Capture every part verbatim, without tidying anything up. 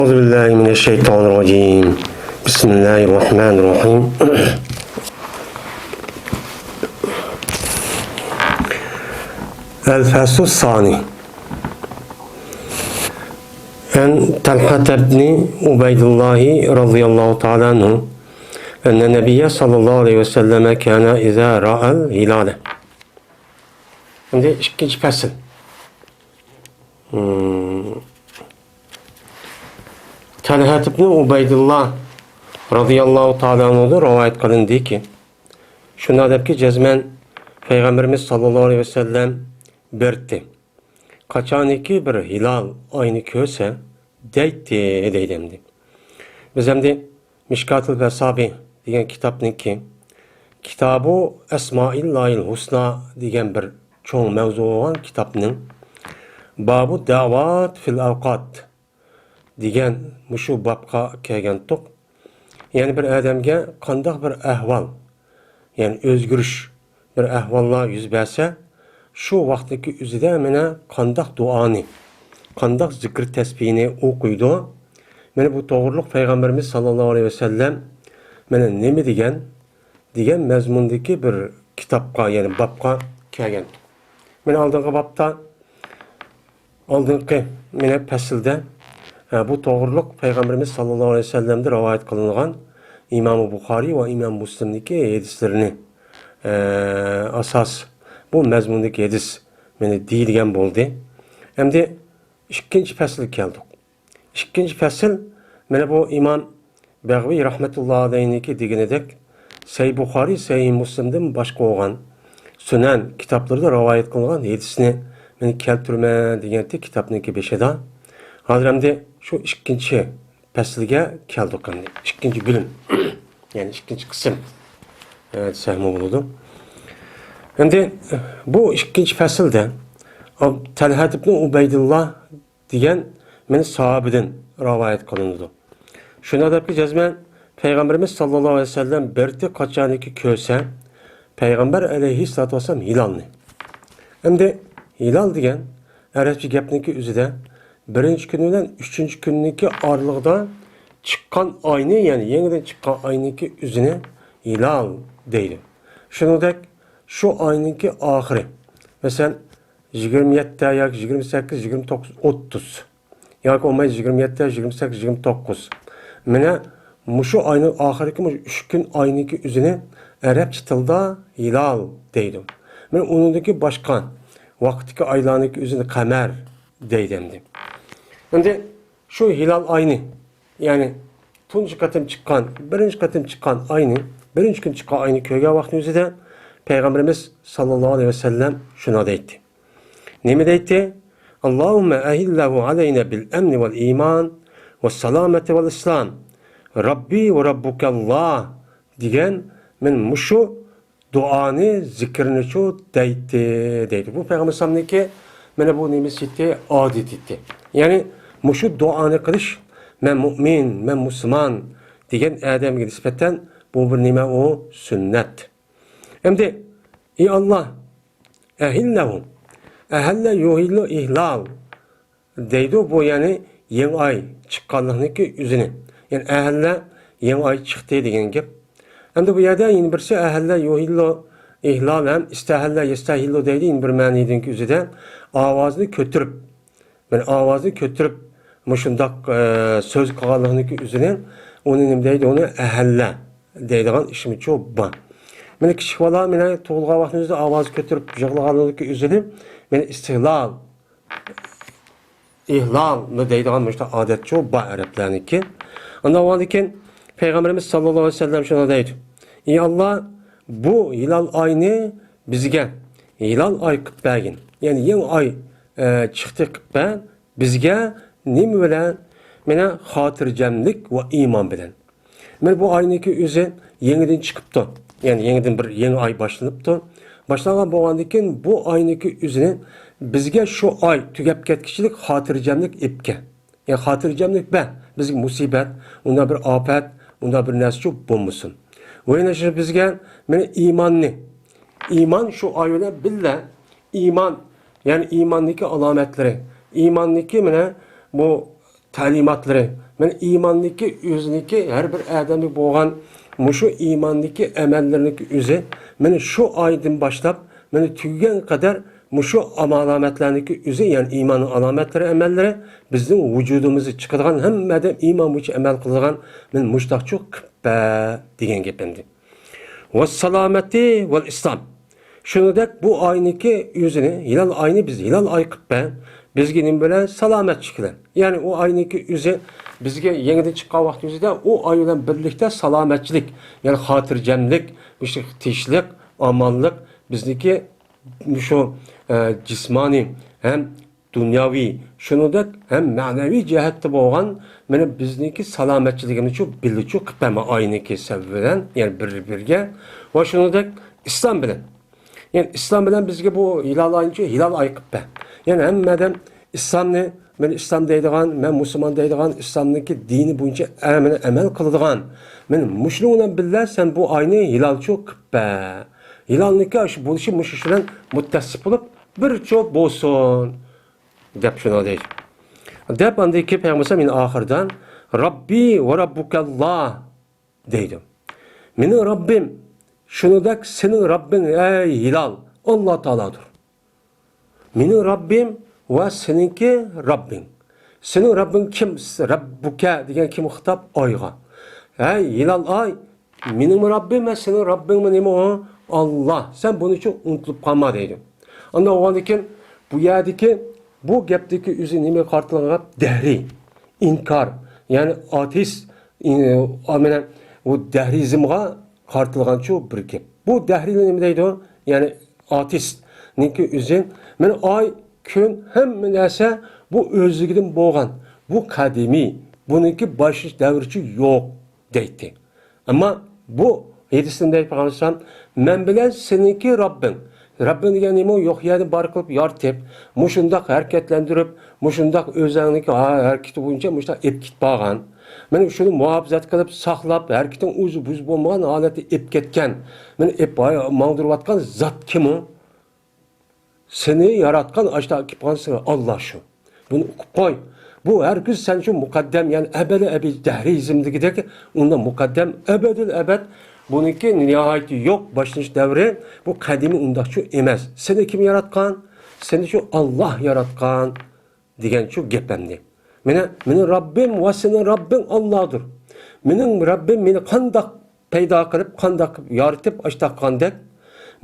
أعوذ بالله من الشيطان الرجيم. بسم الله الرحمن الرحيم. الفصل الثاني. عن طلحة بن عبيد الله رضي الله تعالى عنه أن النبي صلى الله عليه وسلم كان إذا رأى الهلال. Şimdi ikinci fasıl. Hmm. Talhat ibn Ubaydullah radıyallahu ta'ala anhudan rivayet qilindiki, shunday debki, jazman Payg'ambarimiz sallallohu alayhi vasallam berdi. Qachoniki bir hilol oyni ko'rsa, deydi, deydi endi. Biz endi Mishkatul Vasabi degan kitobniki, Kitabu Asmoillahil Husna degan bir cho'ng mavzu bo'lgan kitobning Babu Da'vat fil Avqat degan mushu bobga kelgandik. Ya'ni bir odamga qandoq bir ahvol, ya'ni o'zgarish bir ahvollar yuz bersa, shu vaqtdagi o'zida mana qandoq duoni, qandoq zikr tasbihni o'qiydi. Mana bu to'g'riliq Payg'ambarimiz sallallohu alayhi vasallam mana nima degan, degan mazmundagi bir kitobga, ya'ni bobga kelgan. Mana oldingi bobda, oldingi mana faslda, e, bu to'g'riliq Payg'ambarimiz sallallohu alayhi vasallamdan rivoyat qilingan Imom Buxoriy va Imom Muslimniki hadislarini, e, asos, bu mazmundagi hadis mana deyilgan bo'ldi. Endi ikkinchi faslga keldik. Ikkinchi fasl, mana bu Imom Bag'viy rahmatullohi alayhiniki deganidek, Sahih Buxoriy, Sahih Muslimdan boshqa bo'lgan Sunan kitoblarida rivoyat qilingan hadisni men keltiraman deganti kitobniki beshida. Hozir endi shu ikkinchi faslga keldik endi. Ikkinchi bo'lim, ya'ni ikkinchi qism, e, desak bo'ladi. Endi bu ikkinchi faslda Ab-, Talhat ibn Ubaydullah degan men sahobadan rivoyat qilinadi. Shunda debki, jazman Payg'ambarimiz sallallohu alayhi vasallam berdi, qachoniki ko'rsa Payg'ambar alayhissalatu vassallam hilolni. Endi hilol degan arabcha gapniki o'zida birinchi kun bilan uchinchi kunniki oralig'ida chiqqan oyni, ya'ni yangidan chiqqan oyniki o'zini hilol deydi. Shuningdek, shu oyniki oxiri, masalan, yigirma yetti yoki yigirma sakkiz, yigirma to'qqiz, o'ttiz yoki bo'lmay yigirma yetti, yigirma sakkiz, yigirma to'qqiz. Mana mushu oyning oxirgi, mushu uch kun oyniki o'zini arabcha tilda hilol deydi. Mana uningdagi boshqa vaqtdagi oylarniki o'zini qamar deydi endi. Endi shu hilol oyni, ya'ni tunji qatim chiqqan, birinchi qatim chiqqan oyni, birinchi kun chiqqan oyni ko'rgan vaqtni o'zida Payg'ambarimiz sallallohu alayhi vasallam shuni deydi. Nima deydi? "Allohumma ahillahu alayna bil amni wal iman was salamati wal islam. Rabbi wa rabbukalloh" degan men mushu duoni, zikrnichu deydi, deydi. Bu Payg'ambar alayhissalomniki mana bu nimasi edi, odati edi. Ya'ni mushu duoni qilish men mu'min, men musulmon degan odamga nisbatan bu bir nima, u sunnat. Endi, "Ey Alloh, ahillahu, ahalla yuhillu ihlal" deydi, bu ya'ni yangi oy chiqqanlikniki o'zini. Ya'ni ahalla, yangi oy chiqdi degan gap. Endi bu yerda yana birisi ahalla yuhillu ihlal ham istahalla yastahillu deydi, yana bir ma'nidagi o'zida ovozni ko'tarib, mana ovozni ko'tarib mushundoq, e, so'z qilganlikniki o'zini, uni nima deydi, uni ahalla deydigan ishmichu bor. Mana kichik bola mana tug'ilgan vaqtini o'zida ovoz ko'tarib yig'laganligi o'zini mana istihlol, ihlolmi deydigan mushta odatchu bor arablarniki. Undan keyin Payg'ambarimiz sallallohu alayhi vasallam shuni deydi: "Ey Alloh, bu hilol oyni bizga hilol oy qilib bergin." Ya'ni yangi oy, e, chiqdi qilib ber bizga. Nima bilan? Mana xotirjamlik va iymon bilan. Mana bu oyniki o'zi yangidan chiqibdi. Ya'ni yangidan bir yangi oy boshlanibdi. Boshlangan bo'lgandan keyin bu oyniki o'zini bizga shu oy tugab ketkichilik xotirjamlik epke. Ya'ni xotirjamlik ber. Bizga musibat, unda bir ofat, unda bir narsachu bo'lmasin. Va yana shu bizga mana iymonni, iymon shu oy bilan birga iymon, ya'ni iymonniki alomatlari, iymonniki mana bu ta'limotlari, مانا ئىماننىكى ئۆزىنىكى، ھەر بىر ئادەمگە بولغان مۇشۇ ئىماننىكى ئەمەللىرىنىڭكى ئۆزى، مانا شۇ ئايدىن باشلاپ، مانا تۈگىگەن قەدەر مۇشۇ ئالامەتلەرنىڭكى ئۆزى، يەنى ئىماننىڭ ئالامەتلىرى، ئەمەللىرى بىزنىڭ ۋۇجۇدىمىزدا چىقىدىغان، ھەممە ئادەم ئىمان بويىچە ئەمەل قىلىدىغان، مانا مۇشۇنداقچۇ قىپپە دېگەن گەپ ئەمدى. ۋەسسالامەتى ۋەل ئىسلام. شۇنىڭدەك بۇ ئاينىڭكى ئۆزىنى، ھىلال ئاينى بىز ھىلال ئاي قىپپە، بىزگە نېمە بىلەن؟ سالامەتچىلىك بىلەن. يەنى ئۇ ئاينىڭكى ئۆزى بىزگە يېڭىدىن چىققان ۋاقتىمىزدا ئۇ ئاي بىلەن بىرلىكتە سالامەتچىلىك، يەنى خاتىرجەملىك، مۇشۇ تىنچلىق، ئامانلىق بىزنىڭكى مۇشۇ، ئە، جىسمانىي ھەم دۇنياۋى، شۇنىڭدەك ھەم مەنىۋى جەھەتتە بولغان، مانا بىزنىڭكى سالامەتچىلىكىمىزچۇ بىللىچۇ قىپپە مانا ئاينىڭكى سەۋەبى بىلەن، يەنى بىر بىرگە ۋە شۇنىڭدەك ئىسلام بىلەن. يەنى ئىسلام بىلەن بىزگە بۇ ھىلال ئاينىچۇ ھىلال ئاي قىپپە. يەنى ھەممە ئادەم ئىسلامنى، مەن ئىسلام دەيدىغان، مەن مۇسۇلمان دەيدىغان، ئىسلامنىڭكى دىنى بويىچە ئە-، مانا ئەمەل قىلىدىغان، مانا مۇشۇنىڭ بىلەن بىللە سەن بۇ ئاينى ھىلالچۇ قىپپە. ھىلالنىڭكى شۇ بولۇشى مۇشۇ بىلەن مۇتتەسىق بولۇپ، بىرچۇ بولسۇن. دەپ شۇنى دەيدۇ. دەپ ئاندىن كېيىن پەيغەمبەر يەنە ئاخىرىدا رەببى ۋە رەببۇكەللا دەيدۇ. مېنىڭ رەببىم، شۇنىڭدەك سېنىڭ رەببىڭ، ئەي ھىلال، ئاللا تائالادۇر. مېنىڭ رەببىم ۋە سېنىڭكى رەببىڭ. سېنىڭ رەببىڭ كىم؟ رەببۇكە دېگەن كىم خىتاب؟ ئايغا. ھەي ھىلال ئاي، مېنىڭمۇ رەببىم ۋە سېنىڭ رەببىڭمۇ نېمە ئۇ؟ ئاللا. سەن بۇنى ئۈچۈن ئۇنتۇلۇپ قالما دەيدۇ. ئاندىن بولغاندىن كېيىن بۇ يەردىكى، بۇ گەپتىكى ئۆزى نېمىگە قارىتىلغان گەپ؟ دەھرىي، ئىنكار، يەنى ئاتېئىست، ئى، مانا بۇ دەھرىيىزمغا قارىتىلغانچۇ بىر گەپ. بۇ دەھرىيلەر نېمە دەيدۇ؟ يەنى ئاتېئىستنىڭكى ئۆزى، مانا ئاي، كۈن، ھەممە نەرسە بۇ ئۆزلۈكىدىن بولغان، بۇ قەدىمىي، بۇنىڭكى باشلىنىش دەۋرىچۇ يوق دەيتتى. ئەمما بۇ ھەدىستىن دەيدۇ پەيغەمبەر ئەلەيھىسسالام، مەن بىلەن سېنىڭكى رەببىڭ. رەببىڭ دېگەن نېمە؟ يوق يەردىن بار قىلىپ يارىتىپ، مۇشۇنداق ھەرىكەتلەندۈرۈپ، مۇشۇنداق ئۆزەڭنىڭكى ھا-، ھەرىكىتى بويىچە مۇشۇنداق ئېلىپ كېتىپ بارغان. مانا شۇنى مۇھاپىزەت قىلىپ ساقلاپ، ھەرىكىتىڭ ئۈزۈ-بۈزۈ بولمىغان ھالەتتە ئېلىپ كەتكەن، مانا ئېلىپ ھاي-، ماڭدۇرۇۋاتقان زات كىم ئۇ؟ سېنى ياراتقان ئاشتا كېلىپ قالسا ئاللا شۇ. بۇنى ئۇقۇپ قوي. بۇ ھەرگىز سەن شۇ مۇقەددەم، يەنى ئەبەدىل ئەبەد دەھرىيىزمدىكىدەك ئۇنداق مۇقەددەم ئەبەدىل ئەبەد، بۇنىڭكى نىھايىتى يوق باشلىنىش دەۋرى، بۇ قەدىمىي ئۇنداقچۇ ئەمەس. سېنى كىم ياراتقان؟ سېنى شۇ ئاللا ياراتقان. دېگەنچۇ گەپ ئەمدى. مېنى، مېنىڭ رەببىم ۋە سېنىڭ رەببىڭ ئاللادۇر. مېنىڭ رەببىم مېنى قانداق پەيدا قىلىپ، قانداق قىلىپ يارىتىپ، ئاشتاق قىلغاندەك،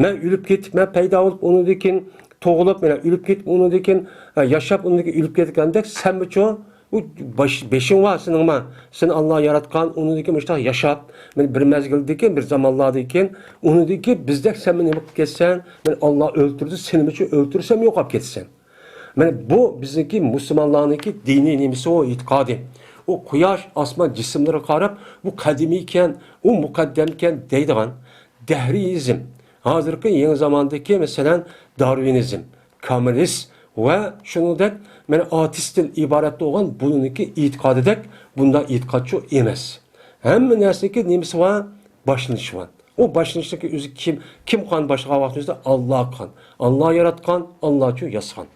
مەن ئۆلۈپ كېتىپ، مەن پەيدا بولۇپ، ئۇنىڭدىن كېيىن تۇغۇلۇپ، مەن ئۆلۈپ كېتىپ، ئۇنىڭدىن كېيىن، ئە، ياشاپ، ئۇنىڭدىن كېيىن ئۆلۈپ كېتىدىغاندەك، سەنمۇچۇ، ئۇ باش-، بېشىڭ بار سېنىڭما، سېنى ئاللا ياراتقان، ئۇنىڭدىن كېيىن مۇشۇنداق ياشاپ، مەن بىر مەزگىلدىن كېيىن، بىر زامانلاردىن كېيىن، ئۇنىڭدىن كېيىن بىزدەك سەنمۇ نېمە قىلىپ كېتىسەن، مەن ئاللا ئۆلتۈردى، سېنىمۇچۇ ئۆلتۈرسەم يوقاپ كېتىسەن. مانا بۇ بىزنىڭكى مۇسۇلمانلارنىڭكى دىنىي نېمىسى ئۇ، ئېتىقادى. ئۇ قۇياش، ئاسمان جىسىملىرىغا قاراپ، بۇ قەدىمىيكەن، ئۇ مۇقەددەمكەن دەيدىغان دەھرىيىزم. ھازىرقى يېڭى زاماندىكى، مەسىلەن، دارۋىنىزم، كامېلىست ۋە شۇنىڭدەك، مانا، ئاتېئىستتىن ئىبارەت بولغان بۇنىڭكى ئېتىقادىدەك بۇنداق ئېتىقادچۇ ئەمەس. ھەممە نەرسىنىڭكى نېمىسى بار؟ باشلىنىشى بار. ئۇ باشلىنىشتىكى ئۆزى كىم؟ كىم قان باشلىغان ۋاقتىمىزدا؟ ئاللا قان. ئاللا ياراتقان، ئاللاچۇ ياسىغان.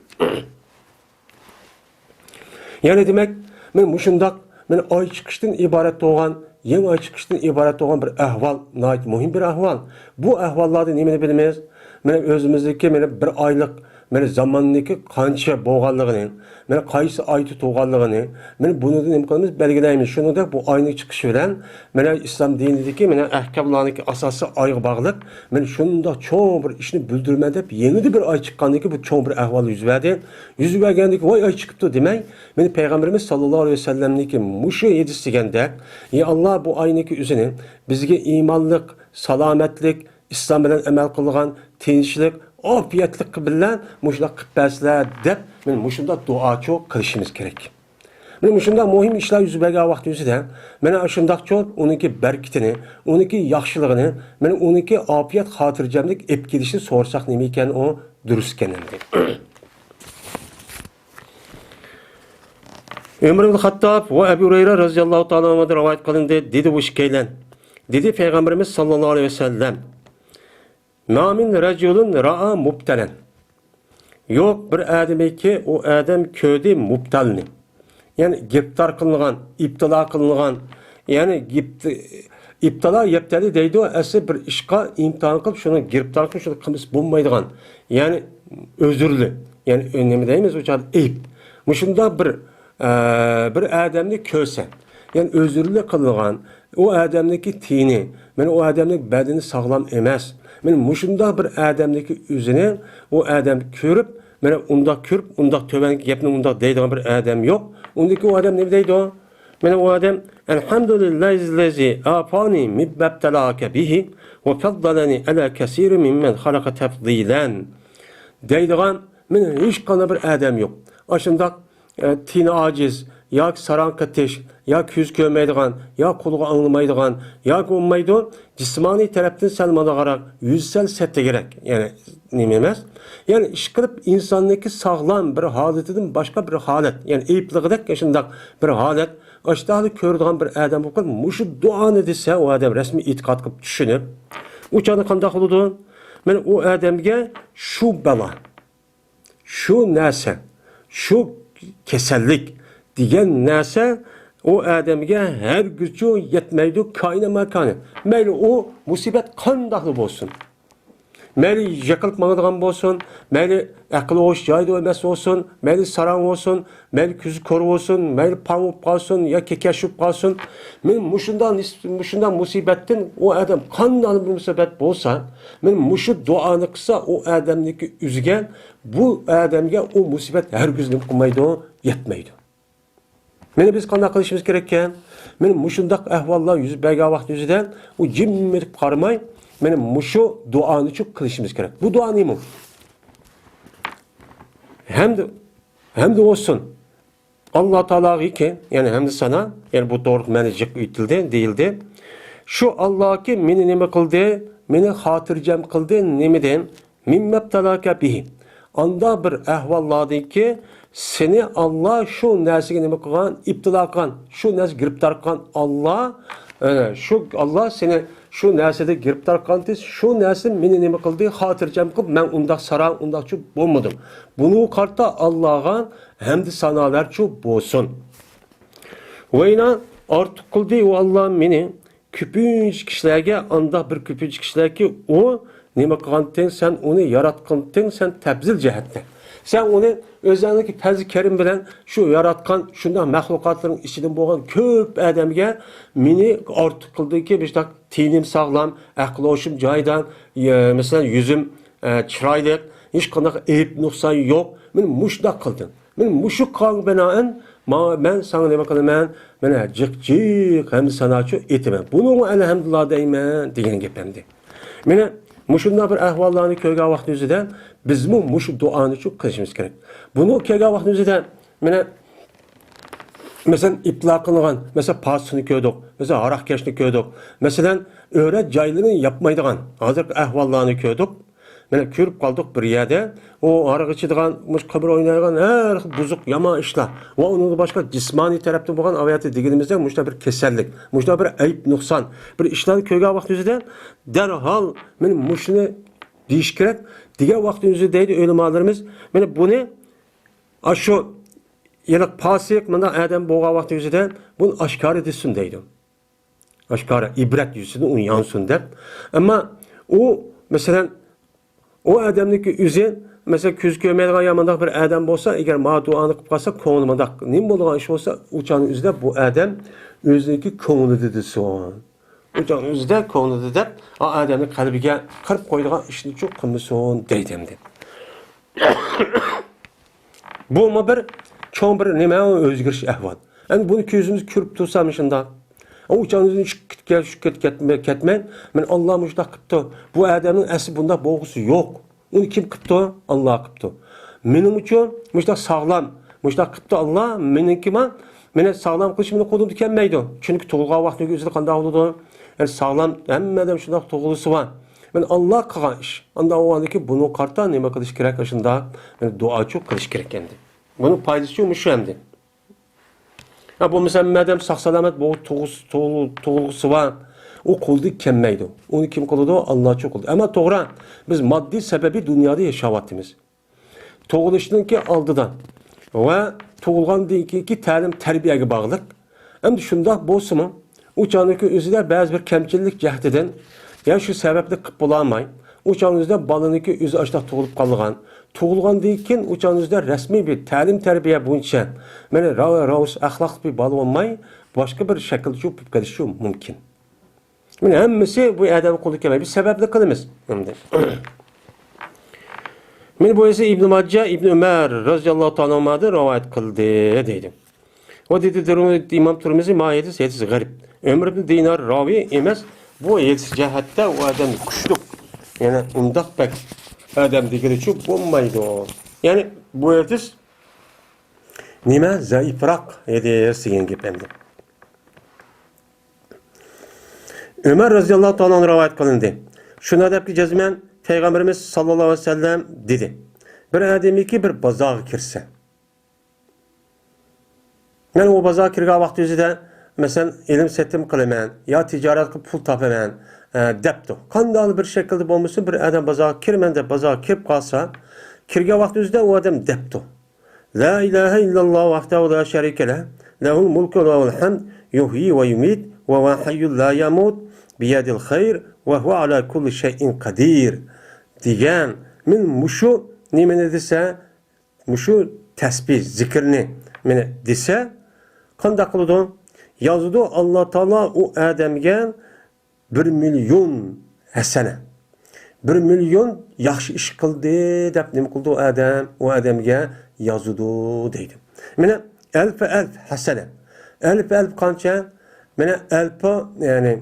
يەنى دېمەك، مەن مۇشۇنداق، مەن ئاي چىقىشتىن ئىبارەت بولغان، يېڭى ئاي چىقىشتىن ئىبارەت بولغان بىر ئەھۋال، ناھايىتى مۇھىم بىر ئەھۋال. بۇ ئەھۋاللاردا نېمىنى بىلىمىز؟ مەن ئۆزىمىزدىكى مەن بىر ئايلىق مانا زاماننىڭكى قانچە بولغانلىقىنى، مانا قايسى ئايدا تۇغانلىقىنى، مانا بۇنىڭدىن نېمە قىلىمىز؟ بەلگىلەيمىز. شۇنىڭدەك بۇ ئاينىڭ چىقىشى بىلەن مانا ئىسلام دىنىدىكى مانا ئەھكاملارنىڭكى ئاساسى ئايغا باغلىق. مانا شۇنداق چوڭ بىر ئىشنى بىلدۈرىمەن دەپ، يېڭىدا بىر ئاي چىققاندىن كېيىن بۇ چوڭ بىر ئەھۋال يۈز بەردى. يۈز بەرگەندىن كېيىن، ۋاي، ئاي چىقىپتۇ دېمەي، مانا پەيغەمبىرىمىز ساللاللاھۇ ئەلەيھى ۋەسەللەمنىڭكى مۇشۇ ھەدىس دېگەندەك، يا ئاللا، بۇ ئاينىڭكى ئۆزىنى بىزگە ئىمانلىق، سالامەتلىك، ئىسلام بىلەن ئەمەل قىلىدىغان تىنچلىق، ئاپىيەتلىك بىلەن مۇشۇنداق قىلىپ بەرسىلە دەپ، مانا مۇشۇنداق دۇئاچۇ قىلىشىمىز كېرەك. مانا مۇشۇنداق مۇھىم ئىشلار يۈز بەرگەن ۋاقتىمىزدا، مانا شۇنداقچۇ ئۇنىڭكى بەرىكىتىنى، ئۇنىڭكى ياخشىلىقىنى، مانا ئۇنىڭكى ئاپىيەت خاتىرجەملىك ئېلىپ كېلىشىنى سورىساق نېمە ئىكەن ئۇ دۇرۇس ئىكەن ئەمدى. ئۆمەر ئىبن خەتتاب ۋە ئەبۇ ھۇرەيرە رەزىياللاھۇ تائالا ئەنھۇدىن رىۋايەت قىلىندى، دېدى بۇ ئىككىيلەن. دېدى پەيغەمبىرىمىز ساللاللاھۇ ئەلەيھى ۋەسەللەم، ما من رجل رأى مبتلا. يوق بىر ئادەمكى ئۇ ئادەم كۆردى مۇبتەلنى. يەنى گىرىپتار قىلىنغان، ئىپتىلا قىلىنغان، يەنى گىپت-، ئىپتىلا يەپتەلى دەيدۇ، ئەسلى بىر ئىشقا ئىمتىھان قىلىپ، شۇنى گىرىپتار قىلىپ، شۇنى قىلمىسا بولمايدىغان، يەنى ئۆزۈرلۈ، يەنى نېمە دەيمىز ئۇ چاغدا، ئەيىب. مۇشۇنداق بىر، ئە، بىر ئادەمنى كۆرسە، يەنى ئۆزۈرلۈ قىلىنغان، ئۇ ئادەمنىڭكى تېنى، مانا ئۇ ئادەمنىڭ بەدىنى ساغلام ئەمەس. مانا مۇشۇنداق بىر ئادەمنىڭكى ئۆزىنى ئۇ ئادەم كۆرۈپ، مانا ئۇنداق كۆرۈپ، ئۇنداق تۆۋەنكى گەپنى ئۇنداق دەيدىغان بىر ئادەم يوق. ئۇندىكى ئۇ ئادەم نېمە دەيدۇ؟ مانا ئۇ ئادەم، «ئەلھەمدۇلىللاھىللەزى ئافانى مىممەبتەلاكە بىھى ۋە فەززەلەنى ئەلا كەسىرى مىممەن خەلەقە تەفزىلەن» دەيدىغان، مانا ھېچقانداق بىر ئادەم يوق. ئاشۇنداق ئە، تېنى ئاجىز، ياكى ساراڭ قېتىش، يا كۆز كۆرمەيدىغان، يا قۇلىقى ئاڭلىمايدىغان، ياكى بولمايدۇ، جىسمانىي تەرەپتىن سەل ماڭدىغانراق، يۈزى سەل سەتتىگىرەك، يەنى نېمە ئەمەس؟ يەنى ئىشقىلىپ ئىنساننىڭكى ساغلام بىر ھالىتىدىن باشقا بىر ھالەت، يەنى ئەيىبلىقىدەك شۇنداق بىر ھالەت، ئاشۇنداقلا كۆرىدىغان بىر ئادەم بولۇپ قالىدۇ. مۇشۇ دۇئانى دېسە، ئۇ ئادەم رەسمىي ئېتىقاد قىلىپ چۈشىنىپ، ئۇ چاغدا قانداق بولىدۇ؟ مانا ئۇ ئادەمگە شۇ بالا، شۇ نەرسە، شۇ كېسەللىك دېگەن نەرسە ئۇ ئادەمگە ھەرگىزچۇ يەتمەيدۇ، كائىنە ماكانى. مەيلى ئۇ مۇسىبەت قانداقلا بولسۇن، مەيلى يىقىلىپ ماڭىدىغان بولسۇن، مەيلى ئەقلى ھوش جايىدا ئەمەس بولسۇن، مەيلى ساراڭ بولسۇن، مەيلى كۆزى كور بولسۇن، مەيلى پاڭ بولۇپ قالسۇن يا كېكەچ بولۇپ قالسۇن، مانا مۇشۇنداق نىس-، مۇشۇنداق مۇسىبەتتىن ئۇ ئادەم قانداقلا بىر مۇسىبەت بولسا، مانا مۇشۇ دۇئانى قىلسا، ئۇ ئادەمنىڭكى ئۆزىگە بۇ ئادەمگە ئۇ مۇسىبەت ھەرگىز نېمە قىلمايدۇ، يەتمەيدۇ. مانا بىز قانداق قىلىشىمىز كېرەككەن؟ مانا مۇشۇنداق ئەھۋاللار يۈز بەرگەن ۋاقىت يۈزىدە ئۇ جىم ئېتىپ قارىماي، مانا مۇشۇ دۇئانىچۇ قىلىشىمىز كېرەك. بۇ دۇئا نېمە؟ ھەمدە، ھەمدە بولسۇن ئاللا تائالاغىكى، يەنى ھەمدە سانا، يەنى بۇ توغرىلىق مەنە جىق ئېيتىلدى، دېيىلدى. شۇ ئاللاكى مېنى نېمە قىلدى؟ مېنى خاتىرجەم قىلدى. نېمىدىن؟ مىممەبتەلاكە بىھى. ئانداق بىر ئەھۋاللاردىنكى سېنى ئاللا شۇ نەرسىگە نېمە قىلغان؟ ئىپتىلا قىلغان، شۇ نەرسىگە گىرىپتار قىلغان ئاللا، ئە، شۇ ئاللا سېنى شۇ نەرسىدە گىرىپتار قىلغان، شۇ نەرسە مېنى نېمە قىلدى؟ خاتىرجەم قىلىپ، مەن ئۇنداق ساراڭ، ئۇنداقچۇ بولمىدىم. بۇنىڭغا قارىتا ئاللاغا ھەمدۇ سانالارچۇ بولسۇن. ۋەينا ئارتۇق قىلدى ئۇ ئاللا مېنى. كۆپىنچە كىشىلەرگە ئانداق بىر كۆپىنچە كىشىلەركى ئۇ نېمە قىلغانتىڭ، سەن ئۇنى ياراتقانتىڭ، سەن تەپزىل جەھەتتە. سەن ئۇنى ئۆزۈڭنىڭكى پەزلى كەرىم بىلەن شۇ ياراتقان شۇنداق مەخلۇقاتلىرىڭ ئىچىدىن بولغان كۆپ ئادەمگە مېنى ئارتۇق قىلدىكى، مۇشۇنداق تېنىم ساغلام، ئەقلى ھوشۇم جايىدا، يە، مەسىلەن، يۈزۈم، ئە، چىرايلىق، ھېچقانداق ئەيىب نۇقسان يوق. مېنى مۇشۇنداق قىلدىڭ. مېنى مۇشۇ قىلغانغا بىنائەن، ما-، مەن ساڭا نېمە قىلىمەن؟ مانا جىق-جىق ھەمدۇ ساناچۇ ئېيتىمەن. بۇنىڭغا ئەلھەمدۇلىللا دەيمەن دېگەن گەپ ئەمدى. مانا مۇشۇنداق بىر ئەھۋاللارنى كۆرگەن ۋاقىت يۈزىدە بىزمۇ مۇشۇ دۇئانىچۇ قىلىشىمىز كېرەك. بۇنى كۆرگەن ۋاقىت يۈزىدە مانا، مەسىلەن، ئىپتىلا قىلىنغان، مەسىلەن، پاسىقنى كۆردۇق، مەسىلەن، ھاراقكەشنى كۆردۇق. مەسىلەن، ئۆرە جايلىرىنى ياپمايدىغان ھازىرقى ئەھۋاللارنى كۆردۇق. مانا كۆرۈپ قالدۇق بىر يەردە، ئۇ ھاراق ئىچىدىغان، مۇشۇ قىمار ئوينايدىغان ھەر خىل بۇزۇق، يامان ئىشلار. ۋە ئۇنىڭدىن باشقا جىسمانىي تەرەپتىن بولغان ئاۋايەتتە دېگىنىمىزدەك مۇشۇنداق بىر كېسەللىك، مۇشۇنداق بىر ئەيىب نۇقسان، بىر ئىشلارنى كۆرگەن ۋاقتىمىزدا دەرھال مانا مۇشۇنى دېيىش كېرەك. دېگەن ۋاقتىمىزدا دەيدۇ ئۆلىمالىرىمىز، مانا بۇنى ئاشۇ يەنە پاسىق مۇنداق ئادەم بولغان ۋاقتىمىزدا بۇنى ئاشكارا دېسۇن دەيدۇ. ئاشكارا ئىبرەت يۈزىسىدىن ئۇ يانسۇن دەپ. ئەمما ئۇ، مەسىلەن، ئۇ ئادەمنىڭكى ئۆزى، مەسىلەن، كۆز كۆرمەيدىغان يا مۇنداق بىر ئادەم بولسا، ئەگەر ماڭا دۇئانى قىلىپ قالسا، كۆڭلى مۇنداق نېمە بولىدىغان ئىش بولسا، ئۇ چاغنىڭ ئۆزىدە بۇ ئادەم ئۆزىنىڭكى كۆڭلىدە دېسۇن. ئۇ چاغنىڭ ئۆزىدە كۆڭلىدە دەپ، ئۇ ئادەمنىڭ قەلبىگە قىرىپ قويىدىغان ئىشنىچۇ قىلمىسۇن دەيدۇ ئەمدى. بۇمۇ بىر چوڭ بىر نېمە، ئۆزگىرىش ئەھۋال. ئەمدى بۇنى كۆزىمىز كۆرۈپ تۇرسا مۇشۇنداق. ئۇ چاغنىڭ ئۆزىدە چۈشۈپ كەت-، چۈشۈپ كەت-، كەتمەي، كەتمەي، مانا ئاللا مۇشۇنداق قىپتۇ. بۇ ئادەمنىڭ ئەسلى بۇنداق بولغۇسى يوق. ئۇنى كىم قىپتۇ؟ ئاللا قىپتۇ. مېنىڭ ئۈچۈن مۇشۇنداق ساغلام، مۇشۇنداق قىپتۇ ئاللا، مېنىڭكىما، مېنى ساغلام قىلىش مېنىڭ قولۇمدىن كەلمەيدۇ. چۈنكى تۇغۇلغان ۋاقتىنىڭ ئۆزىدە قانداق بولىدۇ؟ يەنى ساغلام، ھەممە ئادەم شۇنداق تۇغۇلغۇسى بار. مانا ئاللا قىلغان ئىش. ئانداق بولغاندىن كېيىن بۇنىڭغا قارىتا نېمە قىلىش كېرەك؟ ئاشۇنداق، مانا دۇئاچۇ قىلىش كېرەك ئەمدى. بۇنىڭ پايدىسىچۇ مۇشۇ ئەمدى. ھە، بولمىسا ھەممە ئادەم ساق-سالامەت بولۇپ تۇغۇلغۇسى، تۇغۇل-، تۇغۇلغۇسى بار. ئۇ قولدىن كەلمەيدۇ. ئۇنى كىم قىلىدۇ؟ ئاللاچۇ قىلىدۇ. ئەمما توغرا، بىز ماددىي سەۋەبى دۇنيادا ياشاۋاتىمىز. تۇغۇلۇشنىڭكى ئالدىدا، ۋە تۇغۇلغاندىن كېيىنكى تەلىم تەربىيەگە باغلىق. ئەمدى شۇنداق بولسىمۇ، ئۇ چاغنىڭكى ئۆزىدە بەزى بىر كەمچىللىك جەھىتىدىن يا شۇ سەۋەبلىك قىلىپ بولالماي، ئۇ چاغنىڭ ئۆزىدە بالىنىڭكى ئۆزى ئاشۇنداق تۇغۇلۇپ قالغان. تۇغۇلغاندىن كېيىن ئۇ چاغنىڭ ئۆزىدە رەسمىي بىر تەلىم تەربىيە بويىچە، مانا، را-، راۋۇس ئەخلاقلىق بىر بالا بولماي، باشقا بىر شەكىلدە چوقۇپ كېلىشى مۇمكىن. مانا ھەممىسى بۇ ئادەم قولىدا كەلمەيدۇ. بىز سەۋەبنى قىلىمىز. ئەمدى. مانا بۇ ئىسى ئىبن ماجە، ئىبن ئۆمەر رازىياللاھۇ تائالا ئەنھۇمادىن رىۋايەت قىلدى، دەيدۇ. ۋە دېدى، ئىمام تۇرمىزى، ما ھەدىس، ھەدىس غەرىب. ئۆمەر ئىبن دىنار راۋى ئەمەس، بۇ ھەدىس جەھەتتە ئۇ ئادەم كۈچلۈك، يەنى ئۇنداق بەك ئادەم دېگىنىچۇ بولمايدۇ. يەنى بۇ ھەدىس نېمە زەئىپراق ھەدىس دېگەن گەپ ئەمدى. ئۆمەر رازىياللاھۇ تائالا ئەنھۇ رىۋايەت قىلىندى. شۇنداق دەپكى جەزمەن پەيغەمبىرىمىز ساللاللاھۇ ئەلەيھى ۋەسەللەم دېدى، بىر ئادەمكى بىر بازارغا كىرسە، مەن ئۇ بازارغا كىرگەن ۋاقتى ئۆزىدە، مەسىلەن، ئېلىم سېتىم قىلىمەن يا تىجارەت قىلىپ پۇل تاپىمەن، ئە، دەپتۇ. قانداقلا بىر شەكىلدە بولمىسۇن، بىر ئادەم بازارغا كىرىمەن دەپ بازارغا كىرىپ قالسا، كىرگەن ۋاقتى ئۆزىدە ئۇ ئادەم دەپتۇ، لا ئىلاھە ئىللاللاھ ۋەھدەھۇ لا شەرىكە لەھ، لەھۇل مۇلكۇ ۋە لەھۇل ھەمد، يۇھيى ۋە يۇمىت، ۋە ھۇۋە ھەييۇن لا يەمۇت، بىيەدىھىل خەير، ۋە ھۇۋە ئەلا كۇللى شەيئىن قەدىر دېگەن. مەن مۇشۇ نېمىنى دېسە، مۇشۇ تەسبىھ، زىكىرنى مانا دېسە، قانداق قىلىدۇ؟ يازىدۇ، ئاللا تائالا ئۇ ئادەمگە بىر مىليون ھەسەنە، بىر مىليون ياخشى ئىش قىلدى دەپ نېمە قىلىدۇ ئۇ ئادەم؟ ئۇ ئادەمگە يازىدۇ دەيدۇ. مانا، ئەلفە ئەلف ھەسەنە. ئەلفە ئەلف قانچە؟ مانا، ئەلفە، يەنى،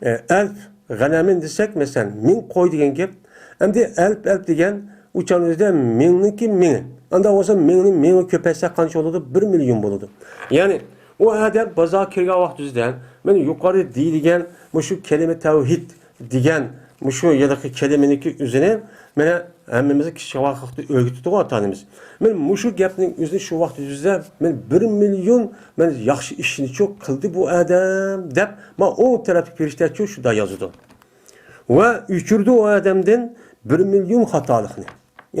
ئە، ئەلف غەنەمىن دېسەك، مەسىلەن، مىڭ قوي دېگەن گەپ. ئەمدى ئەلپ، ئەلپ دېگەن ئۇ چاغنىڭ ئۆزىدە مىڭنىڭكى مىڭى. ئانداق بولسا مىڭنى مىڭگە كۆپەيتسەك قانچە بولىدۇ؟ بىر مىليون بولىدۇ. يەنى ئۇ ئادەم بازارغا كىرگەن ۋاقتى ئۆزىدە، مانا يۇقىرىدا دېيىلگەن مۇشۇ كەلىمە تەۋھىد دېگەن مۇشۇ ھېلىقى كەلىمىنىڭكى ئۆزىنى مانا ھەممىمىزگە كىچىك ۋاقىتتا ئۆگىتىپتىغۇ ئاتا-ئانىمىز. مانا مۇشۇ گەپنىڭ ئۆزىنى شۇ ۋاقىت ئۆزىدە مانا بىر مىليون مانا ياخشى ئىشنىچۇ قىلدى بۇ ئادەم دەپ، مانا ئوڭ تەرەپتىكى پېرىشتەچۇ شۇنداق يازىدۇ. ۋە ئۆچۈرىدۇ ئۇ ئادەمدىن بىر مىليون خاتالىقنى.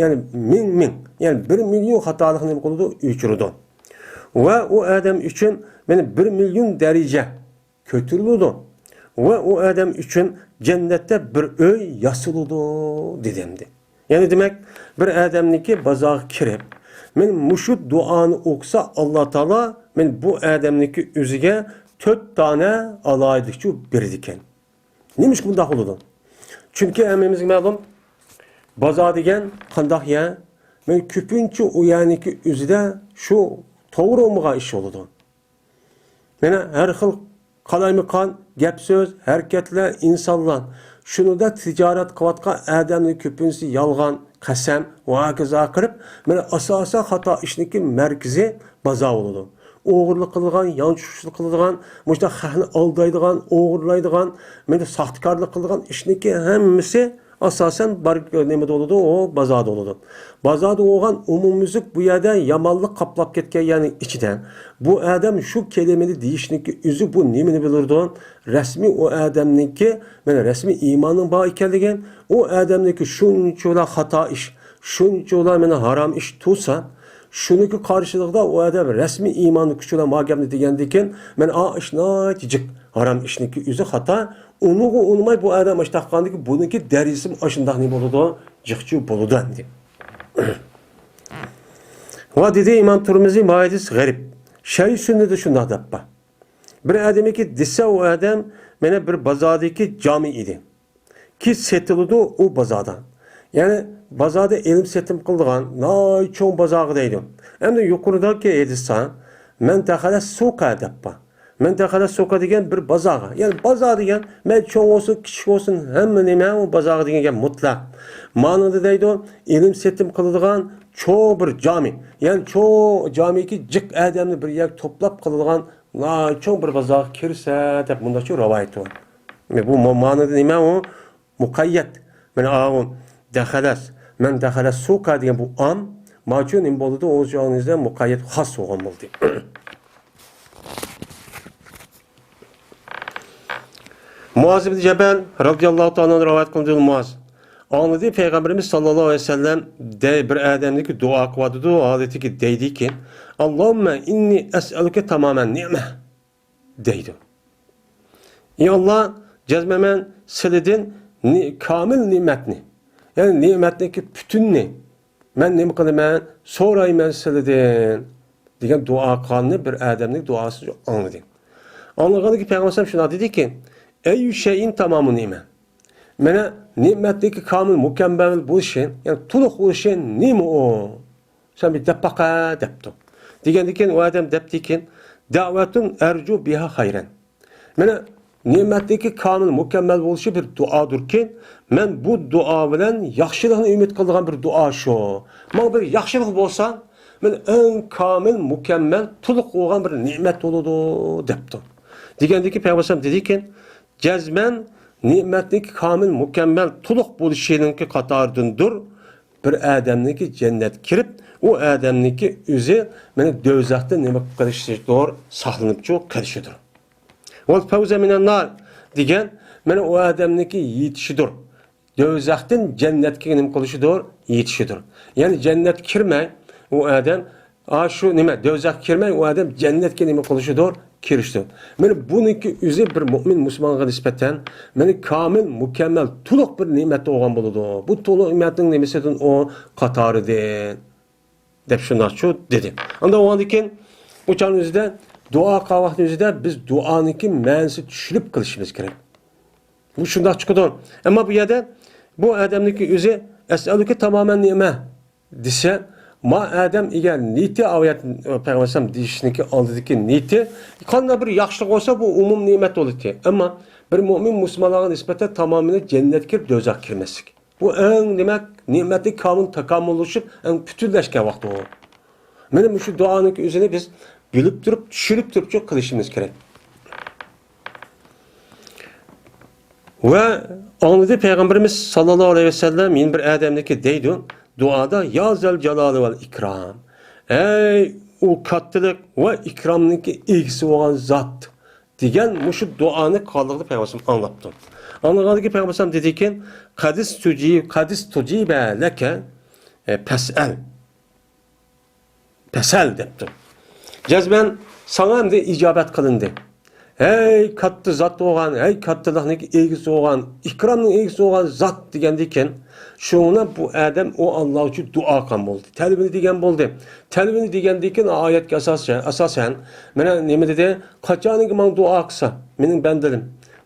يەنى مىڭ، مىڭ، يەنى بىر مىليون خاتالىقنى نېمە قىلىدۇ؟ ئۆچۈرىدۇ. ۋە ئۇ ئادەم ئۈچۈن مانا بىر مىليون دەرىجە كۆتۈرۈلىدۇ. ۋە ئۇ ئادەم ئۈچۈن جەننەتتە بىر ئۆي ياسىلىدۇ دېدى ئەمدى. يەنى دېمەك، بىر ئادەمنىڭكى بازارغا كىرىپ، مانا مۇشۇ دۇئانى ئوقۇسا، ئاللا تائالا مانا بۇ ئادەمنىڭكى ئۆزىگە تۆت دانە ئالاھىدىلىكچۇ بېرىدىكەن. نېمىشقا بۇنداق بولىدۇ؟ چۈنكى ھەممىمىزگە مەلۇم، بازار دېگەن قانداق يەر؟ مانا كۆپىنچە ئۇ يەرنىڭكى ئۆزىدە شۇ توغرا بولمىغان ئىش بولىدۇ. مانا ھەر خىل قالايمىقان گەپ-سۆز، ھەرىكەتلەر، ئىنسانلار، شۇنىڭدا تىجارەت قىلىۋاتقان ئادەمنىڭ كۆپىنچىسى يالغان، قەسەم ۋە ھاكازا قىلىپ، مانا ئاساسەن خاتا ئىشنىڭكى مەركىزى بازار بولىدۇ. ئوغرىلىق قىلىدىغان، يانچۇقچىلىق قىلىدىغان، مۇشۇنداق خەقنى ئالدايدىغان، ئوغرىلايدىغان، مۇشۇنداق ساختىكارلىق قىلىدىغان ئىشنىڭكى ھەممىسى ئاساسەن بار، نېمىدە بولىدۇ؟ ئۇ بازاردا بولىدۇ. بازاردا بولغان ئومۇميۈزلۈك بۇ يەردە يامانلىق قاپلاپ كەتكەن يەرنىڭ ئىچىدە بۇ ئادەم شۇ كەلىمىنى دېيىشنىڭكى ئۆزى بۇ نېمىنى بىلدۈرىدۇ؟ رەسمىي ئۇ ئادەمنىڭكى، مانا رەسمىي ئىماننىڭ بار ئىكەنلىكى، ئۇ ئادەمنىڭكى شۇنچىۋالا خاتا ئىش، شۇنچىۋالا مانا ھارام ئىش تۇرسا، شۇنىڭكى قارشىلىقىدا ئۇ ئادەم رەسمىي ئىماننىڭ كۈچى بىلەن ما گەپنى دېگەندىكىن، مانا ئا ئىش ناھايىتى جىق، ھارام ئىشنىڭكى ئۆزى خاتا، ئۇنىڭغا ئۇنىماي بۇ ئادەم ئاشتاققاندىكى بۇنىڭكى دەرىجىسىمۇ ئاشۇنداق نېمە بولىدۇ؟ جىقچۇ بولىدۇ ئەمدى. ۋە دېدى ئىمام تۇرمىزى، ما ھەدىس غەرىب. شەرھ سۈننىدە شۇنداق دەپ بار. بىر ئادەمكى دېسە ئۇ ئادەم مانا بىر بازاردىكى جامى ئىدى. كى سېتىلىدۇ ئۇ بازاردا. يەنى بازاردا ئېلىم سېتىم قىلىدىغان ناھايىتى چوڭ بازارغا دەيدۇ. ئەمدى يۇقىرىدىكى ھەدىستە مەن دەخەلە سۇقە دەپ بار. مەن دەخەلە سۇقە دېگەن بىر بازارغا. يەنى بازار دېگەن مەيلى چوڭ بولسۇن، كىچىك بولسۇن، ھەممە نېمە ئۇ بازارغا دېگەن گەپ مۇتلەق. مانىدا دەيدۇ، ئېلىم سېتىم قىلىدىغان چوڭ بىر جامى. يەنى چوڭ جامىكى جىق ئادەمنى بىر يەرگە توپلاپ قىلىدىغان ناھايىتى چوڭ بىر بازارغا كىرسە دەپ مۇنداقچە رىۋايەت بار. بۇ ما-، مانىدا نېمە ئۇ؟ مۇقەييەت. مانا ئاۋۇ دەخەلەس. مەن دەخەلەس سۇقە دېگەن بۇ ئام. ماچۇ نېمە بولىدۇ؟ ئۇ جايىڭىزدا مۇقەييەت خاس بولغان بولدى. مۇئاز ئىبن جەبەل رازىياللاھۇ تائالا ئەنھۇ رىۋايەت قىلدى، مۇئاز. ئاڭلىدى پەيغەمبىرىمىز ساللاللاھۇ ئەلەيھى ۋەسەللەم دەي، بىر ئادەمنىكى دۇئا قىلىۋاتىدۇ، ھالىتىكى دەيدىكى، «ئاللاھۇممە ئىننى ئەسئەلۇكە تامامەن نېمە» دەيدۇ. «ئى ئاللا، جەزمەن مەن سىلىدىن نى-، كامىل نېمەتنى، يەنى نېمەتنىكى پۈتۈننى مەن نېمە قىلىمەن؟ سورايمەن سىلىدىن» دېگەن دۇئا قىلغاننى بىر ئادەمنىڭ دۇئاسىنى ئاڭلىدى. ئاڭلىغاندىن كېيىن پەيغەمبەر ئەلەيھىسسالام شۇنداق دېدىكى، «ئەييۇ شەيئىن تامامۇ نېمە؟» مانا نېمەتنىكى كامىل مۇكەممەل بولۇشى، يەنى تولۇق بولۇشى نېمە ئۇ؟ سەن بىر دەپ باقە دەپتۇ. دېگەندىن كېيىن ئۇ ئادەم دەپتىكىن، دەۋەتۇن ئەرجۇ بىھا خەيرەن. مانا نېمەتنىكى كامىل مۇكەممەل بولۇشى بىر دۇئادۇركى، مەن بۇ دۇئا بىلەن ياخشىلىقنى ئۈمىد قىلىدىغان بىر دۇئا شۇ. ماڭا بىر ياخشىلىق بولسا، مەن ئەڭ كامىل، مۇكەممەل، تولۇق بولغان بىر نېمەت بولىدۇ دەپتۇ. دېگەندىن كېيىن پەيغەمبەر ئەلەيھىسسالام دېدىكەن، جەزمەن نېمەتنىڭكى كامىل، مۇكەممەل، تولۇق بولۇشىنىڭكى قاتارىدىندۇر بىر ئادەمنىڭكى جەننەتكە كىرىپ، ئۇ ئادەمنىڭكى ئۆزى مانا دوزاختىن نېمە قىلىشىدۇر، ساقلىنىپچۇ قېلىشىدۇر. ۋەل فەۋزە مىنەن نار دېگەن مانا ئۇ ئادەمنىڭكى يېتىشىدۇر. دوزاختىن جەننەتكە نېمە قىلىشىدۇر؟ يېتىشىدۇر. يەنى جەننەتكە كىرمەي ئۇ ئادەم، ئا، شۇ نېمە، دوزاخقا كىرمەي ئۇ ئادەم جەننەتكە نېمە قىلىشىدۇر؟ كىرىشىدۇر. مانا بۇنىڭكى ئۆزى بىر مۆمىن مۇسۇلمانغا نىسبەتەن مانا كامىل، مۇكەممەل، تولۇق بىر نېمەتتە بولغان بولىدۇ. بۇ تولۇق نېمەتنىڭ نېمىسىدىن ئۇ قاتارىدىن دەپ شۇنداقچۇ دېدى. ئاندىن ئۇنىڭدىن كېيىن ئۇ چاغنىڭ ئۆزىدە دۇئا قىلغان ۋاقتىنىڭ ئۆزىدە بىز دۇئانىڭكى مەنىسىنى چۈشىنىپ قىلىشىمىز كېرەك. بۇ شۇنداق چىقىدۇ. ئەمما بۇ يەردە بۇ ئادەمنىڭكى ئۆزى ئەسئەلۇكە تامامەن نېمە دېسە، ما ئادەم ئىگە نىيىتى، ئاۋۇ يەردە پەيغەمبەر ئەلەيھىسسالام دېيىشنىڭكى ئالدىدىكى نىيىتى، قانداق بىر ياخشىلىق بولسا، بۇ ئومۇم نېمەت بولىدۇ. ئەمما بىر مۆمىن مۇسۇلمانلارغا نىسبەتەن تامامىنى جەننەتكە كىرىپ، دوزاخقا كىرمەسلىك. بۇ ئەڭ نېمە، نېمەتنى كامىل تاكامۇللىشىپ، ئەڭ پۈتۈنلەشكەن ۋاقتى ئۇ. مانا مۇشۇ دۇئانىڭكى ئۆزىنى بىز بىلىپ تۇرۇپ، چۈشىنىپ تۇرۇپچۇ قىلىشىمىز كېرەك. ۋە ئاڭلىدى پەيغەمبىرىمىز ساللاللاھۇ ئەلەيھى ۋەسەللەم يەنە بىر ئادەمنىكى دەيدۇ، دۇئادا، يا زەل جالالى ۋەل ئىكرام. ئەي ئۇ كاتتىلىق ۋە ئىكرامنىڭكى ئىگىسى بولغان زات دېگەن مۇشۇ دۇئانى قىلغانلىقىنى پەيغەمبەر ئەلەيھىسسالام ئاڭلاپتۇ. ئاڭلىغاندىن كېيىن پەيغەمبەر ئەلەيھىسسالام دېدىكەن، قەدىس تۇجى-، قەدىس تۇجىبە لەكە، ئە، پەسئەل. پەسەل دەپتۇ. جەزمەن ساڭا ئەمدى ئىجابەت قىلىندى. ھەي كاتتا زات بولغان، ھەي كاتتىلىقنىڭ ئىگىسى بولغان، ئىكرامنىڭ ئىگىسى بولغان زات دېگەندىكىن، شۇڭا بۇ ئادەم ئۇ ئاللا ئۈچۈن دۇئا قىلغان بولدى. تەلىپىنى دېگەن بولدى. تەلىپىنى دېگەندىكىن ئايەتكە ئاساسەن، ئاساسەن، مانا نېمە دېدى؟ قاچانكى ماڭا دۇئا قىلسا، مېنىڭ بەندىلىرىم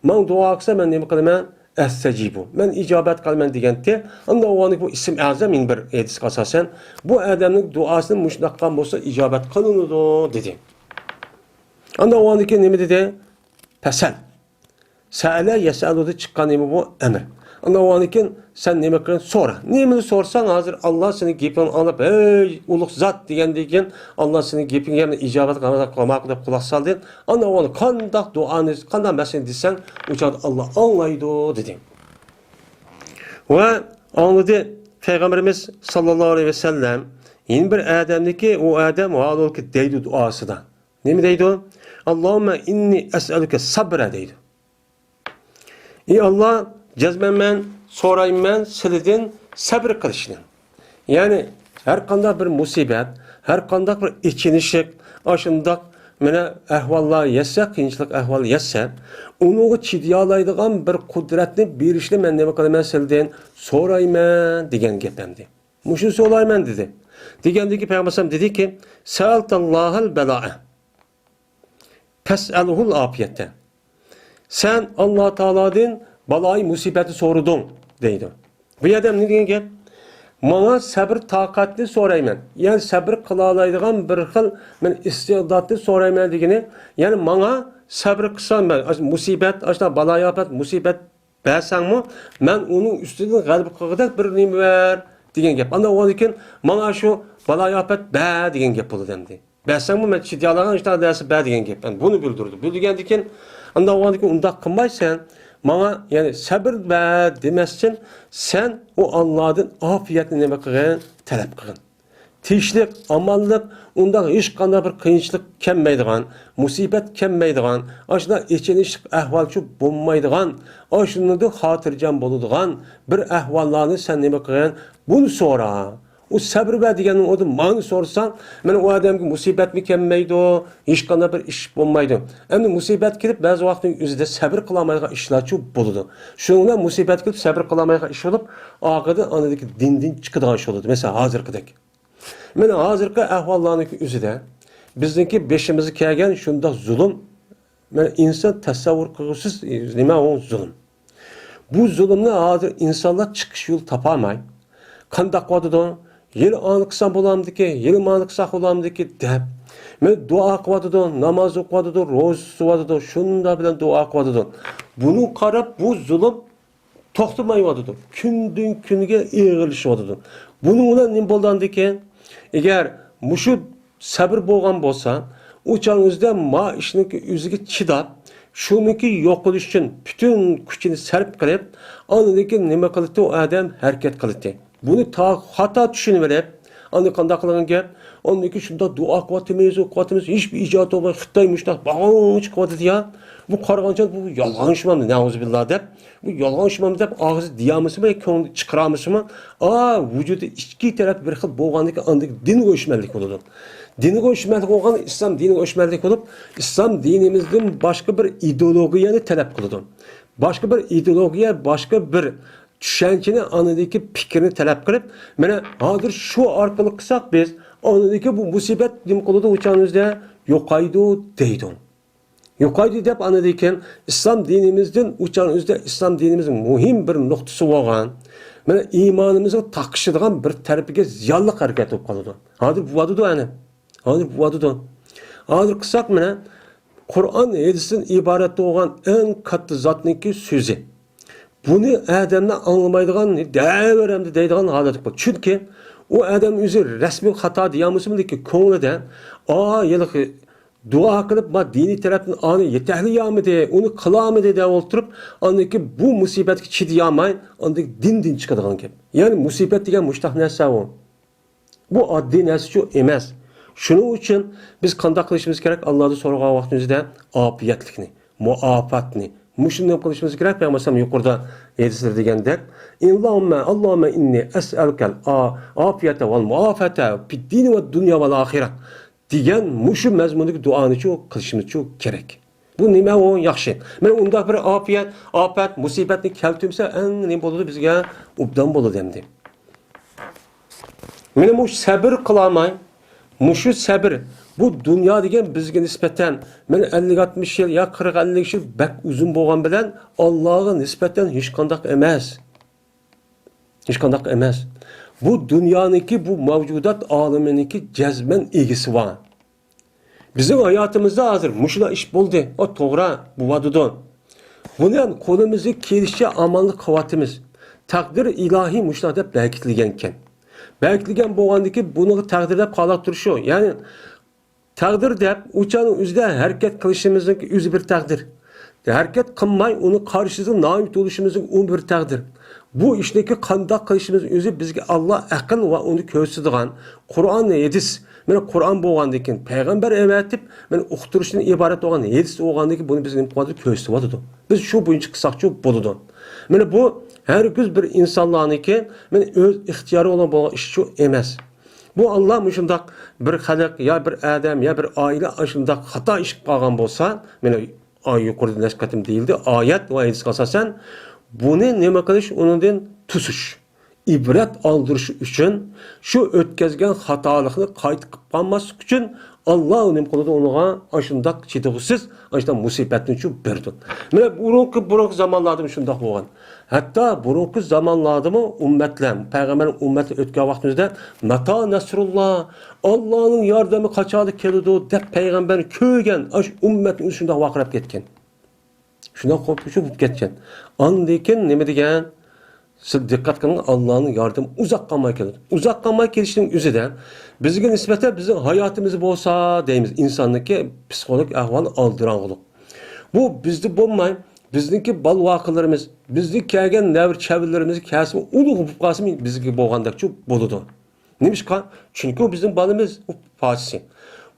ماڭا دۇئا قىلسا، مەن نېمە قىلىمەن؟ ئەستەجىبۇ. مەن ئىجابەت قىلىمەن دېگەنتى. ئاندىن ئۇ بۇ ئىسىم ئەزەم يەنە بىر ھەدىسكە ئاساسەن، بۇ ئادەمنىڭ دۇئاسىنى مۇشۇنداق قىلغان بولسا ئىجابەت قىلىنىدۇ دېدى. ئاندىن ئۇ كېيىن نېمە دېدى؟ پەسەل. سەئەلە يەسئەلۇدىن چىققان نېمە بۇ؟ ئەمىر. ئاندىن ئۇ كېيىن سەن نېمە قىلغىن؟ سورا. نېمىنى سورىساڭ، ھازىر ئاللا سېنىڭ گېپىڭنى ئاڭلاپ، ھەي ئۇلۇغ زات دېگەندىن كېيىن، ئاللا سېنىڭ گېپىڭگە يەنە ئىجابەت قىلماققا قۇلاق سال دېدى. ئاندىن ئۇ كېيىن قانداق دۇئانى، قانداق مەسىلىنى دېسەڭ، ئۇ چاغدا ئاللا ئاڭلايدۇ دېدى. ۋە ئاڭلىدى پەيغەمبىرىمىز ساللاللاھۇ ئەلەيھى ۋەسەللەم يەنە بىر ئادەمنىكى، ئۇ ئادەم ھالبۇكى دەيدۇ دۇئاسىدا. نېمە دەيدۇ؟ ئاللاھۇممە ئىننى ئەسئەلۇكە سەبرە دەيدۇ. ئى ئاللا، جەزمەن مەن سورايمەن سىلىدىن سەبر قىلىشنى. يەنى ھەر قانداق بىر مۇسىبەت، ھەر قانداق بىر ئېچىنىشلىق، ئاشۇنداق مانا ئەھۋاللار يەتسە، قىيىنچىلىق ئەھۋال يەتسە، ئۇنىڭغا چىدىيالايدىغان بىر قۇدرەتنى بېرىشنى مەن نېمە قىلىمەن سىلىدىن؟ سورايمەن دېگەن گەپ ئەمدى. مۇشۇنى سورايمەن دېدى. دېگەندىكى پەيغەمبەر ئەلەيھىسسالام دېدىكى، سەئەلتەللاھەل بەلائە. پەسئەلھۇل ئاپىيەتە. سەن ئاللا تائالادىن بالايى مۇسىبەتنى سورىدىڭ دەيدۇ. بۇ يەردە نېمە دېگەن گەپ؟ ماڭا سەبر تاقەتنى سورايمەن. يەنى سەبر قىلالايدىغان بىر خىل مەن ئىستىئداتنى سورايمەن دېگىنى، يەنى ماڭا سەبر قىلسام مەن، مۇسىبەت، ئاشۇنداق بالايىئاپەت، مۇسىبەت بەرسەڭمۇ، مەن ئۇنىڭ ئۈستىدىن غەلىبە قىلغۇدەك بىر نېمە بەر دېگەن گەپ. ئاندىن ئۇنىڭدىن كېيىن ماڭا شۇ بالايىئاپەت بەر دېگەن گەپ بولىدۇ ئەمدى. بەرسەڭمۇ مەن چىدىيالايدىغان شۇنداق نەرسە بەر دېگەن گەپ. ئەمدى بۇنى بىلدۈرىدۇ. بۇ دېگەندىن كېيىن ئاندىن ئۇنىڭدىن كېيىن ئۇنداق قىلمايسەن، ماڭا يەنى سەبر بەر دېمەستىن، سەن ئۇ ئاللادىن ئاپىيەتنى نېمە قىلغىن؟ تەلەپ قىلغىن. تىنچلىق، ئامانلىق، ئۇنداق ھېچقانداق بىر قىيىنچىلىق كەلمەيدىغان، مۇسىبەت كەلمەيدىغان، ئاشۇنداق ئېچىنىشلىق ئەھۋالچۇ بولمايدىغان، ئاشۇندىن خاتىرجەم بولىدىغان بىر ئەھۋاللارنى سەن نېمە قىلغىن؟ بۇنى سورا. ئۇ سەبرى بار دېگەننىڭ ئورنىدا مانى سورىساڭ، مانا ئۇ ئادەمگە مۇسىبەتمۇ كەلمەيدۇ، ھېچقانداق بىر ئىش بولمايدۇ. ئەمدى مۇسىبەت كېلىپ، بەزى ۋاقىتنىڭ ئۆزىدە سەبرى قىلالمايدىغان ئىشلارچۇ بولىدۇ. شۇنىڭ بىلەن مۇسىبەت كېلىپ، سەبرى قىلالمايدىغان ئىش بولۇپ، ئاخىرىدا ئاندىكى دىندىن چىقىدىغان ئىش بولىدۇ. مەسىلەن، ھازىرقىدەك. مانا ھازىرقى ئەھۋاللارنىڭكى ئۆزىدە بىزنىڭكى بېشىمىزغا كەلگەن شۇنداق زۇلۇم، مانا ئىنسان تەسەۋۋۇر قىلغۇسىز نېمە ئۇ زۇلۇم. بۇ زۇلۇمنى ھازىر ئىنسانلار چىقىش يول تاپالماي، قانداق قىلىۋاتىدۇ؟ يەنە ئانى قىلسام بولامدىكى، يەنە مانى قىلساق بولامدىكى دەپ، مانا دۇئا قىلىۋاتىدۇ، ناماز ئوقۇۋاتىدۇ، روزا تۇتۇۋاتىدۇ، شۇنداق بىلەن دۇئا قىلىۋاتىدۇ. بۇنىڭغا قاراپ بۇ زۇلۇم توختىمايۋاتىدۇ. كۈندىن كۈنگە ئېغىرلىشىۋاتىدۇ. بۇنىڭ بىلەن نېمە بولىدىكىن؟ ئەگەر مۇشۇ سەبرى بولغان بولسا، ئۇ چاغنىڭ ئۆزىدە ما ئىشنىڭكى ئۆزىگە چىداپ، شۇنىڭكى يوقىلىشى ئۈچۈن پۈتۈن كۈچىنى سەرپ قىلىپ، ئاندىن كېيىن نېمە قىلىتتى؟ ئۇ ئادەم ھەرىكەت قىلىتتى. بۇنى تا خاتا چۈشىنىۋېلىپ، ئاندىن قانداق قىلغان گەپ؟ ئاندىن كېيىن شۇنداق دۇئا قىلىۋاتىمىز، ئوقۇۋاتىمىز، ھېچبىر ئىجابىيىتى بولماي، خىتاي مۇشۇنداق باغلانغۇچ قىلىۋاتىدۇ يا، بۇ قارىغانچە بۇ يالغان شۇمامدۇ، نەئۇزۇبىللا دەپ، بۇ يالغان شۇمامدۇ دەپ ئاغزى دېيەلمىسىمۇ، كۆڭلى چىقىرالمىسىمۇ، ئا، ۋۇجۇدى ئىككى تەرەپ بىر خىل بولغاندىكىن ئاندىن دىنغا ئۆچمەنلىك بولىدۇ. دىنغا ئۆچمەنلىك بولغان ئىسلام دىنىغا ئۆچمەنلىك بولۇپ، ئىسلام دىنىمىزدىن باشقا بىر ئىدېئولوگىيەنى تەلەپ قىلىدۇ. باشقا بىر ئىدېئولوگىيە، باشقا بىر چۈشەنچىنى، ئاندىكى پىكىرنى تەلەپ قىلىپ، مانا ھازىر شۇ ئارقىلىق قىلساق بىز، ئاندىكى بۇ مۇسىبەت نېمە قىلىدۇ، ئۇ چاغنىڭ ئۆزىدە يوقايدۇ دەيدۇ. يوقايدۇ دەپ ئاندىن كېيىن ئىسلام دىنىمىزدىن ئۇ چاغنىڭ ئۆزىدە ئىسلام دىنىمىزنىڭ مۇھىم بىر نۇقتىسى بولغان، مانا ئىمانىمىزغا تاقىشىدىغان بىر تەرىپىگە زىيانلىق ھەرىكەت بولۇپ قالىدۇ. ھازىر بولۇۋاتىدۇ ئەنە. ھازىر بولۇۋاتىدۇ. ھازىر قىلساق مانا قۇرئان ھەدىستىن ئىبارەت بولغان ئەڭ كاتتا زاتنىڭكى سۆزى. بۇنى ئادەملەر ئاڭلىمايدىغان، دەۋېرەمدى دەيدىغان ھالەتكە بولدى. چۈنكى ئۇ ئادەم ئۆزى رەسمىي خاتا دېيەلمىسىمۇ، لېكىن كۆڭلىدە، ئا، ھېلىقى دۇئا قىلىپ، ما دىنىي تەرەپتىن ئانى يېتەكلىيەلمىدى، ئۇنى قىلالمىدى دەپ ئولتۇرۇپ، ئاندىن كېيىن بۇ مۇسىبەتكە چىدىيالماي، ئاندىن دىندىن چىقىدىغان گەپ. يەنى مۇسىبەت دېگەن مۇشۇنداق نەرسە ئۇ. بۇ ئاددىي نەرسىچۇ ئەمەس. شۇنىڭ ئۈچۈن بىز قانداق قىلىشىمىز كېرەك؟ ئاللادىن سورىغان ۋاقتىمىزدا ئاپىيەتلىكنى، مۇئاپاتنى، مۇشۇنى نېمە قىلىشىمىز كېرەك؟ پەيغەمبەر ئەلەيھىسسالام يۇقىرىدا ھەدىسلەردە دېگەندەك، ئاللاھۇممە، ئاللاھۇممە ئىننى ئەسئەلۇكەل ئا-، ئاپىيەتە ۋەل مۇئافەتە فىددىنى ۋەددۇنيا ۋەل ئاخىرە دېگەن مۇشۇ مەزمۇندىكى دۇئانىچۇ قىلىشىمىزچۇ كېرەك. بۇ نېمە ئۇ؟ ياخشى. مانا ئۇنداق بىر ئاپىيەت، ئاپەت، مۇسىبەتنى كەلتۈرمىسە، ئەڭ نېمە بولىدۇ بىزگە؟ ئوبدان بولىدۇ ئەمدى. مانا مۇشۇ سەبر قىلالماي، مۇشۇ سەبر، بۇ دۇنيا دېگەن بىزگە نىسبەتەن، مانا ئەللىك ئاتمىش يىل يا قىرىق ئەللىك يىل بەك ئۇزۇن بولغان بىلەن، ئاللاغا نىسبەتەن ھېچقانداق ئەمەس. ھېچقانداق ئەمەس. بۇ دۇنيانىڭكى، بۇ مەۋجۇدات ئالىمىنىڭكى جەزمەن ئىگىسى بار. بىزنىڭ ھاياتىمىزدا ھازىر مۇشۇنداق ئىش بولدى. ئۇ توغرا، بولۇۋاتىدۇ. بۇنى ھەم قولىمىزغا كېلىشىچە ئامانلىق قىلىۋاتىمىز. تەقدىر ئىلاھىي مۇشۇنداق دەپ بەكىتىلگەنكەن. بەكىتىلگەن بولغاندىكىن بۇنىڭغا تەقدىر دەپ قالاق تۇرۇشۇ. يەنى تەقدىر دەپ ئۇ چاغنىڭ ئۆزىدە ھەرىكەت قىلىشىمىزنىڭ ئۆزى بىر تەقدىر. ھەرىكەت قىلماي ئۇنىڭ قارشىسىغا نائىم تۇرۇشىمىزنىڭ ئۇ بىر تەقدىر. بۇ ئىشنىكى قانداق قىلىشىمىز ئۆزى بىزگە ئاللا ئەقىل ۋە ئۇنى كۆرسىتىدىغان قۇرئان، ھەدىس. مانا قۇرئان بولغاندىن كېيىن پەيغەمبەر ئەۋەتىپ، مانا ئۇقتۇرۇشتىن ئىبارەت بولغان ھەدىس بولغاندىن كېيىن بۇنى بىزگە نېمە قىلىۋاتىدۇ؟ كۆرسىتىۋاتىدۇ. بىز شۇ بويىچە قىلساقچۇ بولىدۇ. مانا بۇ ھەرگىز بىر ئىنسانلارنىڭكى مانا ئۆز ئىختىيارى بىلەن بولغان ئىشچۇ ئەمەس. بۇ ئاللا مۇشۇنداق بىر خەلق يا بىر ئادەم يا بىر ئائىلە ئاشۇنداق خاتا ئىش قىلىپ قالغان بولسا، مانا ئا-، يۇقىرىدا نەچچە قېتىم دېيىلدى، ئايەت ۋە ھەدىسكە ئاساسەن، بۇنى نېمە قىلىش، ئۇنىڭدىن توسۇش، ئىبرەت ئالدۇرۇش ئۈچۈن، شۇ ئۆتكەزگەن خاتالىقنى قايتا قىلىپ قالماسلىق ئۈچۈن، ئاللا نېمە قىلىدۇ ئۇنىڭغا؟ ئاشۇنداق چىدىغۇسىز، ئاشۇنداق مۇسىبەتنىچۇ بېرىدۇ. مانا بۇرۇنقى، بۇرۇنقى زامانلاردىمۇ شۇنداق بولغان. ھەتتا بۇرۇنقى زامانلاردىمۇ ئۈممەتلەر، پەيغەمبەرنىڭ ئۈممەتلىرى ئۆتكەن ۋاقتىمىزدا، ماتا نەسرۇللا، ئاللانىڭ ياردىمى قاچاندا كېلىدۇ دەپ پەيغەمبەرنى كۆرگەن ئاشۇ ئۈممەتنىڭ ئۆزى شۇنداق ۋارقىراپ كەتكەن. شۇنداق قورقۇنچلۇق بولۇپ كەتكەن. ئاندىن كېيىن نېمە دېگەن؟ سىز دىققەت قىلىڭ، ئاللانىڭ ياردىمى ئۇزاق قالماي كېلىدۇ. ئۇزاق قالماي كېلىشنىڭ ئۆزىدە بىزگە نىسبەتەن بىزنىڭ ھاياتىمىز بولسا دەيمىز، ئىنساننىڭكى پسىخولوگىك ئەھۋالى ئالدىراڭغۇلۇق. بۇ بىزدە بولماي، بىزنىڭكى بالا-ۋاقىلىرىمىز، بىزدىن كەلگەن نەۋرە-چەۋرىلىرىمىزگە كەلسىمۇ، ئۇلۇغ بولۇپ قالسىمۇ بىزگە بولغاندەكچۇ بولىدۇ. نېمىشقا؟ چۈنكى ئۇ بىزنىڭ بالىمىز، ئۇ پارچىسى.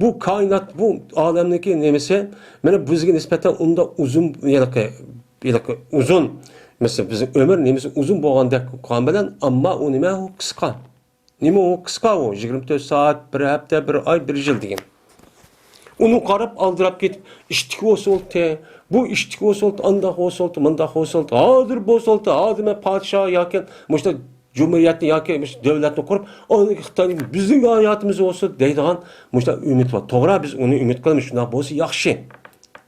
بۇ كائىنات، بۇ ئالەمنىڭكى نېمىسى، مانا بىزگە نىسبەتەن ئۇنداق ئۇزۇن، ھېلىقى، ھېلىقى ئۇزۇن، مەسىلەن، بىزنىڭ ئۆمۈر نېمىسى ئۇزۇن بولغاندەك قىلغان بىلەن، ئەمما ئۇ نېمە؟ ئۇ قىسقا. نېمە ئۇ قىسقا ئۇ؟ يىگىرمە تۆت سائەت، بىر ھەپتە، بىر ئاي، بىر يىل دېگەن. ئۇنى قاراپ ئالدىراپ كېتىپ، ئىشتىك بوسۇلتى، بۇ ئىشتىك بوسۇلتى، ئانداق بوسۇلتى، مۇنداق بوسۇلتى، ھازىر بوسۇلتى، ھازىر مەن پادىشاھ ياكى مۇشۇ جۇمھۇرىيەتنى ياكى مۇشۇ دۆلەتنى قۇرۇپ، ئاندىن خىتاينىڭ بىزنىڭ ھاياتىمىز بولسۇن دەيدىغان مۇشۇنداق ئۈمىد بار. توغرا، بىز ئۇنى ئۈمىد قىلىمىز، شۇنداق بولسا ياخشى.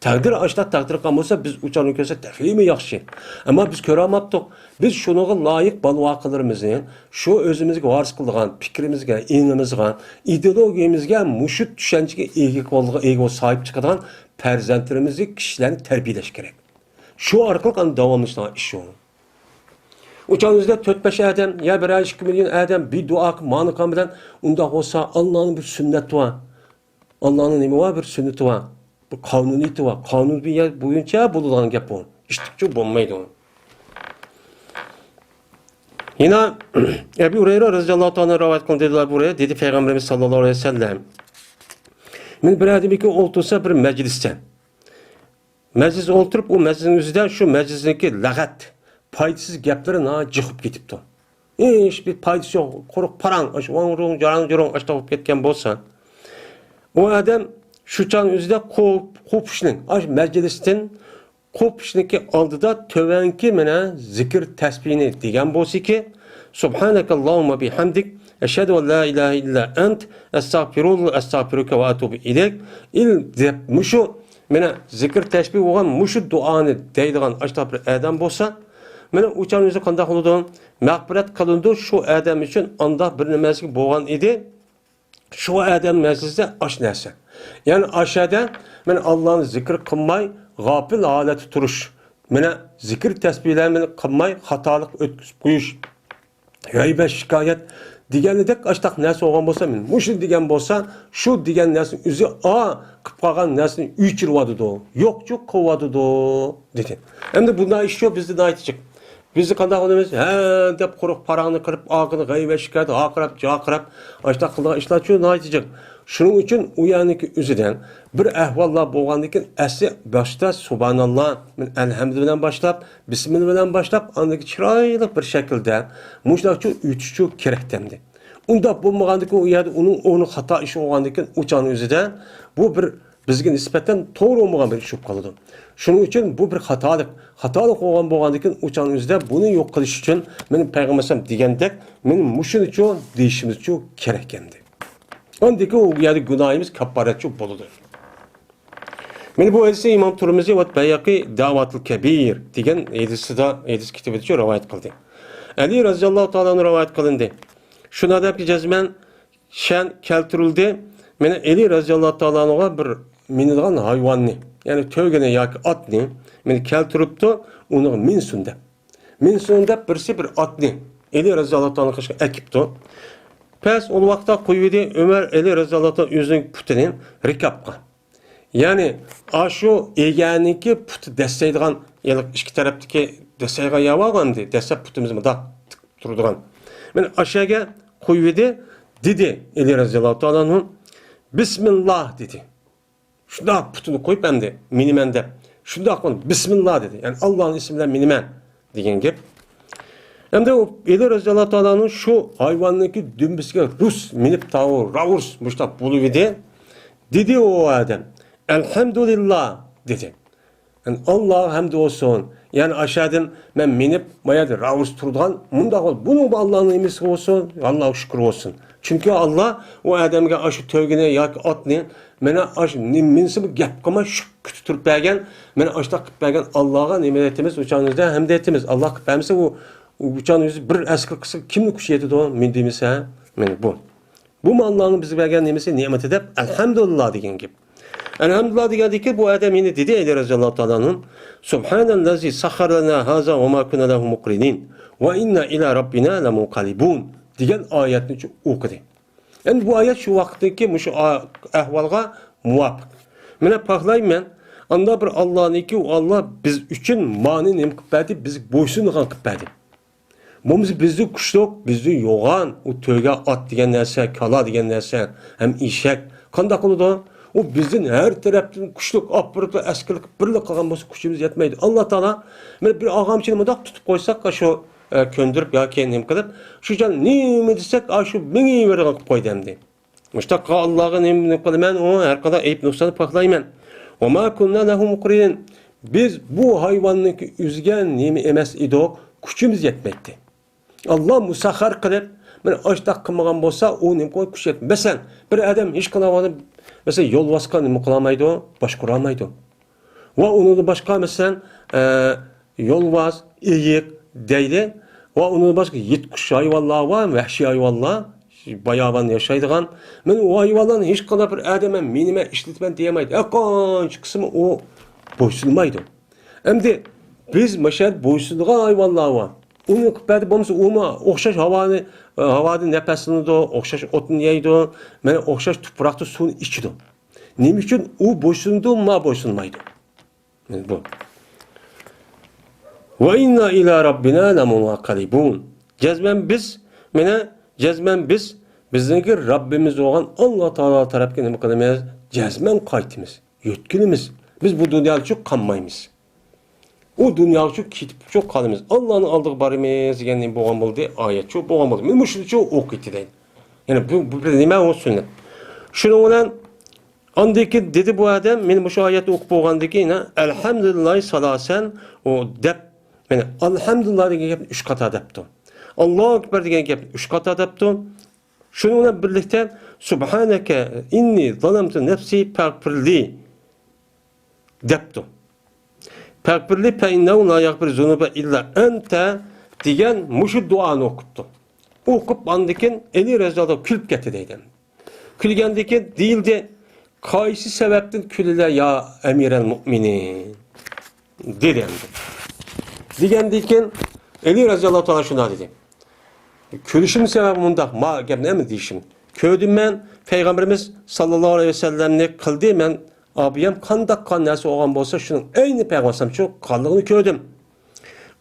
تەقدىر ئاشۇنداق تەقدىر قىلغان بولسا، بىز ئۇ چاغنى كۆرسە تېخىمۇ ياخشى. ئەمما بىز كۆرەلمەپتۇق. بىز شۇنىڭغا لايىق بالا-ۋاقىلىرىمىزنى، شۇ ئۆزىمىزگە ۋارىس قىلىدىغان پىكرىمىزگە، ئېڭىمىزغا، ئىدېئولوگىيەمىزگە، مۇشۇ چۈشەنچىگە ئىگە بولغا-، ئىگە بولۇپ ساھىب چىقىدىغان پەرزەنتلىرىمىزنى، كىشىلەرنى تەربىيەلەش كېرەك. شۇ ئارقىلىق ئاندىن داۋاملىشىدىغان ئىش ئۇ. ئۇ چاغنىڭ ئۆزىدە تۆت-بەش ئادەم يا بىرەر ئىككى مىليون ئادەم بىر دۇئا قىلىپ مانا قىلغان بىلەن، ئۇنداق بولسا ئاللانىڭ بىر سۈننىتى بار. ئاللانىڭ نېمە بار؟ بىر سۈننىتى بار. بىر قانۇنىيىتى بار. قانۇن بويىچە بولىدىغان گەپ بۇ. ئىشتىكچۇ بولمايدۇ. يەنە ئەبۇ ھۇرەيرە رەزىياللاھۇ تائالا رىۋايەت قىلدى، دېدىلەر، بۇ دېدى پەيغەمبىرىمىز ساللاللاھۇ ئەلەيھى ۋەسەللەم، مەن بىر ئادەم ئىككى ئولتۇرسا بىر مەجلىستە. مەجلىس ئولتۇرۇپ، ئۇ مەجلىسنىڭ ئۆزىدە شۇ مەجلىسنىڭكى لەغەت، پايدىسىز گەپلىرى ناھايىتى جىقىپ كېتىپتۇ. ھېچ بىر پايدىسى يوق، قۇرۇق پاراڭ، ئاشۇ ۋاڭ-رۇڭ، جاراڭ-جۇرۇڭ ئاشۇنداق بولۇپ كەتكەن بولسا، ئۇ ئادەم شۇ چاغنىڭ ئۆزىدە قوپ-، قوپۇشنىڭ، ئاشۇ مەجلىستىن قوپۇشنىڭكى ئالدىدا تۆۋەنكى مانا زىكىر تەسبىھنى دېگەن بولسىكى، سۇبھانەكەللاھۇممە بىھەمدىك، ئەشھەدۇ ئەن لا ئىلاھە ئىللا ئەنت، ئەستەغپىرۇل-، ئەستەغپىرۇكە ۋە ئەتۇبۇ ئىلەيك، ئىل دەپ مۇشۇ مانا زىكىر تەسبىھ بولغان مۇشۇ دۇئانى دەيدىغان ئاشۇنداق بىر ئادەم بولسا، مانا ئۇ چاغنىڭ ئۆزى قانداق بولىدۇ؟ مەغپىرەت قىلىنىدۇ شۇ ئادەم ئۈچۈن ئانداق بىر نېمىسى بولغان ئىدى. شۇ ئادەم مەسىلىسى ئاش نەرسە. يەنى ئاشەدە مانا ئاللانى زىكىر قىلماي غاپىل ھالەتتە تۇرۇش. مانا زىكىر تەسبىھلەرنى قىلماي خاتالىق ئۆتكۈزۈپ قويۇش. غەيۋەت، شىكايەت دېگەندەك ئاشتاق نەرسە بولغان بولسا، مانا مۇشۇنى دېگەن بولسا، شۇ دېگەن نەرسىنى ئۆزى، ئا، قىلىپ قالغان نەرسىنى ئۆچۈرۈۋاتىدۇ، يوقچۇ قىلىۋاتىدۇ، دېدى. ئەمدى بۇنداق ئىش شۇ بىزدە ناھايىتى جىق. بىز قانداق بولىمىز؟ ھە دەپ قۇرۇق پاراڭنى قىلىپ، ئارقىدىن غەيۋەت شىكايەت ھارقىراپ، جارقىراپ، ئاشۇنداق قىلىدىغان ئىشلارچۇ ناھايىتى جىق. شۇنىڭ ئۈچۈن ئۇ يەرنىڭكى ئۆزىدە بىر ئەھۋاللار بولغاندىن كېيىن ئەسلى باشتا سۇبھاناللا، مەن ئەلھەمدۇ بىلەن باشلاپ، بىسمىللا بىلەن باشلاپ، ئاندىن كېيىن چىرايلىق بىر شەكىلدە مۇشۇنداقچۇ ئۆتۈشچۇ كېرەكتەمدى. ئۇنداق بولمىغاندىكىن ئۇ يەردە ئۇنىڭ ئورنى خاتا ئىش بولغاندىكىن ئۇ چاغنىڭ ئۆزىدە بۇ بىر بىزگە نىسبەتەن توغرا بولمىغان بىر ئىش بولۇپ قالىدۇ. شۇنىڭ ئۈچۈن بۇ بىر خاتالىق. خاتالىق بولغان بولغاندىكىن ئۇ چاغنىڭ ئۆزىدە بۇنى يوق قىلىش ئۈچۈن مېنىڭ پەيغەمبەر ئەلەيھىسسالام دېگەندەك مېنىڭ مۇشۇنىچۇ دېيىشىمىزچۇ كېرەك ئەمدى. ئاندىكى ئۇ يەردە گۇناھىمىز كاپپارەتچۇ بولىدۇ. مانا بۇ ھەدىسنى ئىمام تۇرمىزى ۋە بەيھەقى دەۋاتىل كەبىر دېگەن ھەدىسىدا، ھەدىس كىتابىدىچۇ رىۋايەت قىلدى. ئەلى رەزىياللاھۇ تائالا ئەنھۇ رىۋايەت قىلىندى. شۇ نەدەپكە جەزمەن شەن كەلتۈرۈلدى. مانا ئەلى رەزىياللاھۇ تائالا ئەنھۇغا بىر مىنىدىغان ھايۋاننى، يەنى تۆگىنى ياكى ئاتنى مانا كەلتۈرۈپتۇ، ئۇنىڭغا مىنسۇن دەپ. مىنسۇن دەپ بىرسى بىر ئاتنى ئەلى رەزىياللاھۇ تائالا قېشىغا ئەكىپتۇ. پەس ئۇ ۋاقىتتا قويۇۋىدى ئۆمەر ئەلى رەزىياللاھۇ تائالا ئۆزىنىڭ پۇتىنى رىكابقا. يەنى ئاشۇ ئىگەنىڭكى پۇتى دەسسەيدىغان، يەنى ئىككى تەرەپتىكى دەسسەيدىغان يەر بارغۇ ئەمدى، دەسسەپ پۇتىمىز مۇنداق تىك تۇرىدىغان. مانا ئاشۇ يەرگە قويۇۋىدى، دېدى ئەلى رەزىياللاھۇ تائالا ئەنھۇ، بىسمىللا دېدى. شۇنداق پۇتىنى قويۇپ ئەمدى مىنىمەن دەپ، شۇنداق قىلىپ بىسمىللا دېدى. يەنى ئاللانىڭ ئىسمى بىلەن مىنىمەن دېگەن گەپ. ئەمدى ئۇ ئەلى رەزىياللاھۇ تائالا ئەنھۇ شۇ ھايۋاننىڭكى دۈمبىسىگە رۇس مىنىپ تاۋۇ راۋۇرس مۇشتاق بولۇۋىدى. دېدى ئۇ ئادەم، ئەلھەمدۇلىللا دېدى. يەنى ئاللاغا ھەمد بولسۇن. يەنى ئاشۇ ئادەم مەن مىنىپ ما يەردە راۋۇرس تۇرىدىغان مۇنداق بولدى. بۇنىڭغا ئاللانىڭ نېمىسى بولسۇن؟ ئاللاغا شۈكۈر بولسۇن. چۈنكى ئاللا ئۇ ئادەمگە ئاشۇ تۆگىنى ياكى ئاتنى مانا ئاشۇ نېمە مىنسىمۇ گەپ قىلماي شۈكۈر تۇرۇپ بەرگەن، مانا ئاشۇنداق قىلىپ بەرگەن ئاللاغا نېمە ئېيتىمىز؟ ئۇ چاغنىڭ ئۆزىدە ھەمد ئېيتىمىز. ئاللا قىلىپ بەرمىسە ئۇ، ئۇ چاغنىڭ ئۆزى بىر ئەسكىر قىلسا كىمنىڭ كۈچى يېتىدۇ؟ مىن دېمىسە، مانا بۇ. بۇمۇ ئاللانىڭ بىزگە بەرگەن نېمىسى، نېمىتى دەپ ئەلھەمدۇلىللا دېگەن گەپ. ئەلھەمدۇلىللا دېگەندىن كېيىن بۇ ئادەم يەنە دېدى، ئەلى رەزىياللاھۇ تائالا ئەنھۇ، سۇبھانەللەزى سەخخەرە لەنا ھازا ۋە ما كۇننا لەھۇ مۇقرىنىن ۋە ئىننا ئىلا رەببىنا لەمۇنقەلىبۇن دېگەن ئايەتنى ئوقۇدى. ئەمدى بۇ ئايەت شۇ ۋاقىتتىكى مۇشۇ ئا-، ئەھۋالغا مۇۋاپىق. مانا پاكلايمەن، ئاندا بىر ئاللانىكى، ئۇ ئاللا بىز ئۈچۈن مانى نېمە قىلىپ بەردى؟ بىزگە بويسۇنىدىغان قىلىپ بەردى. بولمىسا بىزدىن كۈچلۈك، بىزدىن يوغان، ئۇ تۆگە ئات دېگەن نەرسە، كالا دېگەن نەرسە، ھەم ئېشەك. قانداق قىلىدۇ؟ ئۇ بىزدىن ھەر تەرەپتىن كۈچلۈك، ئاپىرىپ ئەسكىرلىك بىرلا قىلغان بولسا، كۈچىمىز يەتمەيدۇ. ئاللا تائالا، مانا بىر ئاغامچىنى مۇنداق تۇتۇپ قويساق، شۇ، ئە، كۆندۈرۈپ ياكى نېمە قىلىپ، شۇ جان نېمە دېسەك، ئاشۇ مېڭىۋېرىدىغان قىلىپ قويدى ئەمدى. مۇشتاققا ئاللاغا نېمە قىلىمەن، ئۇ ھەر قانداق ئەيىب نۇقساننى پاكلايمەن. ۋەما كۇننا لەھۇ مۇقرىنىن. بىز بۇ ھايۋاننىڭكى ئۆزىگە نېمە ئەمەس ئىدۇق، كۈچىمىز يەتمەيتتى. ئاللا مۇسەخخەر قىلىپ، مانا ئاشتاق قىلمىغان بولسا، ئۇ نېمە قىلىدۇ، كۈچ يەتمەي. مەسىلەن، بىر ئادەم ھېچقانداق ۋاقىتتا، مەسىلەن، يولۋاسقا نېمە قىلالمايدۇ، باشقۇرالمايدۇ. ۋە ئۇنىڭدىن باشقا، مەسىلەن، ئە، يولۋاس، ئېيىق دەيلى. ۋە ئۇنىڭدىن باشقا يىرتقۇچ ھايۋانلار بار، ۋەھشىي ھايۋانلار، باياۋان ياشايدىغان. مانا ئۇ ھايۋانلارنى ھېچقانداق بىر ئادەم مەن مېنى مەن ئىشلىتىمەن دېيەلمەيدۇ. ھەر قانچە قىلسىمۇ ئۇ بويسۇنمايدۇ. ئەمدى بىز مەشەدە بويسۇنىدىغان ھايۋانلار بار. ئۇنى قىلىپ بەردى بولمىسا، ئۇمۇ ئوخشاش ھاۋانى، ھاۋادىن نەپەسلىنىدۇ، ئوخشاش ئوتنى يەيدۇ، مانا ئوخشاش تۇپراقتا سۇنى ئىچىدۇ. نېمە ئۈچۈن ئۇ بويسۇنىدۇ، ما بويسۇنمايدۇ؟ بۇ. ۋە ئىننا ئىلا رەببىنا لەمۇنقەلىبۇن. جەزمەن بىز، مانا، جەزمەن بىز، بىزنىڭكى رەببىمىز بولغان ئاللا تائالا تەرەپكە نېمە قىلىمىز؟ جەزمەن قايتىمىز، يۆتكىلىمىز. بىز بۇ دۇنيادا چۈ قالمايمىز. ئۇ دۇنياغا چۈ كېتىپ چۈ قالىمىز. ئاللانىڭ ئالدىغا بارىمىز دېگەن نېمە بولغان بولدى؟ ئايەت چۈ بولغان بولدى. مانا مۇشۇنى چۈ ئوقۇيتتى دەيدۇ. يەنى بۇ، بۇ بىر نېمە ئۇ سۈننەت. شۇنىڭ بىلەن ئاندىن كېيىن دېدى بۇ ئادەم، مانا مۇشۇ ئايەتنى ئوقۇپ بولغاندىن كېيىن، ئەلھەمدۇلىللاھى سالاسەن، ئۇ دەپ، مانا ئەلھەمدۇلىللا دېگەن گەپنى ئۈچ قاتا دەپتۇ. ئاللاھۇ ئەكبەر دېگەن گەپنى ئۈچ قاتا دەپتۇ. شۇنىڭ بىلەن بىرلىكتە، سۇبھانەكە ئىننى زالەمتۇ نەپسى فەغفىرلى دەپتۇ. فەغفىرلى فەئىننەھۇ لا يەغفىرۇ زۇنۇبە ئىللا ئەنتە دېگەن مۇشۇ دۇئانى ئوقۇپتۇ. ئوقۇپ ئاندىن كېيىن ئەلى رەزىياللاھۇ كۈلۈپ كەتتى دەيدۇ. كۈلگەندىن كېيىن دېيىلدى، قايسى سەۋەبتىن كۈلىلە يا ئەمىرەل مۇئمىنىن؟ دېدى ئەمدى. دېگەندىن كېيىن ئەلى رەزىياللاھۇ تائالا شۇنداق دېدى. كۈلۈشۈم سەۋەبى مۇنداق، ما گەپنى ئەمدى دېيىشىم. كۆردۈم مەن پەيغەمبىرىمىز ساللاللاھۇ ئەلەيھى ۋەسەللەمنى قىلدى، مەن ئابىيەم قانداق قىلغان نەرسە بولغان بولسا، شۇنىڭ ئەينى پەيغەمبەر ئەلەيھىسسالامچۇ قىلغانلىقىنى كۆردۈم.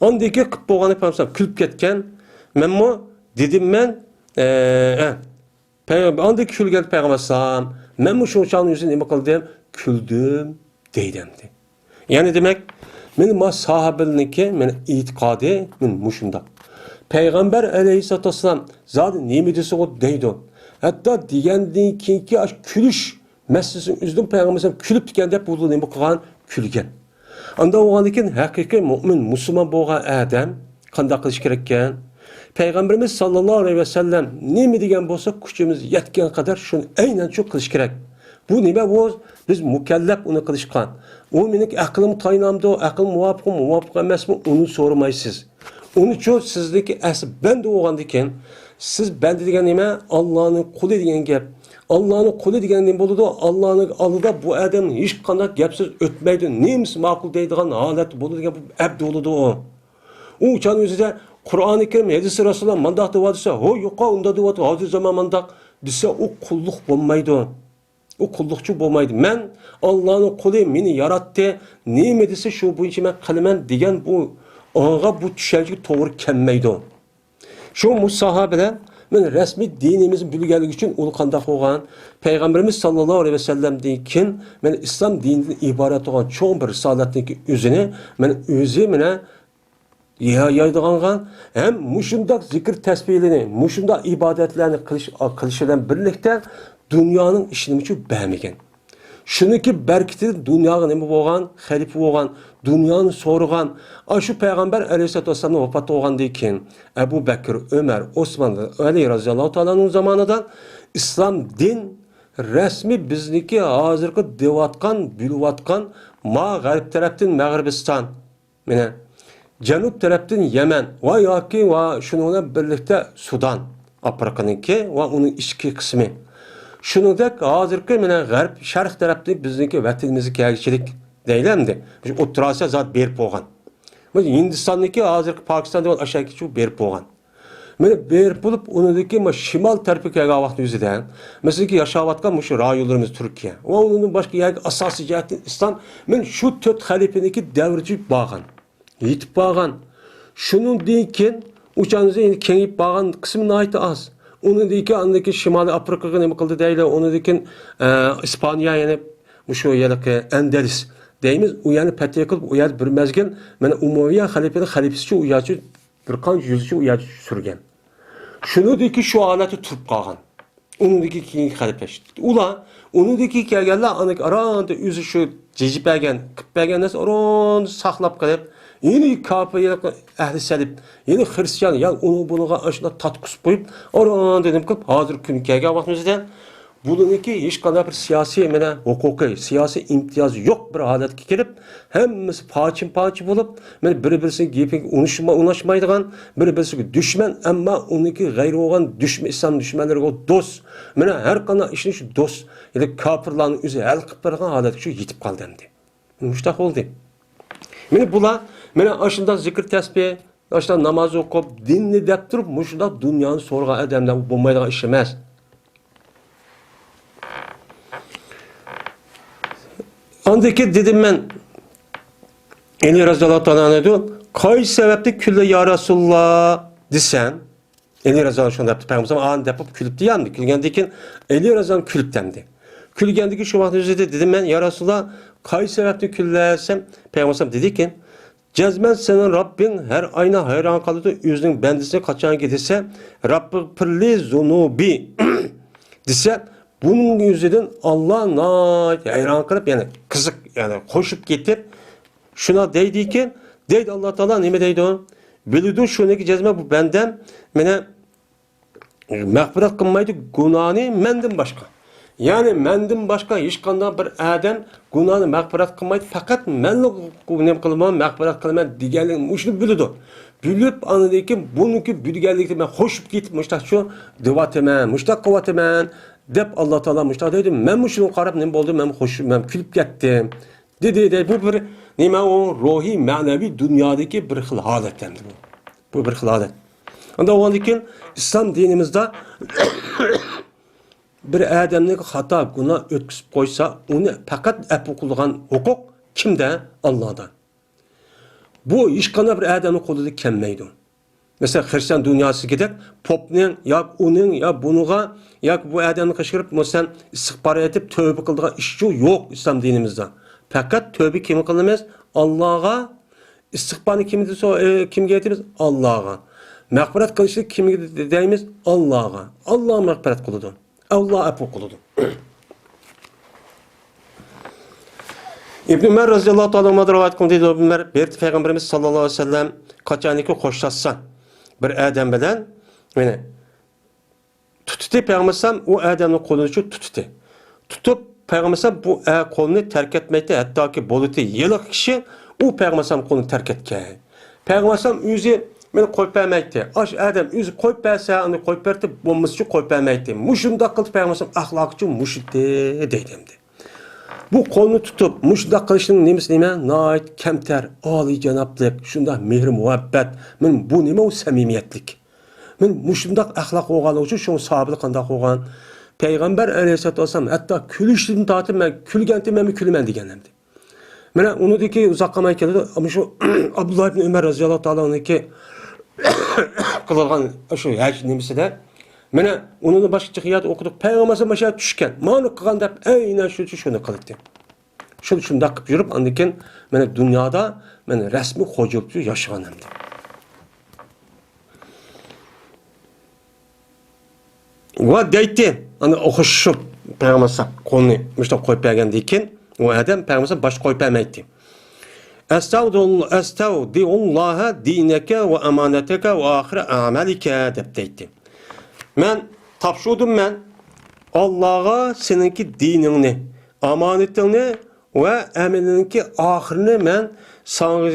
ئاندىن كېيىن قىلىپ بولغاندا پەيغەمبەر كۈلۈپ كەتكەن. مەنمۇ دېدىم مەن، ئە، ئە، پەيغەمبەر، ئاندىن كۈلگەن پەيغەمبەر ئەلەيھىسسالام، مەنمۇ شۇ چاغنىڭ ئۆزىدە نېمە قىلدىم؟ كۈلدۈم دەيدۇ ئەمدى. يەنى دېمەك، مېنى ما ساھابىلىرنىڭكى، مېنى ئېتىقادى، مېنى مۇشۇنداق. پەيغەمبەر ئەلەيھىسسالاتۇ ۋەسسالام زادى نېمە دېسىغۇ دەيدۇ. ھەتتا دېگەندىن كېيىنكى ئاشۇ كۈلۈش مەسىلىسىنىڭ ئۆزىدىمۇ پەيغەمبەر ئەلەيھىسسالام كۈلۈپتىكەن دەپ بۇ نېمە قىلغان؟ كۈلگەن. ئانداق بولغاندىن كېيىن ھەقىقىي مۇئمىن، مۇسۇلمان بولغان ئادەم قانداق قىلىش كېرەككەن؟ پەيغەمبىرىمىز ساللاللاھۇ ئەلەيھى ۋەسەللەم نېمە دېگەن بولسا، كۈچىمىز يەتكەن قەدەر شۇنى ئەينەن شۇ قىلىش كېرەك. بۇ نېمە بۇ؟ بىز مۇكەللەپ ئۇنى قىلىشقا. ئۇ مېنىڭكى ئەقلىمگە تايىنامدۇ، ئەقلىم مۇۋاپىقمۇ، مۇۋاپىق ئەمەسمۇ، ئۇنى سورىمايسىز. ئۇنىچۇ سىزدىكى ئەسلى بەندە بولغاندىن كېيىن، سىز بەندە دېگەن نېمە؟ ئاللانىڭ قۇلى دېگەن گەپ. ئاللانىڭ قۇلى دېگەن نېمە بولىدۇ؟ ئاللانىڭ ئالدىدا بۇ ئادەم ھېچقانداق گەپسىز ئۆتمەيدۇ، نېمىسى ماقۇل دەيدىغان ھالەتتە بولىدۇ دېگەن بۇ ئەبدى بولىدۇ ئۇ. ئۇ چاغنىڭ ئۆزىدە قۇرئانى كەرىم، ھەدىسى رەسۇلۇللا مانداق دەۋاتسا، ھو يوقا ئۇنداق دەۋاتىدۇ، ھازىر زامان مانداق دېسە، ئۇ قۇللۇق بولمايدۇ. ئۇ قۇللۇقچى بولمايدۇ. مەن ئاللانىڭ قۇلى، مېنى ياراتتى، نېمە دېسە شۇ بويىچە مەن قىلىمەن دېگەن بۇ، ئاڭا بۇ چۈشەنچىگە توغرا كەلمەيدۇ. شۇ مۇساھابىلەر مەن رەسمىي دىنىمىزنى بىلگەنلىكى ئۈچۈن ئۇ قانداق بولغان؟ پەيغەمبىرىمىز ساللاللاھۇ ئەلەيھى ۋەسەللەمدىن كېيىن مەن ئىسلام دىنىدىن ئىبارەت بولغان چوڭ بىر رىسالەتنىڭكى ئۆزىنى مەن ئۆزى مەنە يا-، يايدىغانغا ھەم مۇشۇنداق زىكىر تەسبىھلىرىنى، مۇشۇنداق ئىبادەتلەرنى قىلىش، قىلىشى بىلەن بىرلىكتە دۇنيانىڭ ئىشىنىمۇچۇ بەرمىگەن. شۇنىڭكى بەرىكىتىدىن دۇنياغا نېمە بولغان؟ خەلىپە بولغان، دۇنيانى سورىغان. ئاشۇ پەيغەمبەر ئەلەيھىسسالاتۇ ۋەسسالامنىڭ ۋاپات بولغاندىن كېيىن ئەبۇ بەكىر، ئۆمەر، ئوسمان، ئەلى رەزىياللاھۇ تائالا ئەنھۇ زامانىدا ئىسلام دىن رەسمىي بىزنىڭكى ھازىرقى دەۋاتقان، بۆلۈۋاتقان ما غەرب تەرەپتىن مەغرىبىستان، مانا، جەنۇب تەرەپتىن يەمەن ۋە ياكى ۋە شۇنىڭ بىلەن بىرلىكتە سۇدان، ئافرىقىنىڭكى ۋە ئۇنىڭ ئىچكى قىسمى. شۇنىڭدەك ھازىرقى، مانا، غەرب، شەرق تەرەپتىن بىزنىڭكى ۋەتىنىمىزگە كەلگۈچىلىك دەيلى ئەمدى. مۇشۇ ئوتتۇرا ئاسىيا زادى بېرىپ بولغان. مۇشۇ ھىندىستاندىكى ھازىرقى پاكىستان دېگەن ئاشۇ بېرىپ بولغان. مانا بېرىپ بولۇپ، ئۇنىڭدىن كېيىن مانا شىمال تەرىپىگە كەلگەن ۋاقىت ئۆزىدە، مەسىلەن، ياشاۋاتقان مۇشۇ رايونلىرىمىز تۈركىيە ۋە ئۇنىڭدىن باشقا يەرگە ئاساسىي جەھەتتىن ئىسلام، مانا شۇ تۆت خەلىپىنىڭكى دەۋرىچە بارغان، يېتىپ بارغان. شۇنىڭدىن كېيىن ئۇ چاغدا يەنە كېڭىيىپ بارغان قىسمى ناھايىتى ئاز. ئۇنىڭدىن كېيىن ئاندىن كېيىن شىمالىي ئافرىقىغا نېمە قىلدى دەيلى، ئۇنىڭدىن كېيىن، ئە، ئىسپانىيە، يەنى مۇشۇ ھېلىقى ئەندەلۇس دەيمىز، ئۇ يەرنى پەتھى قىلىپ، ئۇ يەردە بىر مەزگىل مانا ئۇمەۋىيە خەلىپىنىڭ خەلىپىسىچە ئۇ يەرچە بىر قانچە يىلچە ئۇ يەردە سۈرگەن. شۇنىڭدىن كېيىن شۇ ھالەتتە تۇرۇپ قالغان. ئۇنىڭدىن كېيىن كېيىنكى خەلىپە. ئۇلار ئۇنىڭدىن كېيىن كەلگەنلەر ئاندىن ئاراندا ئۆزى شۇ جىجىپ بەرگەن، قىلىپ بەرگەن نەرسە ئاراندا ساقلاپ قېلىپ، يەنە كاپىر، يەنە ئەھلى سەلىپ، يەنە خرىستىيان، يا ئۇنىڭ بۇنىڭغا ئاشۇنداق تارتقۇزۇپ قويۇپ، ئاراندا نېمە قىلىپ، ھازىرقى كۈنگە كەلگەن ۋاقتىمىزدا بۇنىڭكى ھېچقانداق بىر سىياسىي، مانا، ھوقۇقى، سىياسىي ئىمتىيازى يوق بىر ھالەتكە كېلىپ، ھەممىسى پارچىمۇ پارچە بولۇپ، مانا، بىر-بىرسىنىڭ گېپىگە ئۇنىشما-، ئۇناشمايدىغان، بىر-بىرسىگە دۈشمەن، ئەمما ئۇنىڭكى غەيرىي بولغان دۈشمەن، ئىسلام دۈشمەنلىرىگە دوست. مانا، ھەر قانداق ئىشنى شۇ دوست، يەنى كاپىرلارنىڭ ئۆزى ھەل قىلىپ بېرىدىغان ھالەتكە شۇ يېتىپ قالدى ئەمدى. مۇشۇنداق بولدى. مانا بۇلار، مانا ئاشۇنداق زىكىر تەسبىھ، ئاشۇنداق ناماز ئوقۇپ، دىننى دەپ تۇرۇپ، مۇشۇنداق دۇنيانى سورىغان ئادەملەر بولمايدىغان ئىش ئەمەس. ئاندىن كېيىن دېدىم مەن، ئەلى رەزىياللاھۇ تائالا ئەنھۇ، قايسى سەۋەبتىن كۈلدى يا رەسۇلاللا دېسەم، ئەلى رەزىياللاھۇ شۇنداق دەپتۇ، پەيغەمبەر ئالەيھىسسالام ئانى دەپ كۈلۈپتۇ يا، كۈلگەندىن كېيىن ئەلى رەزىياللاھۇ كۈلۈپتۇ ئەمدى. كۈلگەندىن كېيىن شۇ ۋاقىت ئۆزىدە دېدىم مەن، يا رەسۇلاللا، قايسى سەۋەبتىن كۈلدى دېسەم، پەيغەمبەر ئالەيھىسسالام دېدىكى، جەزمەن سېنىڭ رەببىڭ ھەر ئاينى ھەيران قالىدۇ، ئۆزىنىڭ بەندىسىگە قاچانكى دېسە، رەببىغفىرلى زۇنۇبى دېسە، بۇنىڭ يۈزىدىن ئاللا ناھايىتى ھەيران قېلىپ، يەنى قىزىق، يەنى خوشۇپ كېتىپ، شۇنداق دەيدىكەن، دەيدۇ، ئاللا تائالا نېمە دەيدۇ؟ بىلىدۇ شۇنىكى جەزمەن بۇ بەندەم مېنى مەغپىرەت قىلمايدۇ گۇناھنى مەندىن باشقا. يەنى مەندىن باشقا ھېچقانداق بىر ئادەم گۇناھنى مەغپىرەت قىلمايدۇ، پەقەت مەنلا نېمە قىلىمەن، مەغپىرەت قىلىمەن دېگەنلىكىنى مۇشۇنى بىلىدۇ. بىلىپ، ئاندىن كېيىن بۇنىڭكى بىلگەنلىكىنى مەن خوشۇپ كېتىپ، مۇشۇنداق شۇ دېۋاتىمەن، مۇشۇنداق قىلىۋاتىمەن دەپ، ئاللا تائالا مۇشۇنداق دەيدۇ. مەنمۇ شۇنىڭغا قاراپ نېمە بولدۇم، مەن خوش، مەن كۈلۈپ كەتتىم. دېدى، دەي، بۇ بىر نېمە ئۇ؟ روھىي، مەنىۋى دۇنيادىكى بىر خىل ھالەت ئەمدى بۇ. بۇ بىر خىل ھالەت. ئاندىن ئۇنىڭدىن كېيىن ئىسلام دىنىمىزدا بىر ئادەمنىڭ خاتا، گۇناھ ئۆتكۈزۈپ قويسا، ئۇنى پەقەت ئەپۇ قىلىدىغان ھوقۇق كىمدە؟ ئاللادا. بۇ ھېچقانداق بىر ئادەمنىڭ قولىدا كەلمەيدۇ. مەسىلەن، خرىستىيان دۇنياسىدىكىدەك پوپنىڭ ياكى ئۇنىڭ يا بۇنىڭغا ياكى بۇ ئادەمنى قىچقىرىپ، مەسىلەن، ئىستىغپار ئېيتىپ، تۆۋە قىلىدىغان ئىشچۇ يوق ئىسلام دىنىمىزدا. پەقەت تۆۋە كىمگە قىلىمىز؟ ئاللاغا. ئىستىغپارنى كىمگە دېسە، ئى، كىمگە ئېيتىمىز؟ ئاللاغا. مەغپىرەت قىلىشنى كىمگە دەيمىز؟ ئاللاغا. ئاللا مەغپىرەت قىلىدۇ. ئاللا ئەپۇ قىلىدۇ. ئىبن ئۆمەر رەزىياللاھۇ تائالا ئەنھۇدىن رىۋايەت قىلىندى، دەيدۇ، ئىبن ئۆمەر، بىر پەيغەمبىرىمىز ساللاللاھۇ ئەلەيھى ۋەسەللەم قاچانكى خوشلاشسا بىر ئادەم بىلەن، يەنى تۇتتى پەيغەمبەر ئەلەيھىسسالام، ئۇ ئادەمنىڭ قولىنى شۇ تۇتتى. تۇتۇپ، پەيغەمبەر ئەلەيھىسسالام بۇ ئە-، قولنى تەرك ئەتمەيتتى، ھەتتاكى بولىتى ھېلىقى كىشى ئۇ پەيغەمبەر ئەلەيھىسسالام قولىنى تەرك ئەتكەن. پەيغەمبەر ئەلەيھىسسالام ئۆزى مېنى قويۇپ بەرمەيتتى. ئاش ئادەم ئۆزى قويۇپ بەرسە، ئۇنى قويۇپ بەردى، بولمىسىچۇ قويۇپ بەرمەيتتى. مۇشۇنداق قىلدى پەيغەمبەر ئەلەيھىسسالام ئەخلاقىچۇ مۇشۇدى دەيدۇ ئەمدى. بۇ قولنى تۇتۇپ، مۇشۇنداق قىلىشنىڭ نېمىسى نېمە؟ ناھايىتى كەمتەر، ئالىيجانابلىق، شۇنداق مېھرى مۇھەببەت. مانا بۇ نېمە ئۇ سەمىمىيەتلىك؟ مانا مۇشۇنداق ئەخلاق بولغانلىقى ئۈچۈن شۇڭا ساھابىلەر قانداق بولغان؟ پەيغەمبەر ئەلەيھىسسالاتۇ ۋەسسالام ھەتتا كۈلۈشتىن تارتىپ، مەن كۈلگەنتى مەنمۇ كۈلىمەن دېگەن ئەمدى. مانا ئۇنىڭدىن كېيىن ئۇزاق قالماي كېلىدۇ، مۇشۇ ئابدۇللا ئىبن ئۆمەر رەزىياللاھۇ تائالا ئەنھۇنىڭكى قىلىدىغان شۇ ھەج نېمىسىدە، مانا ئۇنىڭدىن باشقا جىق يەردە ئوقۇدۇق. پەيغەمبەر ئەلەيھىسسالام مانا شۇ يەردە چۈشكەن، مانا قىلغان دەپ ئەينەن شۇ، شۇنى قىلاتتى. شۇ، شۇنداق قىلىپ يۈرۈپ، ئاندىن كېيىن مانا دۇنيادا مانا رەسمىي خوجا بولۇپ ياشىغان ئەمدى. ۋە دەيتتى، ئانا ئوخشىشىپ پەيغەمبەر قولىنى مۇشۇنداق قويۇپ بەرگەندىن كېيىن، ئۇ ئادەم پەيغەمبەر باشقا قويۇپ بەرمەيتتى. ئەستەۋدىئۇل-، ئەستەۋدىئۇللاھە دىنەكە ۋە ئامانەتەكە ۋە ئاخىرە ئەمەلىكە دەپ دەيتتى. مەن تاپشۇردۇم مەن ئاللاغا سېنىڭكى دىنىڭنى، ئامانىتىڭنى ۋە ئەمىلىنىڭكى ئاخىرىنى مەن ساڭا،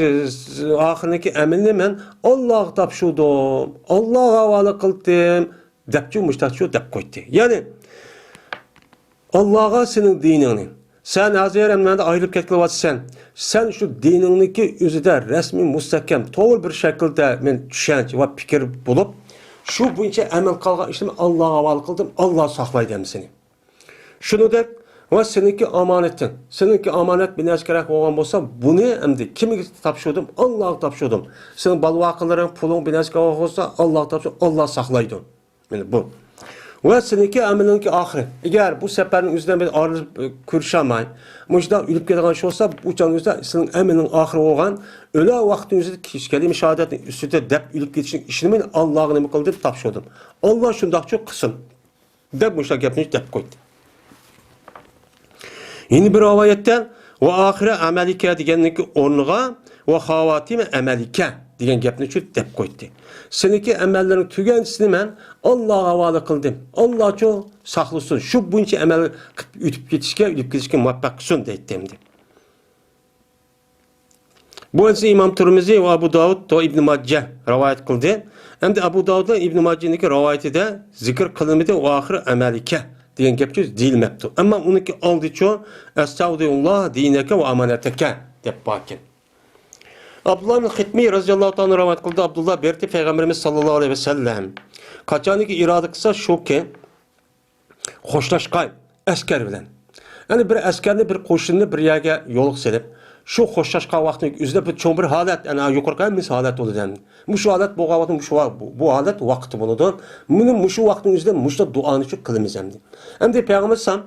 ئاخىرىنىڭكى ئەمىلىنى مەن ئاللاغا تاپشۇردۇم، ئاللاغا ھاۋالە قىلدىم، دەپچۇ، مۇشتاقچۇ دەپ قويدى. يەنى، ئاللاغا سېنىڭ دىنىڭنى، سەن ھازىر ئەمدى ئايرىلىپ كەتكىلى، سەن شۇ دىنىڭنىڭكى ئۆزىدە رەسمىي، مۇستەھكەم، توغرا بىر شەكىلدە مەن چۈشەنچە ۋە پىكىر بولۇپ، شۇ بويىچە ئەمەل قىلغان ئىشلىرىمنى ئاللاغا ھاۋالە قىلدىم، ئاللا ساقلايدۇ ھەممىسىنى. شۇنىڭدەك ۋە سېنىڭكى ئامانىتىڭ. سېنىڭكى ئامانەت بىر نەرسە كېرەك بولغان بولسا، بۇنى ئەمدى كىمگە تاپشۇردۇم؟ ئاللاغا تاپشۇردۇم. سېنىڭ بالىۋاقلىرىڭ، پۇلۇڭ بىر نەرسە كېرەك بولسا، ئاللاغا تاپشۇر، ئاللا ساقلايدۇ. مانا بۇ. ۋە سېنىڭكى ئەمىلىڭكى ئاخىرى. ئەگەر بۇ سەپەرنىڭ ئۆزىدە بىر ئايرىلىپ، ئۆ، كۆرۈشەلمەي، مۇشۇنداق ئۆلۈپ كېتىدىغان ئىش بولسا، بۇ چاغنىڭ ئۆزىدە سېنىڭ ئەمىلىڭ ئاخىرى بولغان، ئۆلەر ۋاقتىنىڭ ئۆزىدە كېلىمە شاھادەتنىڭ ئۈستىدە دەپ ئۆلۈپ كېتىشنىڭ ئىشىنى مەن ئاللاغا نېمە قىلدىم؟ تاپشۇردۇم. ئاللا شۇنداقچۇ قىلسۇن. دەپ مۇشۇنداق گەپنى دەپ قويدى. يەنە بىر رىۋايەتتە، ۋە ئاخىرە ئەمەلىكە دېگەننىڭكى ئورنىغا، ۋە خاۋاتىمە ئەمەلىكە دېگەن گەپنى شۇ دەپ قويدى. سېنىڭكى ئەمەللىرىڭ تۈگەنچىسىنى مەن ئاللاغا ھاۋالە قىلدىم. ئاللاچۇ ساقلىسۇن. شۇ بويىچە ئەمەل قىلىپ ئۆتۈپ كېتىشكە، ئۆلۈپ كېتىشكە مۇۋەپپەق قىلسۇن دەيتتى ئەمدى. بۇ ھەدىسنى ئىمام تۇرمىزى ۋە ئەبۇ داۋۇد ۋە ئىبنى ماججە رىۋايەت قىلدى. ئەمدى ئەبۇ داۋۇد ۋە ئىبنى ماججىنىڭكى رىۋايىتىدە زىكىر قىلىنمىدى، ۋە ئاخىر ئەمەلىكە دېگەن گەپ دېيىلمەپتۇ. ئەمما ئۇنىڭكى ئالدىچۇ، ئەستەۋدىئۇللاھ دىنەكە ۋە ئامانەتەكە دەپ باركەن. ئابدۇللا ئىبن خىتمى رەزىياللاھۇ تائالا رىۋايەت قىلدى، ئابدۇللا بېرىپتۇ پەيغەمبىرىمىز ساللاللاھۇ ئەلەيھى ۋەسەللەم. قاچانكى ئىرادە قىلسا شۇكى، خوشلاشقان ئەسكەر بىلەن. يەنى بىر ئەسكەرنى، بىر قوشۇننى بىر يەرگە يولغا سېلىپ، شۇ خوشلاشقان ۋاقتىنىڭ ئۆزىدە بىر چوڭ بىر ھالەت، يەنى يۇقىرىقى ھەممىسى ھالەت بولىدۇ ئەمدى. مۇشۇ ھالەت بولغان ۋاقىتتا مۇشۇ ۋا-، بۇ، بۇ ھالەت ۋاقتى بولىدۇ. مۇنى مۇشۇ ۋاقىتنىڭ ئۆزىدە مۇشۇنداق دۇئانى شۇ قىلىمىز ئەمدى. ئەمدى پەيغەمبەر ئەلەيھىسسالام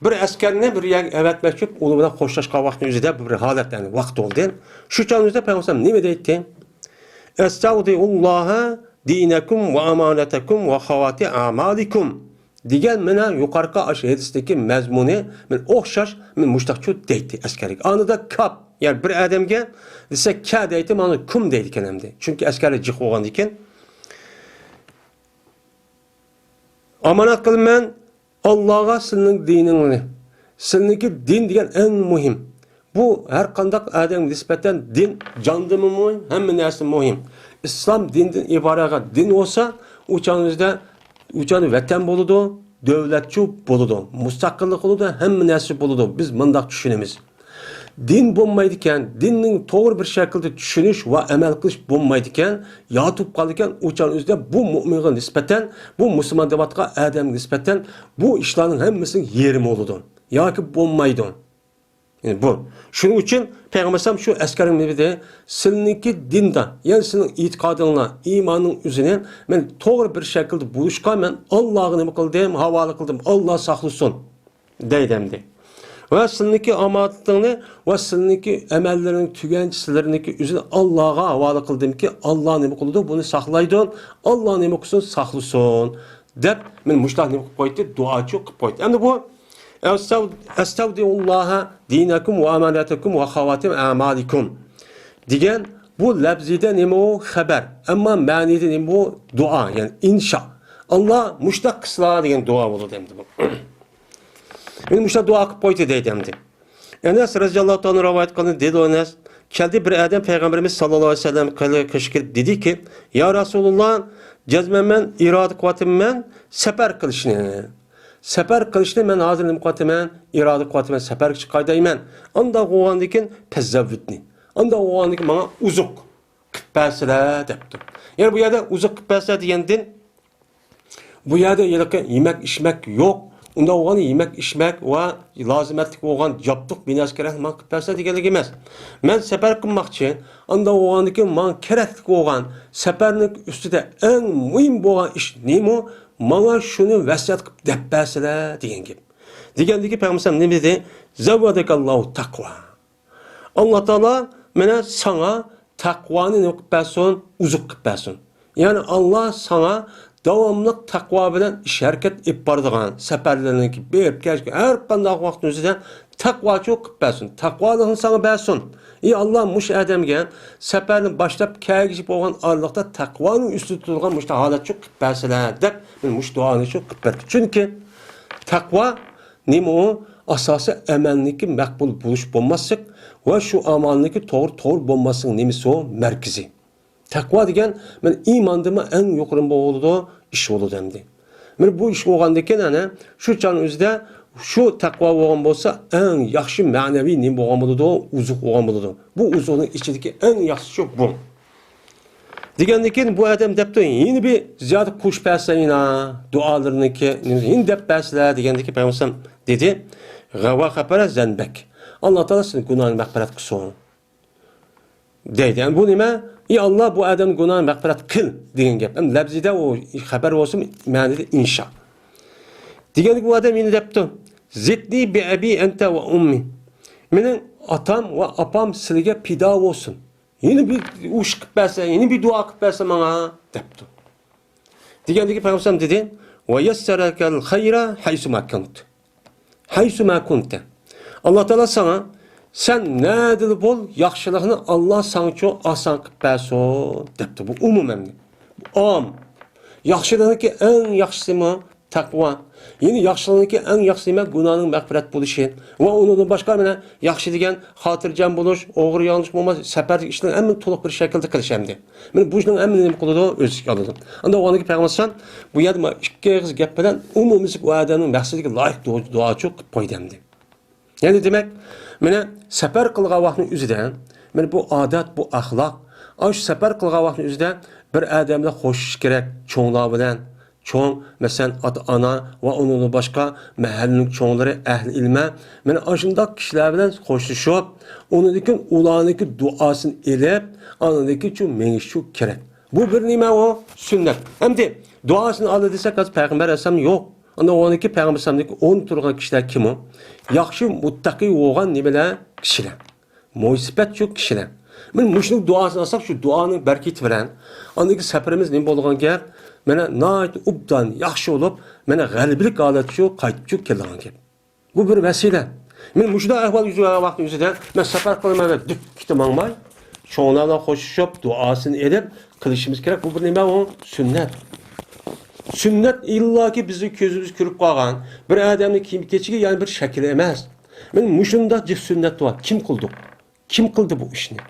بىر ئەسكەرنى بىر يەرگە ئەۋەتمەكچى بولۇپ، ئۇنىڭ بىلەن خوشلاشقان ۋاقتىنىڭ ئۆزىدە بىر ھالەت، يەنى ۋاقىت بولدى. شۇ چاغنىڭ ئۆزىدە پەيغەمبەر ئەلەيھىسسالام نېمە دەيتتى؟ ئەستەۋدىئۇللاھە دىنەكۇم ۋە ئامانەتەكۇم ۋە خاۋاتى ئەمالىكۇم. دېگەن مانا يۇقىرىقى ئاشۇ ھەدىستىكى مەزمۇنى مانا ئوخشاش، مانا مۇشتاقچۇ دەيتتى ئەسكەرگە. ئانىدا كاپ، يەنى بىر ئادەمگە دېسە كە دەيتتى، مانا كۇم دەيدىكەن ئەمدى. چۈنكى ئەسكەرلەر جىق بولغاندىكىن. ئامانەت قىلىمەن ئاللاغا سىلىنىڭ دىنىڭنى. سىلىنىڭكى دىن دېگەن ئەڭ مۇھىم. بۇ ھەر قانداق ئادەمگە نىسبەتەن دىن جاندىنمۇ مۇھىم، ھەممە نەرسە مۇھىم. ئىسلام دىندىن ئىبارەت دىن بولسا، ئۇ چاغنىڭ ئۆزىدە، ئۇ چاغدا ۋەتەن بولىدۇ، دۆلەتچۇ بولىدۇ، مۇستەقىللىق بولىدۇ، ھەممە نەرسە بولىدۇ. بىز مۇنداق چۈشىنىمىز. دىن بولمايدىكەن، دىننىڭ توغرا بىر شەكىلدە چۈشىنىش ۋە ئەمەل قىلىش بولمايدىكەن، ياتۇپ قالىدىكەن، ئۇ چاغنىڭ ئۆزىدە بۇ مۆمىنگە نىسبەتەن، بۇ مۇسۇلمان دەۋاتقان ئادەمگە نىسبەتەن بۇ ئىشلارنىڭ ھەممىسىنىڭ يېرىمى بولىدۇ ياكى بولمايدۇ. يەنى بۇ. شۇنىڭ ئۈچۈن پەيغەمبەر ئەلەيھىسسالام شۇ ئەسكەرگە نېمە دېدى؟ سىلىنىڭكى دىندا، يەنى سىلىنىڭ ئېتىقادىڭلار، ئىماننىڭ ئۆزىنى مەن توغرا بىر شەكىلدە بولۇشقا مەن ئاللاغا نېمە قىلدىم؟ ھاۋالە قىلدىم. ئاللا ساقلىسۇن. دەيدۇ ئەمدى. ۋە سىلىنىڭكى ئامانىتىڭنى ۋە سىلىنىڭكى ئەمەللىرىنىڭ تۈگەنچىسىلىرىنىڭكى ئۆزىنى ئاللاغا ھاۋالە قىلدىمكى، ئاللا نېمە قىلىدۇ، بۇنى ساقلايدۇ، ئاللا نېمە قىلسۇن، ساقلىسۇن، دەپ، مانا مۇشۇنداق نېمە قىلىپ قويدى، دۇئاچۇ قىلىپ قويدى. ئەمدى بۇ، ئەستەۋ-، ئەستەۋدىئۇللاھە دىنەكۇم ۋە ئامانەتەكۇم ۋە خاۋاتىم ئەمالىكۇم دېگەن بۇ لەپزىدە نېمە ئۇ؟ خەبەر. ئەمما مەنىدە نېمە ئۇ؟ دۇئا، يەنى ئىنشا. ئاللا مۇشۇنداق قىلسىلا دېگەن دۇئا بولىدۇ ئەمدى بۇ. مانا مۇشۇنداق دۇئا قىلىپ قويدى دەيدۇ ئەمدى. ئەنەس رەزىياللاھۇ تائالا رىۋايەت قىلدى، دېدى ئەنەس، كەلدى بىر ئادەم پەيغەمبىرىمىز ساللاللاھۇ ئەلەيھى ۋەسەللەم قېشىغا كېلىپ دېدىكى، يا رەسۇلۇللا، جەزمەن مەن ئىرادە قىلىۋاتىمەن سەپەر قىلىشنى. سەپەر قىلىشنى مەن ھازىر نېمە قىلىۋاتىمەن؟ ئىرادە قىلىۋاتىمەن، سەپەرگە چىقاي دەيمەن. ئانداق بولغاندىن كېيىن پەززەۋۋىتنى. ئانداق بولغاندىن كېيىن ماڭا ئوزۇق قىلىپ بەرسىلە دەپتۇ. يەنى بۇ يەردە ئوزۇق قىلىپ بەرسىلە دېگەندىن بۇ يەردە ھېلىقى يېمەك ئىچمەك يوق. ئۇنداق بولغاندا يېمەك ئىچمەك ۋە لازىمەتلىك بولغان جابدۇق بىر نەرسە كېرەك ماڭا قىلىپ بەرسە دېگەنلىك ئەمەس. مەن سەپەر قىلماقچى. ئانداق بولغاندىكىن ماڭا كېرەكلىك بولغان سەپەرنىڭ ئۈستىدە ئەڭ مۇھىم بولغان ئىش نېمە؟ ماڭا شۇنى ۋەسىيەت قىلىپ دەپ بەرسىلە دېگەن گەپ. دېگەندىكى پەيغەمبەر نېمە دېدى؟ زەۋۋەدەكەللاھۇ تەقۋا. ئاللا تائالا مانا ساڭا تەقۋانى نېمە قىلىپ بەرسۇن؟ ئوزۇق قىلىپ بەرسۇن. يەنى ئاللا ساڭا داۋاملىق تەقۋا بىلەن ئىش ھەرىكەت ئېلىپ بارىدىغان، سەپەرلىرىنىڭكى بېرىپ كەلگەن ھەر قانداق ۋاقىتنىڭ ئۆزىدە تەقۋاچۇ قىلىپ بەرسۇن. تەقۋالىقنى ساڭا بەرسۇن. ئى ئاللا، مۇشۇ ئادەمگە سەپەرنى باشلاپ كەلگۈچە بولغان ئارىلىقتا تەقۋانىڭ ئۈستىدە تۇرىدىغان مۇشۇنداق ھالەت شۇ قىلىپ بەرسىلە دەپ، مانا مۇشۇ دۇئانى شۇ قىلىپ بەردى. چۈنكى تەقۋا نېمە ئۇ؟ ئاساسىي ئەمەلنىڭكى مەقبۇل بولۇش بولماسلىق ۋە شۇ ئامالنىڭكى توغرا، توغرا بولماسلىق نېمىسى ئۇ؟ مەركىزى. تەقۋا دېگەن مانا ئىماندىنمۇ ئەڭ يۇقىرى بولىدۇ، ئىش بولىدۇ ئەمدى. مانا بۇ ئىش بولغاندىن كېيىن، ئەنە شۇ چاغنىڭ ئۆزىدە شۇ تەقۋا بولغان بولسا، ئەڭ ياخشى مەنىۋى نېمە بولغان بولىدۇ؟ ئوزۇق بولغان بولىدۇ. بۇ ئوزۇقنىڭ ئىچىدىكى ئەڭ ياخشىسى شۇ بۇ. دېگەندىن كېيىن بۇ ئادەم دەپتۇ، يەنە بىر زىيادە قوشۇپ بەرسەڭلار، دۇئالىرىنىڭكى، يەنە دەپ بەرسىلە دېگەندىكى پەيغەمبەر دېدى، غەۋۋا خەپەرە زەنبەك. ئاللا تائالا سېنىڭ گۇناھىڭنى مەغپىرەت قىلسۇن. دەيدۇ. يەنى بۇ نېمە؟ ئى ئاللا، بۇ ئادەمنىڭ گۇناھىنى مەغپىرەت قىل دېگەن گەپ. ئەمدى لەپزىدە ئۇ خەبەر بولسۇن، مەنىدە ئىنشا. دېگەندىكىن بۇ ئادەم يەنە دەپتۇ، زىدنى بىئەبى ئەنتە ۋە ئۇممى. مېنىڭ ئاتام ۋە ئاپام سىلىگە پىدا بولسۇن. يەنە بىر ئۇش قىلىپ بەرسە، يەنە بىر دۇئا قىلىپ بەرسە ماڭا، دەپتۇ. دېگەندىكىن پەيغەمبەر دېدى، ۋە يەسسەرەكەل خەيرە ھەيسۇما كۇنت. ھەيسۇما كۇنتە. ئاللا تائالا ساڭا، سەن نەدىلا بول، ياخشىلىقنى ئاللا ساڭىچۇ ئاسان قىلىپ بەرسۇن، دەپتۇ. بۇ ئومۇم ئەمدى. بۇ ئام. ياخشىلىقنىڭكى ئەڭ ياخشىسىمۇ تەقۋا. يەنى ياخشىلىقنىڭكى ئەڭ ياخشىسى نېمە؟ گۇناھنىڭ مەغپىرەت بولۇشى. ۋە ئۇنىڭدىن باشقا مانا ياخشى دېگەن خاتىرجەم بولۇش، ئوغرى يالىڭاچ بولماس، سەپەردىكى ئىشلارنىڭ ھەممىنى تولۇق بىر شەكىلدە قىلىش ئەمدى. مانا بۇ ئىشنىڭ ھەممىنى نېمە قىلىدۇ؟ ئۆز ئىچىگە ئالىدۇ. ئاندىن ئۇنىڭدىكى پەيغەمبەر ئەلەيھىسسالام بۇ يەردە مانا ئىككى ئېغىز گەپ بىلەن ئومۇميۈزلۈك ئۇ ئادەمنىڭ مەقسىتىگە لايىق دۇ-، دۇئاچۇ قىلىپ قويدى ئەمدى. يەنى دېمەك، مانا سەپەر قىلغان ۋاقىتنىڭ ئۆزىدە، مانا بۇ ئادەت، بۇ ئەخلاق، ئاشۇ سەپەر قىلغان ۋاقىتنىڭ ئۆزىدە بىر ئادەم بىلەن خوشلىشىش كېرەك، چوڭلار بىلەن. چوڭ، مەسىلەن، ئاتا-ئانا ۋە ئۇنىڭدىن باشقا مەھەللىنىڭ چوڭلىرى، ئەھلى ئىلمە، مانا ئاشۇنداق كىشىلەر بىلەن خوشلىشىپ، ئۇنىڭدىن كېيىن ئۇلارنىڭكى دۇئاسىنى ئېلىپ، ئاندىن كېيىن شۇ مېڭىشچۇ كېرەك. بۇ بىر نېمە ئۇ؟ سۈننەت. ئەمدى دۇئاسىنى ئالدى دېسەك، ھازىر پەيغەمبەر ئەلەيھىسسالام يوق. ئاندىن ئۇنىڭدىن كېيىن پەيغەمبەر ئەلەيھىسسالامدىن كېيىن ئورۇن تۇرغان كىشىلەر كىم ئۇ؟ ياخشى مۇتتەقى بولغان نېمىلەر؟ كىشىلەر. مويسىپەت شۇ كىشىلەر. مانا مۇشۇنىڭ دۇئاسىنى ئالساق، شۇ دۇئانىڭ بەرىكىتى بىلەن ئاندىن كېيىن سەپىرىمىز نېمە بولىدىغان گەپ؟ مانا ناھايىتى ئوبدان، ياخشى بولۇپ، مانا غەلىبىلىك ھالەتتە شۇ قايتىپ شۇ كېلىدىغان گەپ. بۇ بىر ۋەسىلە. مانا مۇشۇنداق ئەھۋال يۈز بەرگەن ۋاقىتنىڭ ئۆزىدە مەن سەپەر قىلىمەن دەپ دۈپ كېتىپ ماڭماي، چوڭلار بىلەن خوشلىشىپ، دۇئاسىنى ئېلىپ قىلىشىمىز كېرەك. بۇ بىر نېمە ئۇ؟ سۈننەت. سۈننەت ئىللاكى بىزنىڭ كۆزىمىز كۆرۈپ قالغان بىر ئادەمنىڭ كىيىم-كېچىكى، يەنى بىر شەكلى ئەمەس. مانا مۇشۇنداق جىق سۈننەت بار. كىم قىلدۇق؟ كىم قىلدى بۇ ئىشنى؟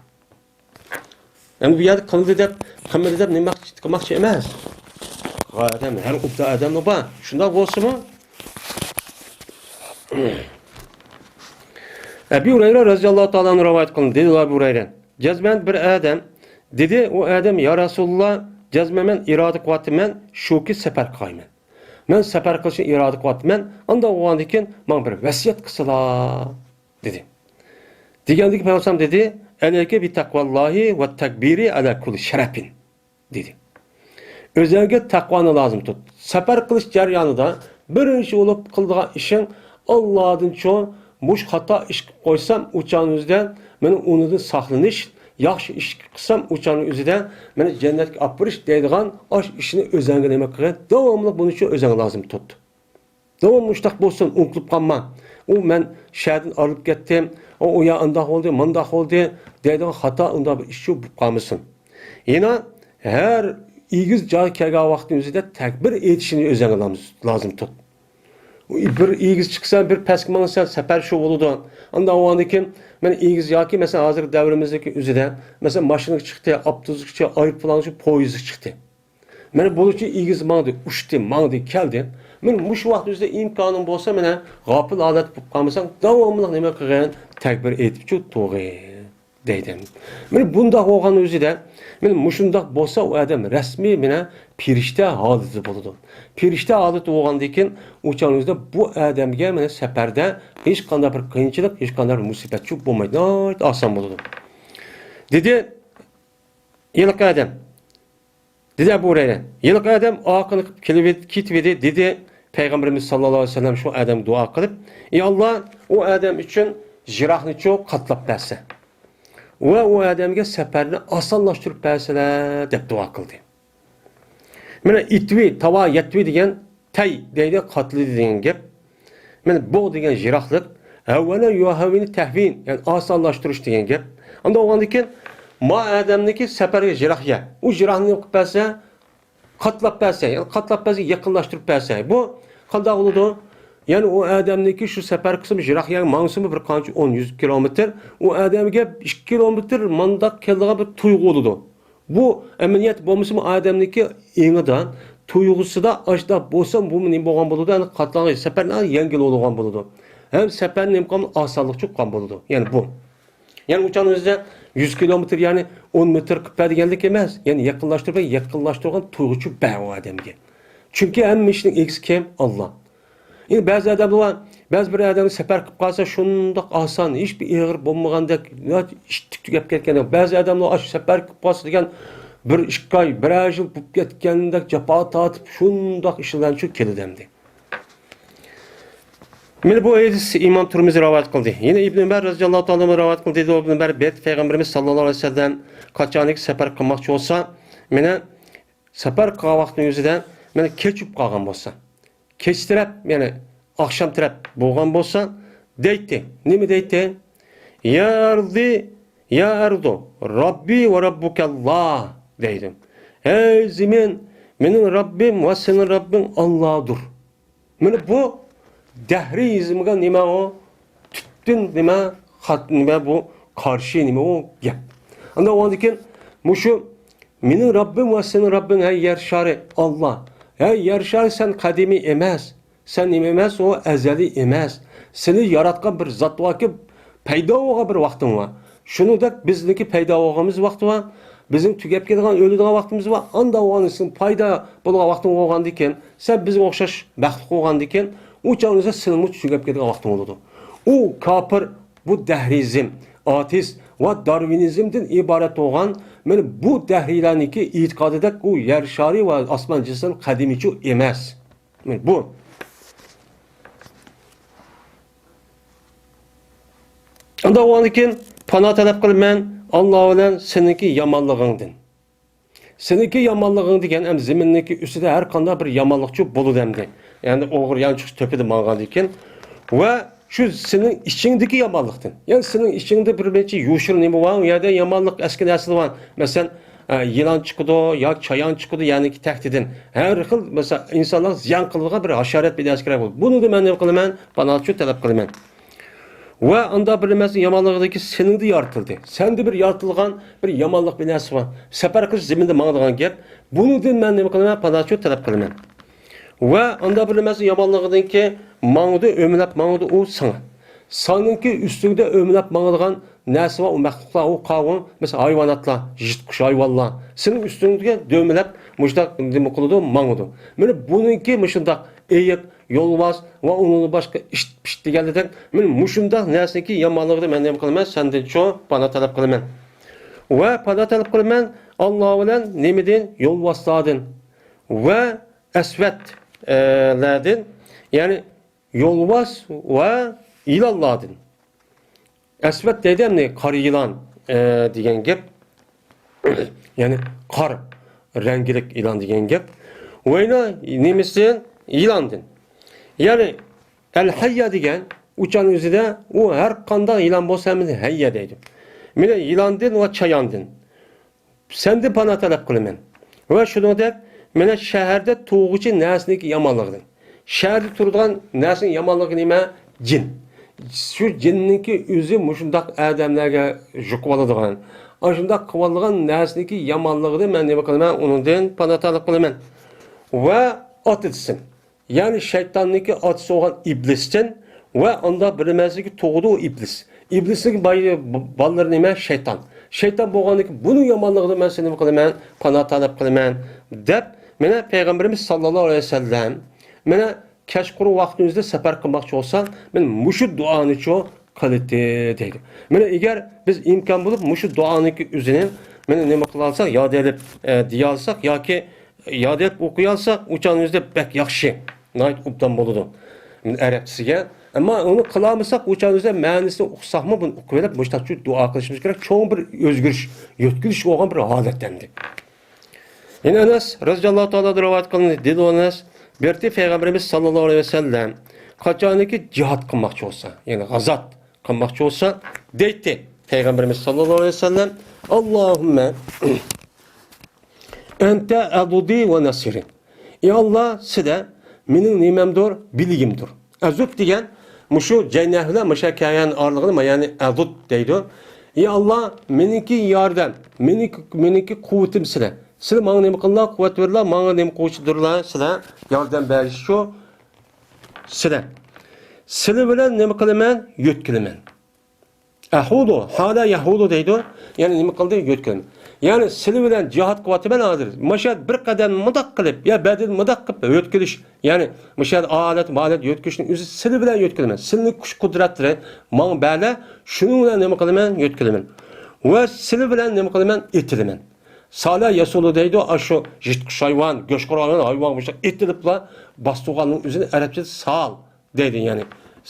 ئەمدى بۇ يەردە قىلدى دەپ، قىلمىدى دەپ نېمە قىلماقچى ئەمەس. ئادەم، ھەر ئوبدان ئادەمنىڭ بار. شۇنداق بولسىمۇ، ئەبى ھۇرەيرە رەزىياللاھۇ تائالا ئەنھۇ رىۋايەت قىلدى. دېدى ئەبۇ ھۇرەيرە، جەزمەن بىر ئادەم دېدى، ئۇ ئادەم، يا رەسۇلاللا، جەزمەن مەن ئىرادە قىلىۋاتىمەن، شۇكى سەپەر قىلايمەن. مەن سەپەر قىلىشنى ئىرادە قىلىۋاتىمەن، ئانداق بولغاندىن كېيىن ماڭا بىر ۋەسىيەت قىلسىلا، دېدى. دېگەندىكىن پەيغەمبەر دېدى، ئەلەيكە بىتەقۋاللاھى ۋە تەكبىرى ئەلا كۇللى شەرەپىن، دېدى. ئۆزەڭگە تەقۋانى لازىم تۇت. سەپەر قىلىش جەريانىدا بىرىنچى بولۇپ قىلىدىغان ئىشىڭ، ئاللادىن چوڭ مۇشۇ خاتا ئىش قىلىپ قويسام، ئۇ چاغنىڭ ئۆزىدە مېنىڭ ئۇنىڭدىن ساقلىنىش، ياخشى ئىش قىلسام، ئۇ چاغنىڭ ئۆزىدە مېنى جەننەتكە ئاپىرىش دەيدىغان ئاش ئىشنى ئۆزەڭگە نېمە قىلغىن، داۋاملىق بۇنى شۇ ئۆزەڭگە لازىم تۇت. داۋام مۇشۇنداق بولسۇن، ئۇنتۇلۇپ قالما. ئۇ مەن شەھەردىن ئايرىلىپ كەتتىم، ئۇ، ئۇ يا ئانداق بولدى، مۇنداق بولدى دەيدىغان خاتا ئۇنداق بىر ئىش شۇ بولۇپ قالمىسۇن. يەنە ھەر ئېگىز جايغا كەلگەن ۋاقىتنىڭ ئۆزىدە تەكبىر ئېيتىشنى ئۆزەڭگە لامز-، لازىم تۇت. بىر ئېگىز چىقسا، بىر پەسكە ماڭسا، سەپەر شۇ بولىدۇ. ئاندىن ئاۋۋالدىن كېيىن، مانا ئېگىز ياكى، مەسىلەن، ھازىرقى دەۋرىمىزدىكى ئۆزىدە، مەسىلەن، ماشىنىغا چىقتى، ئاپتوبۇسقا چىقتى، ئايروپىلانغا چىقتى، پويىزغا چىقتى. مانا بۇلارچە ئېگىز ماڭدى، ئۇچتى، ماڭدى، كەلدى. مانا مۇشۇ ۋاقىت ئۆزىدە ئىمكانىڭ بولسا، مانا غاپىل ھالەتتە بولۇپ قالمىساڭ، داۋاملىق نېمە قىلغىن؟ تەكبىر ئېيتىپچۇ تۇرغىن. دەيدۇ. مانا بۇنداق بولغان ئۆزىدە، مانا مۇشۇنداق بولسا، ئۇ ئادەم رەسمىي مانا پېرىشتە ھالىتىدە بولىدۇ. پېرىشتە ھالىتىدە بولغاندىن كېيىن، ئۇ چاغنىڭ ئۆزىدە بۇ ئادەمگە مانا سەپەردە ھېچقانداق بىر قىيىنچىلىق، ھېچقانداق بىر مۇسىبەت چۈشۈپ بولمايدۇ. ناھايىتى ئاسان بولىدۇ. دېدى، ھېلىقى ئادەم. دېدى ئەبۇ ھۇرەيرە. ھېلىقى ئادەم ئارقىنى قىلىپ كېلىۋىد-، كېتىۋىدى، دېدى. پەيغەمبىرىمىز ساللاللاھۇ ئەلەيھى ۋەسەللەم شۇ ئادەمگە دۇئا قىلىپ، ئى ئاللا، ئۇ ئادەم ئۈچۈن جىراھنىچۇ قاتلاپ بەرسە ۋە ئۇ ئادەمگە سەپەرنى ئاسانلاشتۇرۇپ بەرسىلە، دەپ دۇئا قىلدى. مانا ئىتۋى، تاۋا يەتۋى دېگەن تەي دەيدۇ، قاتلىدى دېگەن گەپ. مانا بۇ دېگەن يىراقلىق. ھەۋۋەنە يۇھەۋۋىنى تەھۋىن، يەنى ئاسانلاشتۇرۇش دېگەن گەپ. ئاندىن بولغاندىن كېيىن، ما ئادەمنىڭكى سەپەرگە يىراق يەر. ئۇ يىراقنى نېمە قىلىپ بەرسە، قاتلاپ بەرسە، يەنى قاتلاپ بەرسە، يېقىنلاشتۇرۇپ بەرسە. بۇ قانداق بولىدۇ؟ يەنى ئۇ ئادەمنىڭكى شۇ سەپەر قىلسىمۇ، يىراق يەرگە ماڭسىمۇ، بىر قانچە ئون، يۈز كىلومېتىر، ئۇ ئادەمگە ئىككى كىلومېتىر مانداق كېلىدىغان بىر تۇيغۇ بولىدۇ. بۇ ئەمەلىيەت بولمىسىمۇ، ئادەمنىڭكى ئېڭىدا، تۇيغۇسىدا ئاشۇنداق بولسا، بۇ نېمە بولغان بولىدۇ؟ يەنى قاتلانغان سەپەرنى يەڭگىل بولغان بولىدۇ. ھەم سەپەرنى نېمە قىلغان؟ ئاسانلىق چۈشكەن بولىدۇ. يەنى بۇ. يەنى ئۇ چاغنىڭ ئۆزىدە يۈز كىلومېتىر، يەنى ئون مېتىر قىلىپ بەر دېگەنلىك ئەمەس. يەنى يېقىنلاشتۇرۇپ، يېقىنلاشتۇرغان تۇيغۇچۇ بەر ئۇ ئادەمگە. چۈنكى ھەممە ئىشنىڭ ئىگىسى كىم؟ ئاللا. ئەمدى بەزى ئادەملەر بار، بەزى بىر ئادەم سەپەر قىلىپ قالسا، شۇنداق ئاسان، ھېچبىر ئېغىر بولمىغاندەك، ئىتتىك تۈگەپ كەتكەندەك. بەزى ئادەملەر ئاشۇ سەپەر قىلىپ قالسا دېگەن بىر ئىككى ئاي، بىرەر يىل بولۇپ كەتكەندەك جاپا تارتىپ، شۇنداق ئىش بىلەن شۇ كېلىدۇ ئەمدى. مانا بۇ ھەدىس ئىمام تۇرمۇزى رىۋايەت قىلدى. يەنە ئىبن ئۆمەر رازىياللاھۇ تائالا ئانھۇ رىۋايەت قىلدى. دېدى، ئىبن ئۆمەر بەت پەيغەمبىرىمىز ساللاللاھۇ ئەلەيھى ۋەسەللەم قاچانكى سەپەر قىلماقچى بولسا، مانا سەپەر قىلغان ۋاقتىنىڭ ئۆزىدە مانا كەچ بولۇپ قالغان بولسا، كەچ تەرەپ، يەنى ئاخشام تەرەپ بولغان بولسا، دەيتتى. نېمە دەيتتى؟ يا ئەرزى، يا ئەرزۇ، رەببى ۋە رەببۇكەللا، دەيدۇ. ھەي زېمىن، مېنىڭ رەببىم ۋە سېنىڭ رەببىڭ ئاللادۇر. مانا بۇ دەھرىيىزمغا نېمە ئۇ؟ تۈپتىن نېمە؟ خات-، نېمە بۇ؟ قارشى نېمە ئۇ گەپ؟ ئاندىن ئۇنىڭدىن كېيىن مۇشۇ مېنىڭ رەببىم ۋە سېنىڭ رەببىڭ، ھەي يەر شارى ئاللا. ھەي يەر شارى، سەن قەدىمىي ئەمەس. سەن نېمە ئەمەس، ئۇ ئەزەلىي ئەمەس. سېنى ياراتقان بىر زات باركى، پەيدا بولغان بىر ۋاقتىڭ بار. شۇنىڭدەك بىزنىڭكى پەيدا بولغىنىمىز ۋاقتى بار. بىزنىڭ تۈگەپ كېتىدىغان، ئۆلىدىغان ۋاقتىمىز بار. ئاندىن ئاۋۋال سېنىڭ پەيدا بولغان ۋاقتىڭ بولغاندىن كېيىن، سەن بىزگە ئوخشاش بەختلىك بولغاندىن كېيىن، ئۇ چاغدا سېنىڭمۇ تۈگەپ كېتىدىغان ۋاقتىڭ بولىدۇ. ئۇ كاپىر، بۇ دەھرىيىزم، ئاتېئىست ۋە دارۋىنىزمدىن ئىبارەت بولغان، مانا بۇ دەھرىيلەرنىڭكى ئېتىقادىدەك ئۇ يەر شارى ۋە ئاسمان جىسىم قەدىمىيچۇ ئەمەس. بۇ. ئاندىن ئۇنىڭدىن كېيىن پانا تەلەپ قىلىمەن ئاللا بىلەن سېنىڭكى يامانلىقىڭدىن. سېنىڭكى يامانلىقىڭ دېگەن ئەمدى زېمىننىڭكى ئۈستىدە ھەر قانداق بىر يامانلىقچۇ بولىدۇ ئەمدى. يەنى ئوغرى يانچۇقچى تۆپىدە ماڭغاندىن كېيىن. ۋە شۇ سېنىڭ ئىچىڭدىكى يامانلىقتىن. يەنى سېنىڭ ئىچىڭدە بىر نەچچە يوشۇرۇن نېمە بار، ئۇ يەردە يامانلىق ئەسكى نەرسىلەر بار. مەسىلەن، ئە، يىلان چىقىدۇ ياكى چايان چىقىدۇ، يەنىكى تەھدىتىدىن. ھەر خىل، مەسىلەن، ئىنسانلارغا زىيان قىلىدىغان بىر ھاشارات بىر نەرسە كېرەك بولىدۇ. بۇنىڭدىن مەن نېمە قىلىمەن؟ پاناھچۇ تەلەپ قىلىمەن. ۋە ئاندا بىر نېمەسى يامانلىقىدىكى سېنىڭدە يارىتىلدى. سەندە بىر يارىتىلغان بىر يامانلىق بىر نەرسە بار. سەپەر قىلىش زېمىندا ماڭىدىغان گەپ. بۇنىڭدىن مەن نېمە قىلىمەن؟ پاناھچۇ تەلەپ قىلىمەن. ۋە ئاندا بىر نېمەسى يامانلىقىدىنكى ماڭىدۇ، ئۆمىلەپ ماڭىدۇ ئۇ ساڭا. سانىڭكى ئۈستۈڭدە ئۆمىلەپ ماڭىدىغان نەرسە بار، ئۇ مەخلۇقلار، ئۇ قاۋۇم، مەسىلەن، ھايۋاناتلار، يىرتقۇچ ھايۋانلار. سېنىڭ ئۈستۈڭگە دۆمىلەپ مۇشۇنداق نېمە قىلىدۇ، ماڭىدۇ. مانا بۇنىڭكى مۇشۇنداق ئېيىق، يولۋاس ۋە ئۇنىڭدىن باشقا ئىت، پىت دېگەنلىرىدەك، مانا مۇشۇنداق نەرسىنىڭكى يامانلىقىدىن مەن نېمە قىلىمەن؟ سەندىنچۇ پانا تەلەپ قىلىمەن. ۋە پانا تەلەپ قىلىمەن ئاللا بىلەن نېمىدىن؟ يولۋاسلاردىن ۋە ئەسۋەت، ئە، لەردىن، يەنى يولۋاس ۋە يىلانلاردىن. ئەسۋەت دەيدۇ، يەنى قارا يىلان، ئە، دېگەن گەپ. يەنى قار رەڭگىلىك يىلان دېگەن گەپ. ۋەينا نېمىسىدىن؟ يىلاندىن. يەنى ئەل-ھەييە دېگەن ئۇچان ئۆزىدە ئۇ ھەر قانداق يىلان بولسا ھەممىسى ھەييە دەيدۇ. مانا يىلاندىن ۋە چاياندىن. سەندىن پانا تەلەپ قىلىمەن. ۋە شۇنىڭدەك مانا شەھەردە تۇرغۇچى نەرسىنىڭكى يامانلىقىدىن. شەھەردە تۇرىدىغان نەرسىنىڭ يامانلىقى نېمە؟ جىن. شۇ جىننىڭكى ئۆزى مۇشۇنداق ئادەملەرگە يۇقۇۋالىدىغان، ئاشۇنداق قىلىۋالىدىغان نەرسىنىڭكى يامانلىقىدىن مەن نېمە قىلىمەن؟ ئۇنىڭدىن پانا تەلەپ قىلىمەن. ۋە ئاتىسىدىن. يەنى شەيتاننىڭكى ئاتىسى بولغان ئىبلىستىن ۋە ئاندا بىر نېمەسىگە تۇغىدۇ ئىبلىس. ئىبلىسنىڭ باي-، بالىلىرى نېمە؟ شەيتان. شەيتان بولغاندىكىن بۇنىڭ يامانلىقىدىن مەن سېنى نېمە قىلىمەن؟ پانا تەلەپ قىلىمەن، دەپ، مانا پەيغەمبىرىمىز ساللاللاھۇ ئەلەيھى ۋەسەللەم، مانا كەچقۇرۇن ۋاقتىمىزدا سەپەر قىلماقچى بولسا، مانا مۇشۇ دۇئانىچۇ قىلىتى دەيدۇ. مانا ئەگەر بىز ئىمكان بولۇپ مۇشۇ دۇئانىڭكى ئۆزىنى مانا نېمە قىلالىساق، ياد ئېلىپ، ئە، دېيالىساق ياكى ياد ئېلىپ ئوقۇيالىساق، ئۇ چاغنىڭ ئۆزىدە بەك ياخشى، ناھايىتى ئوبدان بولىدۇ. ئەرەبچىسىگە. ئەمما ئۇنى قىلالمىساق، ئۇ چاغنىڭ ئۆزىدە مەنىسىنى ئۇقساقمۇ، بۇنى ئوقۇۋېلىپ، مۇشۇنداق دۇئا قىلىشىمىز كېرەك. چوڭ بىر ئۆزگىرىش، يۆتكىلىش بولغان بىر ھالەت ئەمدى. يەنە ئەنەس رەزىياللاھۇ تائالا رىۋايەت قىلىندى. دېدى ئۇ ئەنەس، بىر قېتى پەيغەمبىرىمىز ساللاللاھۇ ئەلەيھى ۋەسەللەم قاچانكى جىھاد قىلماقچى بولسا، يەنى غازات قىلماقچى بولسا، دەيتتى پەيغەمبىرىمىز ساللاللاھۇ ئەلەيھى ۋەسەللەم، ئاللاھۇممە ئەنتە ئەدۇدى ۋە نەسىرى. ئى ئاللا، سىلە مېنىڭ نېمەمدۇر؟ بىلىگىمدۇر. ئەزۇد دېگەن مۇشۇ جەينەھ بىلەن مۇشۇ كەيەن ئارىلىقىنى، يەنى ئەدۇد دەيدۇ. ئى ئاللا، مېنىڭكى ياردەم، مېنىڭكى، مېنىڭكى قۇۋۋىتىم سىلە. سىلە ماڭا نېمە قىلىلا؟ قۇۋۋەت بېرىلا، ماڭا نېمە قىلغۇچىدۇرلا سىلە؟ ياردەم بەرگۈچى شۇ سىلە. سىلە بىلەن نېمە قىلىمەن؟ يۆتكىلىمەن. ئەھۇلۇ، ھالە يەھۇلۇ دەيدۇ. يەنى نېمە قىلدى؟ يۆتكىلىمەن. يەنى سىلى بىلەن جىھاد قىلىۋاتىمەن ھازىر. ماشات بىر قەدەم مۇنداق قىلىپ، يا بەدىنى مۇنداق قىلىپ يۆتكىلىش. يەنى ماشات ھالەت، مالەت يۆتكىلىشنىڭ ئۆزى سىلى بىلەن يۆتكىلىمەن. سىلىنىڭ كۈچ قۇدرەتلىرى ماڭا بەلە، شۇنىڭ بىلەن نېمە قىلىمەن؟ يۆتكىلىمەن. ۋە سىلى بىلەن نېمە قىلىمەن؟ ئېتىلىمەن. سالە يەسۇلۇ دەيدۇ، ئاشۇ يىرتقۇچ ھايۋان، گۆشخور ھايۋان، ھايۋان بولسا ئېتىلىپلا باستۇرغاننىڭ ئۆزىنى ئەرەبچىدە سال دەيدۇ، يەنى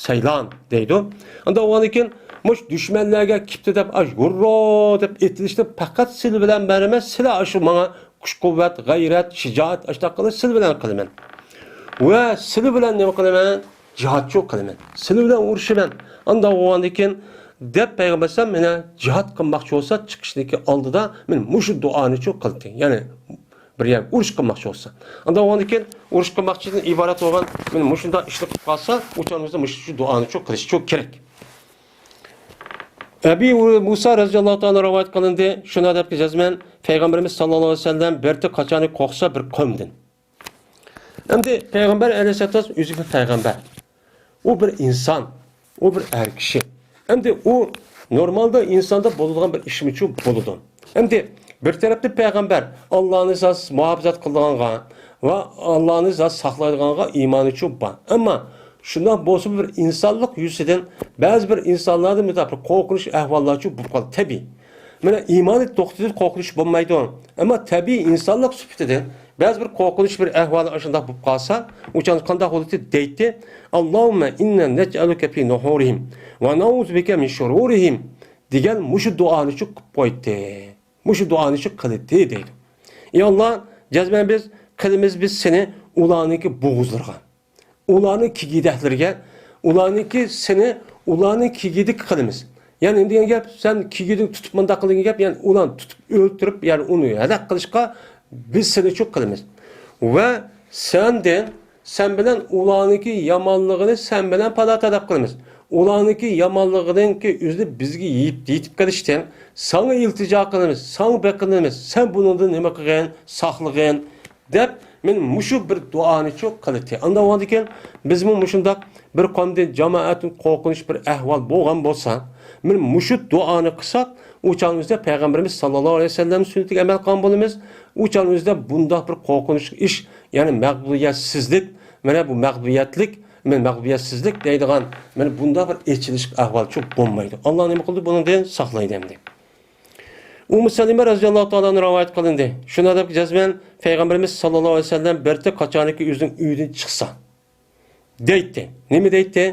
سەيلان دەيدۇ. ئانداق بولغاندىن كېيىن، مۇشۇ دۈشمەنلەرگە كېپتۇ دەپ، ئاش، ھۇررا دەپ ئېتىلىشنى پەقەت سىلى بىلەن بېرىمەن، سىلى ئاشۇ ماڭا كۈچ-قۇۋۋەت، غەيرەت، شىجائەت، ئاشۇنداق قىلىپ سىلى بىلەن قىلىمەن. ۋە سىلى بىلەن نېمە قىلىمەن؟ جىھادچۇ قىلىمەن. سىلى بىلەن ئۇرۇشىمەن. ئانداق بولغاندىن كېيىن، دەپ پەيغەمبەر ئەلەيھىسسالام مانا جىھاد قىلماقچى بولسا، چىقىشتىكى ئالدىدا مەن مۇشۇ دۇئانىچۇ قىلدى. يەنى بىر يەرگە ئۇرۇش قىلماقچى بولسا. ئانداق بولغاندىن كېيىن ئۇرۇش قىلماقچىدىن ئىبارەت بولغان مەن مۇشۇنداق ئىشنى قىلىپ قالسا، ئۇ چاغدا مۇشۇ دۇئانىچۇ قىلىشچۇ كېرەك. ئەبى مۇسا رەزىياللاھۇ تائالا رىۋايەت قىلىندى. شۇنداق دەپكى جەزمەن پەيغەمبىرىمىز ساللاللاھۇ ئەلەيھى ۋەسەللەم بىر قاچانى قورقسا بىر قومدىن. ئەمدى پەيغەمبەر ئەلەيھىسسالام ئۆزى بىر پەيغەمبەر. ئۇ بىر ئىنسان. ئۇ بىر ئەر كىشى. ئەمدى ئۇ نورمالدا ئىنساندا بولىدىغان بىر ئىشمىچۇ بولىدۇ. ئەمدى بىر تەرەپتە پەيغەمبەر ئاللانى زادى مۇھاپىزەت قىلىدىغانغا ۋە ئاللانى زادى ساقلايدىغانغا ئىمانىچۇ بار. ئەمما شۇنداق بولسىمۇ بىر ئىنسانلىق يۈزىدىن بەزى بىر ئىنسانلاردا مۇنداق بىر قورقۇنچ ئەھۋاللارچۇ بولۇپ قالدى. تەبىئىي. مانا ئىمانى توختىتىپ قورقۇنچ بولمايدۇ. ئەمما تەبىئىي ئىنسانلىق سۈپىتىدىن بەزى بىر قورقۇنچ بىر ئەھۋال ئاشۇنداق بولۇپ قالسا، ئۇ چاغدا قانداق بولىدۇ دەيتتى؟ «اللهم إنا نجعلك في نحورهم ونعوذ بك من شرورهم» دېگەن مۇشۇ دۇئانىچۇ قىلىپ قويدى. مۇشۇ دۇئانىچۇ قىلىتتى دەيدۇ. ئى ئاللا، جەزمەن بىز قىلىمىز بىز سېنى ئۇلارنىڭكى بوغۇزلىرىغا. ئۇلارنىڭ كىگىدەكلىرىگە، ئۇلارنىڭكى سېنى، ئۇلارنىڭ كىگىدىكى قىلىمىز. يەنى دېگەن گەپ، سەن كىگىدىنى تۇتۇپ مۇنداق قىلغان گەپ، يەنى ئۇلارنى تۇتۇپ ئۆلتۈرۈپ، يەنى ئۇنى ھالاك قىلىشقا بىز سېنىچۇ قىلىمىز. ۋە سەندىن، سەن بىلەن ئۇلارنىڭكى يامانلىقىنى سەن بىلەن پادا تەلەپ قىلىمىز. ئۇلارنىڭكى يامانلىقىنىڭكى ئۆزىنى بىزگە يېيىپ، يېتىپ كېلىشتىن ساڭا ئىلتىجا قىلىمىز، ساڭا بېقىنىمىز، سەن بۇنىڭدىن نېمە قىلغىن، ساقلىغىن، دەپ، مەن مۇشۇ بىر دۇئانىچۇ قىلىتتى. ئانداق بولغاندىكىن، بىزمۇ مۇشۇنداق بىر قومدىن، جامائەتتىن قورقۇنچ بىر ئەھۋال بولغان بولسا، مەن مۇشۇ دۇئانى قىلساق، ئۇ چاغنىڭ ئۆزىدە پەيغەمبىرىمىز ساللاللاھۇ ئەلەيھى ۋەسەللەم سۈننىتىگە ئەمەل قىلغان بولىمىز. ئۇ چاغنىڭ ئۆزىدە بۇنداق بىر قورقۇنچلۇق ئىش، يەنى مەغلۇبىيەتسىزلىك، مانا بۇ مەغلۇبىيەتلىك، مەن مەغلۇبىيەتسىزلىك دەيدىغان، مانا بۇنداق بىر ئېچىلىش ئەھۋالچۇ بولمايدۇ. ئاللا نېمە قىلدى؟ بۇنىڭدىن ساقلايدۇ ئەمدى. ئۇممۇ سەلىمە رەزىياللاھۇ تائالا ئەنھا رىۋايەت قىلىندى. شۇنداق دەپ جەزمەن پەيغەمبىرىمىز ساللاللاھۇ ئەلەيھى ۋەسەللەم بىر قاچانكى ئۆزىنىڭ ئۆيىدىن چىقسا دەيتتى. نېمە دەيتتى؟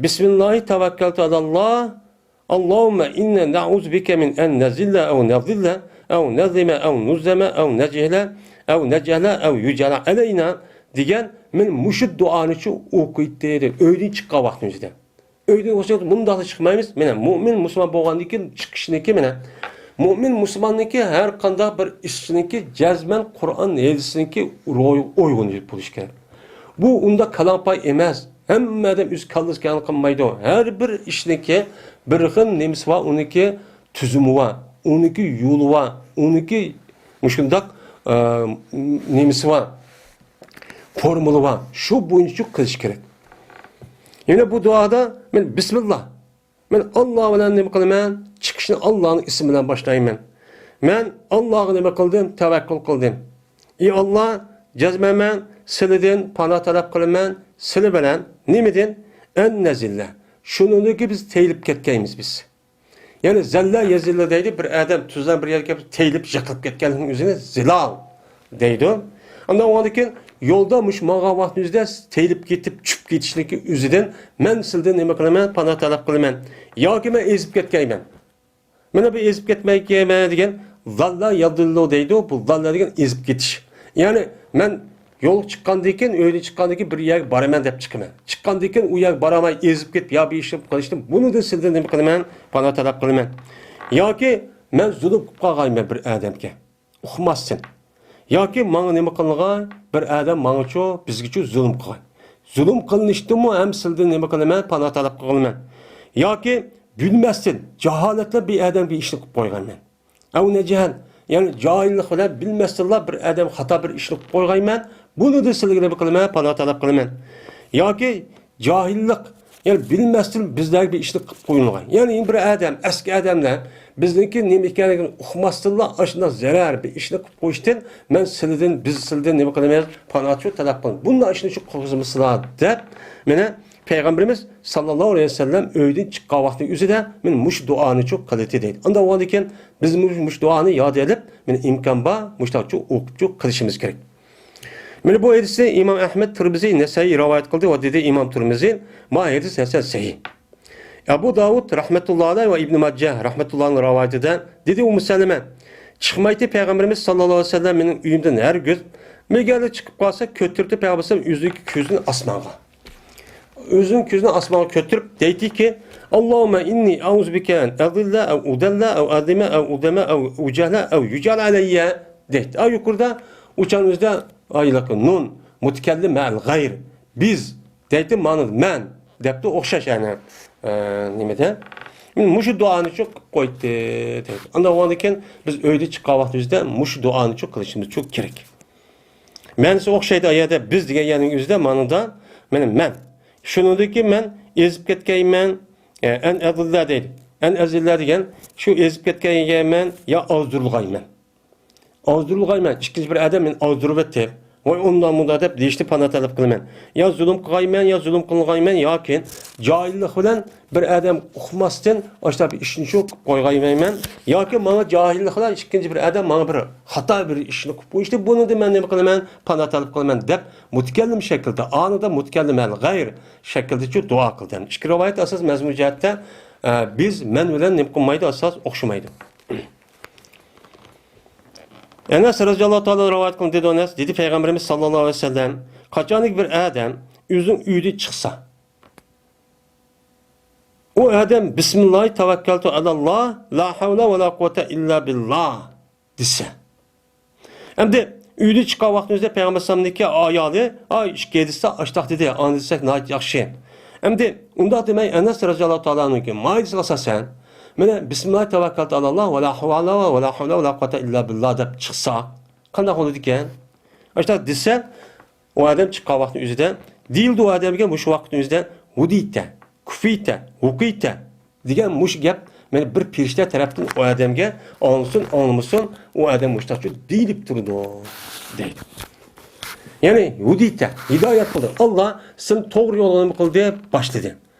بىسمىللاھى تەۋەككەلتۇ ئەلەللاھ. ئاللاھۇممە ئىننا نەئۇزۇ بىكە مىن ئەن نەزىللە ئەۋ نەزىللە ئەۋ نەزلىمە ئەۋ نۇزلەمە ئەۋ نەجھىلە ئەۋ نەجھەلە ئەۋ يۇجھەلە ئەلەينا دېگەن، مەن مۇشۇ دۇئانىچۇ ئوقۇيتتى دەيدۇ. ئۆيدىن چىققان ۋاقتىنىڭ ئۆزىدە. ئۆيدىن ئوخشاپ مۇنداقلا چىقمايمىز. مانا مۇئمىن مۇسۇلمان بولغاندىن كېيىن چىقىشنىكى، مانا مۇئمىن مۇسۇلماننىڭكى ھەر قانداق بىر ئىشنىڭكى جەزمەن قۇرئان ھەدىسنىڭكى روھىغا ئۇيغۇن بولۇشى كېرەك. بۇ ئۇنداق كالاڭپاي ئەمەس. ھەممە ئادەم ئۆز كاللىسى كەڭ قىلمايدۇ. ھەر بىر ئىشنىڭكى بىر خىل نېمىسى بار، ئۇنىڭكى تۈزۈمى بار، ئۇنىڭكى يولى بار، ئۇنىڭكى مۇشۇنداق، ئە، نېمىسى بار، فورمۇلا بار. شۇ بويىچە قىلىش كېرەك. يەنە بۇ دۇئادا مەن بىسمىللا، مەن ئاللا بىلەن نېمە قىلىمەن؟ چىقىشنى ئاللانىڭ ئىسمى بىلەن باشلايمەن. مەن ئاللاغا نېمە قىلدىم؟ تەۋەككۈل قىلدىم. ئى ئاللا، جەزمەن مەن سىلىدىن پانا تەلەپ قىلىمەن، سىلى بىلەن. نېمىدىن؟ ئەن نەزىللە. شۇنىڭدىكى بىز تېيىلىپ كەتكەيمىز بىز. يەنى زەللە يەزىللە دەيدۇ، بىر ئادەم تۈزلەن بىر يەرگە تېيىلىپ يىقىلىپ كەتكەنلىكنىڭ ئۆزىنى زىلال دەيدۇ. ئاندىن ئۇنىڭدىن كېيىن يولدا مۇشۇ ماڭغان ۋاقتىمىزدا تېيىلىپ كېتىپ چۈشۈپ كېتىشنىڭكى ئۆزىدىن مەن سىلىدىن نېمە قىلىمەن؟ پانا تەلەپ قىلىمەن. ياكى مەن ئېزىپ كەتكەيمەن. مانا بۇ ئېزىپ كەتمەيكەنمەن دېگەن زەللە يەزىللۇ دەيدۇ. بۇ زەللە دېگەن ئېزىپ كېتىش. يەنى مەن يولغا چىققاندىن كېيىن، ئۆيدىن چىققاندىن كېيىن بىر يەرگە بارىمەن دەپ چىقىمەن. چىققاندىن كېيىن ئۇ يەرگە بارالماي ئېزىپ كېتىپ يا بىر ئىشنى قىلىشتىن بۇنىڭدىن سىلىدىن نېمە قىلىمەن؟ پانا تەلەپ قىلىمەن. ياكى مەن زۇلۇم قىلىپ قالغايمەن بىر ئادەمگە. ئۇقماستىن. ياكى ماڭا نېمە قىلغان؟ بىر ئادەم ماڭىچۇ، بىزگىچۇ زۇلۇم قىلغان. زۇلۇم قىلىنىشتىنمۇ ھەم سىلىدىن نېمە قىلىمەن؟ پانا تەلەپ قىلىمەن. ياكى بىلمەستىن، جاھالەتلا بىر ئادەمگە ئىشنى قىلىپ قويغانمەن. ئەۋ نەجھەل، يەنى جاھىللىق بىلەن بىلمەستىنلا بىر ئادەم خاتا بىر ئىشنى قىلىپ قويغايمەن، بۇنىدا سىلىگە نېمە قىلىمەن؟ پانا تەلەپ قىلىمەن. ياكى جاھىللىق، يەنى بىلمەستىن بىزلەرگە بىر ئىشنى قىلىپ قويۇلغان. يەنى بىر ئادەم، ئەسكى ئادەملەر بىزنىڭكى نېمە ئىكەنلىكىنى ئۇقماستىنلا ئاشۇنداق زەرەر بىر ئىشنى قىلىپ قويۇشتىن مەن سىلىدىن، بىز سىلىدىن نېمە قىلىمىز؟ پاناھچۇ تەلەپ قىلىمىز. بۇنداق ئىشنى شۇ قىلغۇزمىسىلا دەپ، مانا پەيغەمبىرىمىز ساللاللاھۇ ئەلەيھى ۋەسەللەم ئۆيدىن چىققان ۋاقتىنىڭ ئۆزىدە مانا مۇشۇ دۇئانى شۇ قىلىتى دەيدۇ. ئانداق بولغاندىكىن بىز مۇشۇ، مۇشۇ دۇئانى ياد ئېلىپ، مانا ئىمكان بار مۇشۇنداق شۇ ئوقۇپ شۇ قىلىشىمىز كېرەك. مانا بۇ ھەدىسنى ئىمام ئەھمەد، تۇرمۇزى، نەسەئىي رىۋايەت قىلدى ۋە دېدى ئىمام تۇرمۇزى، ما ھەدىس ھەسەن سەھىھ. ئەبۇ داۋۇد رەھمەتۇللا ئەلەيھ ۋە ئىبنى ماجە رەھمەتۇللا ئەلەيھىنىڭ رىۋايىتىدە دېدى ئۇممۇ سەلەمە، چىقمايتتى پەيغەمبىرىمىز ساللاللاھۇ ئەلەيھى ۋەسەللەم مېنىڭ ئۆيۈمدىن ھەرگىز، ئەگەردە چىقىپ قالسا كۆتۈرۈپتۇ پەيغەمبەر ئۆزىنىڭ كۆزىنى ئاسمانغا. ئۆزىنىڭ كۆزىنى ئاسمانغا كۆتۈرۈپ دەيتتىكى، اللهم إني أعوذ بك أن أضل أو أضل أو أظلم أو أظلم أو أجهل أو يجهل علي دەيتتى. ئا يۇقىرىدا ئۇچان ئۆزىدە ئايلىقى نۇن، مۇتەكەللىم مەئەل غەير، بىز دەيتتى، مانا مەن دەپتۇ ئوخشاش يەنى، ئە، نېمىدە؟ مۇشۇ دۇئانى شۇ قىلىپ قويدى دەيدۇ. ئانداق بولغاندىكىن بىز ئۆيدىن چىققان ۋاقتىمىزدا مۇشۇ دۇئانى شۇ قىلىشىمىز شۇ كېرەك. مەنىسى ئوخشايدۇ ئايەردە بىز دېگەن يەرنىڭ ئۆزىدە مانىدا مانا مەن. شۇنىڭدىن كېيىن مەن ئېزىپ كەتكەيمەن، ئە، ئەن ئەزىللە دەيدۇ. ئەن ئەزىللە دېگەن شۇ ئېزىپ كەتكەيمەن يا ئازدۇرۇلغايمەن. ئازدۇرۇلغايمەن، ئىككىنچى بىر ئادەم مېنى ئازدۇرۇۋېتىپ، ۋاي ئۇنداق مۇنداق دەپ دېيىشتىن پانا تەلەپ قىلىمەن. يا زۇلۇم قىلغايمەن، يا زۇلۇم قىلغايمەن، ياكى جاھىللىق بىلەن بىر ئادەم ئۇقماستىن ئاشۇنداق بىر ئىشنى شۇ قىلىپ قويغايمەن. ياكى ماڭا جاھىللىق بىلەن ئىككىنچى بىر ئادەم ماڭا بىر خاتا بىر ئىشنى قىلىپ قويۇشتى. بۇنىڭدىن مەن نېمە قىلىمەن؟ پانا تەلەپ قىلىمەن دەپ مۇتەكەللىم شەكلىدە، ئانىدا مۇتەكەللىم ئەل غەير شەكلىدىچۇ دۇئا قىلدى. ئىككى رىۋايەت ئاساس مەزمۇن جەھەتتە، ئە، بىز، مەن بىلەن نېمە قىلمايدۇ، ئاساس ئوخشىمايدۇ. ئەنەس رەزىياللاھۇ تائالا رىۋايەت قىلىندى، دېدى ئەنەس، دېدى پەيغەمبىرىمىز ساللاللاھۇ ئەلەيھى ۋەسەللەم، قاچانكى بىر ئادەم ئۆزىنىڭ ئۆيىدىن چىقسا، ئۇ ئادەم بىسمىللاھى تەۋەككەلتۇ ئەلەللاھ، لا ھەۋلە ۋە لا قۇۋۋەتە ئىللا بىللاھ دېسە. ئەمدى ئۆيدىن چىققان ۋاقتىمىزدا پەيغەمبەر ئەلەيھىسسالامنىڭكى ئايالى، ئاي، ئىككى دېسە ئاشتاق دېدى، ئانى دېسەك ناھايىتى ياخشى. ئەمدى ئۇنداق دېمەي، ئەنەس رەزىياللاھۇ تائالا ئەنھۇكى مايىسىغا ئاساسەن، مانا، بىسمىللاھى تەۋەككەلتۇ ئەلەللاھ ۋە لا ھەۋلە ۋە لا ھەۋلە ۋە لا قۇۋۋەتە ئىللا بىللاھ دەپ چىقسا، قانداق بولىدىكەن؟ ئاشۇنداق دېسە، ئۇ ئادەم چىققان ۋاقىتنىڭ ئۆزىدە دېيىلدى ئۇ ئادەمگە مۇشۇ ۋاقىتنىڭ ئۆزىدە، ھۇدىيتە، كۇفىيتە، ۋۇقىيتە دېگەن مۇشۇ گەپ مانا بىر پېرىشتە تەرەپتىن ئۇ ئادەمگە ئاڭلىسۇن، ئاڭلىمىسۇن، ئۇ ئادەم مۇشۇنداق دېيىلىپ تۇرىدۇ، دەيدۇ. يەنى ھۇدىيتە، ھىدايەت قىلدى. ئاللا سېنى توغرا يولغا نېمە قىلدى؟ باشلىدى.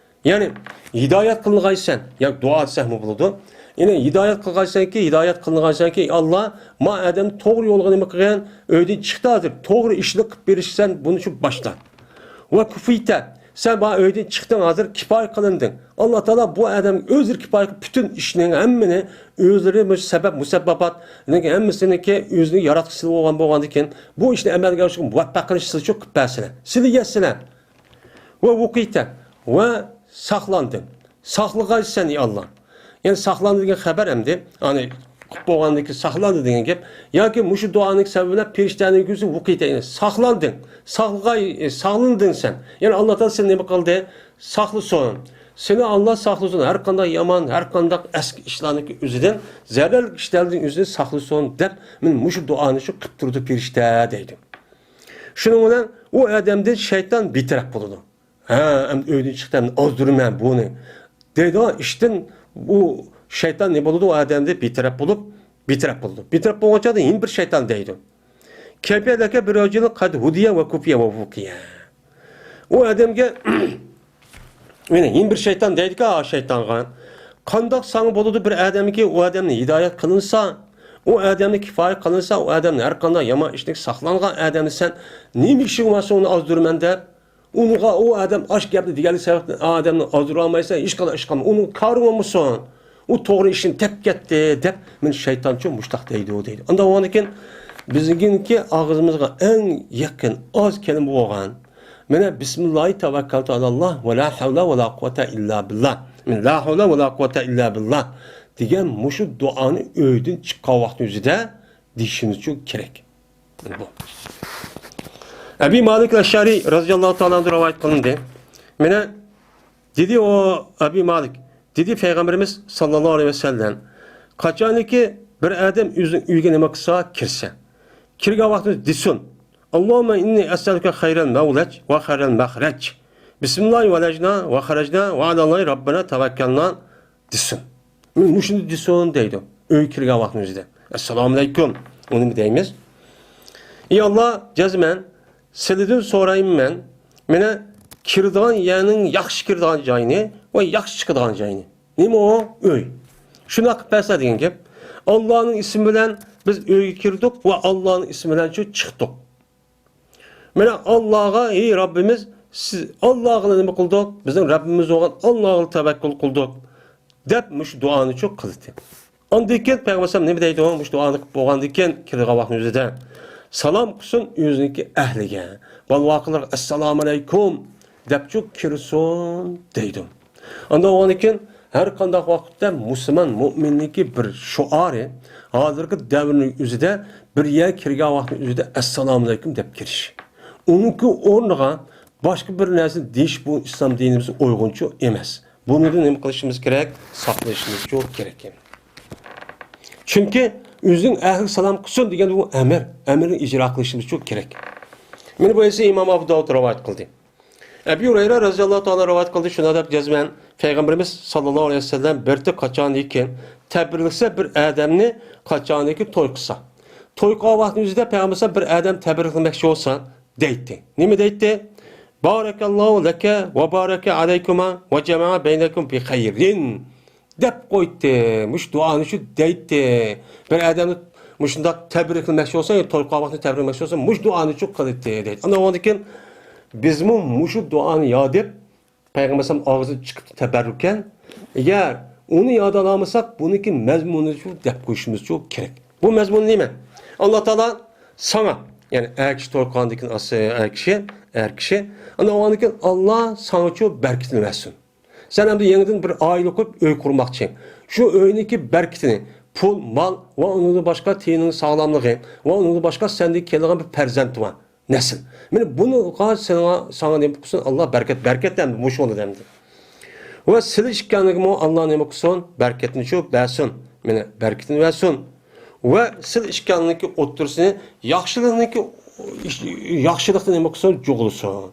يەنى ھىدايەت قىلغايسەن، يا دۇئا دېسەكمۇ بولىدۇ. يەنى ھىدايەت قىلغايسەنكى، ھىدايەت قىلغايسەنكى، ئاللا، ما ئادەم توغرا يولغا نېمە قىلغان؟ ئۆيدىن چىقتى ھازىر، توغرا ئىشنى قىلىپ بېرىشسەن، بۇنى شۇ باشلا. ۋە كۇفىيتە، سەن ما ئۆيدىن چىقتىڭ ھازىر، كىپايە قىلىندىڭ. ئاللا تائالا بۇ ئادەمگە ئۆزلىرى كىپايە قىلىپ، پۈتۈن ئىشنىڭ ھەممىنى ئۆزلىرى مۇشۇ سەۋەب، مۇسەبباباتنىڭ ھەممىسىنىڭكى ئۆزىنىڭ ياراتقۇچىسى بولغان، بولغاندىكىن، بۇ ئىشنى ئەمەلگە ئاشۇرۇشقا مۇۋەپپەق قىلىش سىلى شۇ قىلىپ بەرسىلە. سىلى يەتسىلە. ۋە ۋۇقىيتە، ۋە ساقلاندىڭ. ساقلىغايسەن، ئى ئاللا. يەنى ساقلاندى دېگەن خەۋەر ئەمدى، يەنى قۇپ بولغاندىن كېيىن ساقلاندى دېگەن گەپ. ياكى مۇشۇ دۇئانىڭ سەۋەبى بىلەن پېرىشتەنىڭ كۆزى ۋۇقىيتە، يەنى ساقلاندىڭ. ساقلىغاي، ئى، ساقلىندىڭ سەن. يەنى ئاللا تائالا سېنى نېمە قىلدى؟ ساقلىسۇن. سېنى ئاللا ساقلىسۇن. ھەر قانداق يامان، ھەر قانداق ئەسكى ئىشلارنىڭكى ئۆزىدىن، زەرەرلىك ئىشلاردىن ئۆزىنى ساقلىسۇن دەپ، مانا مۇشۇ دۇئانى شۇ قىپ تۇرىدۇ پېرىشتە دەيدۇ. شۇنىڭ بىلەن ئۇ ئادەمدىن شەيتان بىتەرەپ بولىدۇ. ھە، ئەمدى ئۆيدىن چىقتى، ئەمدى ئازدۇرىمەن بۇنى. دەيدىغان ئىشتىن ئۇ شەيتان نېمە بولىدۇ؟ ئۇ ئادەمدىن بىتەرەپ بولۇپ، بىتەرەپ بولىدۇ. بىتەرەپ بولغان چاغدا يەنە بىر شەيتان دەيدۇ. كەيفە لەكە بىر رەجۇلۇن قەد ھۇدىيە ۋە كۇفىيە ۋە ۋۇقىيە. ئۇ ئادەمگە، يەنە، يەنە بىر شەيتان دەيدىكەن، ھا، شەيتانغا. قانداق ساڭا بولىدۇ بىر ئادەمگە، ئۇ ئادەمنى ھىدايەت قىلىنسا، ئۇ ئادەمنى كىپايە قىلىنسا، ئۇ ئادەمنى ھەر قانداق يامان ئىشتىن ساقلانغان ئادەمنى سەن نېمە ئىشىڭ بار سەن ئۇنى ئازدۇرىمەن دەپ؟ ئۇنىڭغا ئۇ ئادەم ئاش گەپنى دېگەنلىك سەۋەبتىن ئادەمنى ئازدۇرالمايسەن، ھېچقانداق ئىش قىلماي. ئۇنىڭ كارى بولمىسۇن. ئۇ توغرا ئىشنى تېپىپ كەتتى دەپ، مانا شەيتانچۇ مۇشتاق دەيدۇ، دەيدۇ. ئانداق بولغاندىكىن بىزنىڭكى ئاغزىمىزغا ئەڭ يېقىن، ئاز كەلىمە بولغان، مانا، بىسمىللاھى تەۋەككەلتۇ ئەلەللاھ ۋە لا ھەۋلە ۋە لا قۇۋۋەتە ئىللا بىللاھ. مانا، لا ھەۋلە ۋە لا قۇۋۋەتە ئىللا بىللاھ دېگەن مۇشۇ دۇئانى ئۆيدىن چىققان ۋاقتى ئۆزىدە دېيىشىمىز ئۈچۈن كېرەك. بۇ. ئەبى مالىك ئەشئەرى رەزىياللاھۇ تائالا ئەنھۇ رىۋايەت قىلىندى. مانا دېدى ئۇ ئەبى مالىك، دېدى پەيغەمبىرىمىز ساللاللاھۇ ئەلەيھى ۋەسەللەم، قاچانكى بىر ئادەم ئۆزىنىڭ ئۆيىگە نېمە قىلسا، كىرسە، كىرگەن ۋاقتىدا دېسۇن، اللهم إني أسألك خير المولج وخير المخرج. بىسمىللاھى ۋەلەجنا ۋە خەرەجنا ۋە ئالاللاھى رەببىنا تەۋەككەلنا دېسۇن. مۇشۇنى دېسۇن دەيدۇ. ئۆيگە كىرگەن ۋاقتىمىزدا. ئەسسالامۇئەلەيكۇم. ئۇنى نېمە دەيمىز؟ ئى ئاللا، جەزمەن سىلىدىن سورايمەن مەن، مېنى كىرىدىغان يەرنىڭ ياخشى كىرىدىغان جايىنى ۋە ياخشى چىقىدىغان جايىنى. نېمە ئۇ؟ ئۆي. شۇنداق قىلىپ بەرسە دېگەن گەپ. ئاللانىڭ ئىسمى بىلەن بىز ئۆيگە كىردۇق ۋە ئاللانىڭ ئىسمى بىلەن شۇ چىقتۇق. مانا ئاللاغا، ئەي رەببىمىز، سىز ئاللاغىلا نېمە قىلدۇق؟ بىزنىڭ رەببىمىز بولغان ئاللاغىلا تەۋەككۈل قىلدۇق، دەپ مۇشۇ دۇئانى شۇ قىلدى. ئاندىن كېيىن پەيغەمبەر ئەلەيھىسسالام نېمە دەيدۇ؟ مۇشۇ دۇئانى قىلىپ بولغاندىن كېيىن كىرىدىغان ۋاقتىنىڭ ئۆزىدە، سالام قىلسۇن ئۆزىنىڭكى ئەھلىگە، بالىۋاقىلارغا ئەسسالامۇ ئەلەيكۇم دەپچۇ كىرسۇن دەيدۇ. ئاندىن ئۇنىڭدىن كېيىن ھەر قانداق ۋاقىتتا مۇسۇلمان مۇئمىننىڭكى بىر شوئارى، ھازىرقى دەۋرنىڭ ئۆزىدە بىر يەرگە كىرگەن ۋاقىتنىڭ ئۆزىدە ئەسسالامۇئەلەيكۇم دەپ كىرىش. ئۇنىڭكى ئورنىغا باشقا بىر نەرسىنى دېيىش بۇ ئىسلام دىنىمىزدا ئۇيغۇنچۇ ئەمەس. بۇنىڭدىن نېمە قىلىشىمىز كېرەك؟ ساقلىنىشىمىز كېرەك. چۈنكى ئۆزىنىڭ ئەھلىگە سالام قىلسۇن دېگەن بۇ ئەمر، ئەمرنى ئىجرا قىلىشىمىز كېرەك. مانا بۇ ھەدىسنى ئىمام ئەبۇ داۋۇد رىۋايەت قىلدى. ئەبۇ ھۇرەيرە رەزىياللاھۇ تائالا رىۋايەت قىلدى، شۇنداق دەپ جەزمەن پەيغەمبىرىمىز ساللاللاھۇ ئەلەيھى ۋەسەللەم بىرتى قاچاندىكىن تەبرىكلىسە بىر ئادەمنى، قاچاندىكى توي قىلسا. توي قىلغان ۋاقتىنىڭ ئۆزىدە پەيغەمبىر بىر ئادەم تەبرىكلىمەكچى بولسا دەيتتى. نېمە دەيتتى؟ بارەكەللاھۇ لەكە ۋە بارەكە ئەلەيكۇما ۋە جەمەئە بەينەكۇم بى خەيرىن. دەپ قويدى. مۇشۇ دۇئانى شۇ دەيتتى. بىر ئادەمنى مۇشۇنداق تەبرىكلىمەكچى بولسا، توي قىلغان ۋاقتىنى تەبرىكلىمەكچى بولسا، مۇشۇ دۇئانى شۇ قىلىتتى دەيدۇ. ئاندىن كېيىن بىزمۇ مۇشۇ دۇئانى ياد دەپ، پەيغەمبەر ئەلەيھىسسالام ئاغزىدىن چىقىپتۇ تەبەررۇكەن. ئەگەر ئۇنى ياد ئالالمىساق، بۇنىڭكى مەزمۇنىنى شۇ دەپ قويۇشىمىز شۇ كېرەك. بۇ مەزمۇن نېمە؟ ئاللا تائالا ساڭا، يەنى ئەر كىشى توي قىلغاندىن كېيىن، ئەر كىشى، ئەر كىشى، ئاندىن كېيىن ئاللا ساڭا شۇ بەرىكىتىنى بەرسۇن. سەن ئەمدى يېڭىدىن بىر ئائىلە قۇرۇپ، ئۆي قۇرماقچى. شۇ ئۆينىڭكى بەرىكىتىنى، پۇل، مال ۋە ئۇنىڭدىن باشقا تېنىنىڭ ساغلاملىقى ۋە ئۇنىڭدىن باشقا سەندىن كېلىدىغان بىر پەرزەنت بار، نەسىل. مانا بۇنىڭغا ساڭا، ساڭا نېمە قىلسۇن؟ ئاللا بەرىكەت، بەرىكەتلەندۈرسۇن مۇشۇنى دەمدى. ۋە سىلە ئىككىڭلارغىمۇ ئاللا نېمە قىلسۇن؟ بەرىكەتنى شۇ بەرسۇن. مانا بەرىكىتىنى بەرسۇن. ۋە سىلە ئىككىڭلارنىڭكى ئوتتۇرىسىنى ياخشىلىقنىڭكى، ياخشىلىقتا نېمە قىلسۇن؟ جۇغلىسۇن.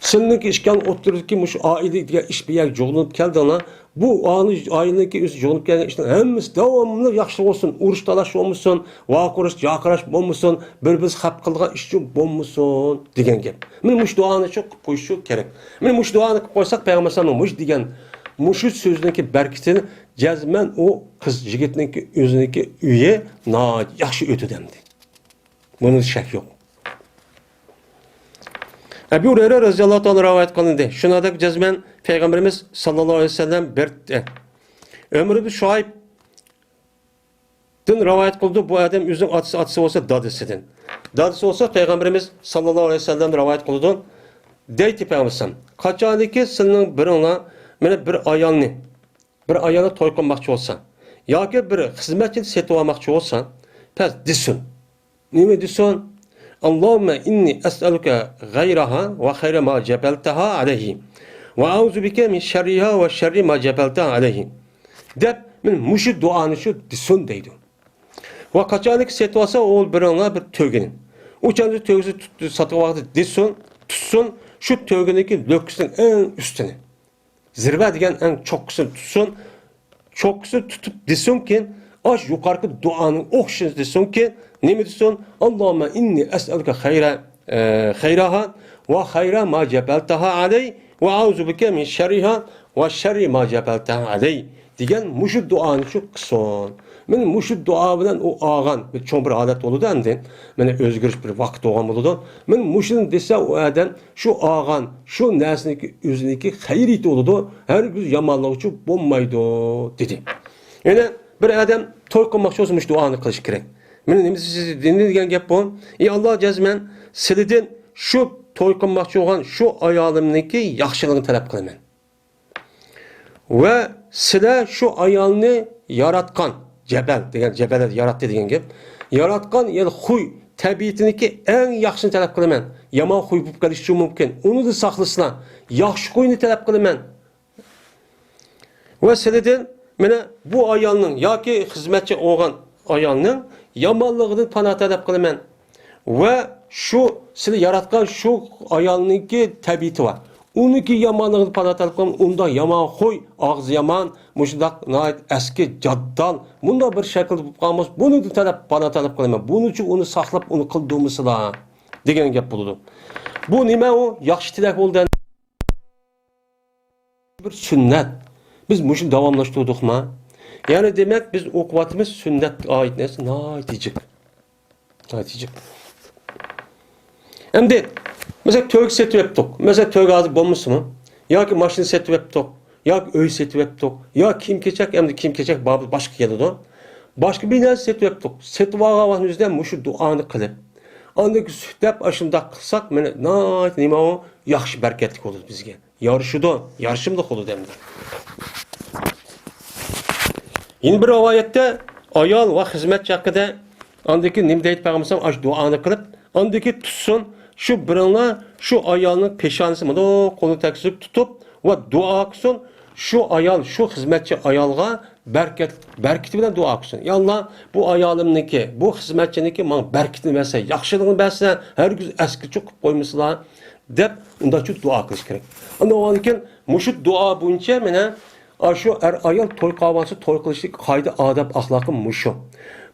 سىلىنىڭكى ئىككىڭلارنىڭ ئوتتۇرىدىكى مۇشۇ ئائىلە دېگەن ئىش بۇ يەرگە جۇغلىنىپ كەلدىڭلار. بۇ ئائىلە، ئائىلىنىڭكى ئۆزى جۇغلىنىپ كەلگەن ئىشنىڭ ھەممىسى داۋاملىق ياخشى بولسۇن. ئۇرۇش تالاش بولمىسۇن، ۋارقىراش جارقىراش بولمىسۇن، بىر بىرسى خەپ قىلىدىغان ئىش بولمىسۇن دېگەن گەپ. مانا مۇشۇ دۇئانى شۇ قىلىپ قويۇش شۇ كېرەك. مانا مۇشۇ دۇئانى قىلىپ قويساق، پەيغەمبەر ئەلەيھىسسالامنىڭ مۇشۇ دېگەن مۇشۇ سۆزىنىڭكى بەرىكىتىنى جەزمەن ئۇ قىز يىگىتنىڭكى ئۆزىنىڭكى ئۆيى ناھايىتى ياخشى ئۆتىدۇ ئەمدى. بۇنىڭدا شەك يوق. ئەبۇ ھۇرەيرە رەزىياللاھۇ تائالا رىۋايەت قىلىندى. شۇنىڭدەك جەزمەن پەيغەمبىرىمىز ساللاللاھۇ ئەلەيھى ۋەسەللەم بىر، ئۆمەر ئىبن شۇئەيبتىن رىۋايەت قىلىدۇ. بۇ ئادەم ئۆزىنىڭ ئاتىسى، ئاتىسى بولسا دادىسىدىن. دادىسى بولسا پەيغەمبىرىمىز ساللاللاھۇ ئەلەيھى ۋەسەللەمدىن رىۋايەت قىلىدۇ. دەيتتى پەيغەمبىرىمىز، قاچانكى سىلىنىڭ بىرىڭلار مانا بىر ئايالنى، بىر ئايالنى توي قىلماقچى بولسا ياكى بىر خىزمەتچىنى سېتىۋالماقچى بولسا، پەس دېسۇن. نېمە دېسۇن؟ اللهم إني أسألك خيرها وخير ما جبلتها عليه، وأعوذ بك من شرها وشر ما جبلتها عليه دەپ، مانا مۇشۇ دۇئانى شۇ دېسۇن دەيدۇ. ۋە قاچانكى سېتىۋالسا ئۇ بىرىڭلار بىر تۆگىنى. ئۇ چاغدا تۆگىسى تۇت-، ساتقان ۋاقتىدا دېسۇن، تۇتسۇن، شۇ تۆگىنىڭكى لۆككىسىنىڭ ئەڭ ئۈستىنى. زىرۋە دېگەن ئەڭ چوققىسىنى تۇتسۇن. چوققىسىنى تۇتۇپ دېسۇنكى، ئاش يۇقارقى دۇئانىڭ ئوخشىشىنى دېسۇنكى، نېمە دېسۇن؟ اللهم إني أسألك خير، ئە، خيرها وخير ما جبلتها عليه وأعوذ بك من شرها وشر ما جبلتها عليه دېگەن مۇشۇ دۇئانى شۇ قىلسۇن. مانا مۇشۇ دۇئا بىلەن ئۇ ئالغان بىر چوڭ بىر ھالەت بولىدۇ ئەمدى. مانا ئۆزگىرىش بىر ۋاقىت بولغان بولىدۇ. مانا مۇشۇنى دېسە ئۇ ئادەم شۇ ئالغان، شۇ نەرسىنىڭكى ئۆزىنىڭكى خەيرىيىتى بولىدۇ، ھەرگىز يامانلىقى بولمايدۇ، دېدى. يەنە بىر ئادەم توي قىلماقچى بولسا، مۇشۇ دۇئانى قىلىش كېرەك. مانا نېمىسى دېگەن گەپ بۇ؟ ئى ئاللا، جەزمەن سىلىدىن شۇ توي قىلماقچى بولغان شۇ ئايالىمنىڭكى ياخشىلىقىنى تەلەپ قىلىمەن. ۋە سىلە شۇ ئايالنى ياراتقان، جەبەل دېگەن، جەبەل ياراتتى دېگەن گەپ. ياراتقان، يەنى خۇي، تەبىئىتىنىڭكى ئەڭ ياخشىسىنى تەلەپ قىلىمەن. يامان خۇي بولۇپ قېلىشى مۇمكىن. ئۇنىدىن ساقلىسىلا. ياخشى خۇينى تەلەپ قىلىمەن. ۋە سىلىدىن مانا بۇ ئايالنىڭ ياكى خىزمەتچى بولغان ئايالنىڭ يامانلىقىدىن پانا تەلەپ قىلىمەن. ۋە شۇ سىلى ياراتقان شۇ ئايالنىڭكى تەبىئىتى بار. ئۇنىڭكى يامانلىقىنى پانا تەلەپ قىلىمەن. ئۇنداق يامان خوي، ئاغزى يامان، مۇشۇنداق ناھايىتى ئەسكى، جاددال، مۇنداق بىر شەكىلدە بولۇپ قالمىسا، بۇنىڭدىن تەلەپ، پانا تەلەپ قىلىمەن. بۇنىڭ ئۈچۈن ئۇنى ساقلاپ، ئۇنى قىلدۇرمىسىلا، دېگەن گەپ بولىدۇ. بۇ نېمە ئۇ؟ ياخشى تىلەك بولدى. بىر سۈننەت. بىز مۇشۇنى داۋاملاشتۇردۇقما؟ يەنى دېمەك، بىز ئوقۇۋاتىمىز سۈننەت ئايىتىنى ناھايىتى جىق. ناھايىتى جىق. ئەمدى، مەسىلەن، تۆگە سېتىۋەپتۇق. مەسىلەن، تۆگە ھازىر بولمىسىمۇ؟ ياكى ماشىنا سېتىۋەپتۇق، ياكى ئۆي سېتىۋەپتۇق، ياكى كىيىم-كېچەك، ئەمدى كىيىم-كېچەك بابى باشقا كېلىدۇ. باشقا بىر نەرسە سېتىۋەپتۇق. سېتىۋالغان ۋاقتىمىزدا مۇشۇ دۇئانى قىلىپ، ئاندىن كېيىن سۈت دەپ ئاشۇنداق قىلساق، مانا ناھايىتى نېمە ئۇ؟ ياخشى بەرىكەتلىك بولىدۇ بىزگە. يارىشىدۇ، يارىشىملىق بولىدۇ ئەمدى. يەنە بىر رىۋايەتتە ئايال ۋە خىزمەتچى ھەققىدە، ئاندىكى نېمە دەيدۇ پەيغەمبەر ئەلەيھىسسالام؟ ئاشۇ دۇئانى قىلىپ، ئاندىكى تۇتسۇن، شۇ بىرىڭلار شۇ ئايالنىڭ پېشانىسى مۇنداق قولىنى تەگكۈزۈپ تۇتۇپ ۋە دۇئا قىلسۇن، شۇ ئايال، شۇ خىزمەتچى ئايالغا بەرىكەت، بەرىكىتى بىلەن دۇئا قىلسۇن. يا ئاللا، بۇ ئايالىمنىڭكى، بۇ خىزمەتچىنىڭكى ماڭا بەرىكىتىنى بەرسە، ياخشىلىقىنى بەرسە، ھەرگىز ئەسكە چوقۇپ قويمىسىلا، دەپ ئۇنداقچە دۇئا قىلىش كېرەك. ئاندىن كېيىن مۇشۇ دۇئا بويىچە مانا ئاشۇ ئەر-ئايال توي قىلىۋالسا توي قىلىشتىكى قائىدە، ئادەپ، ئەخلاقى مۇشۇ.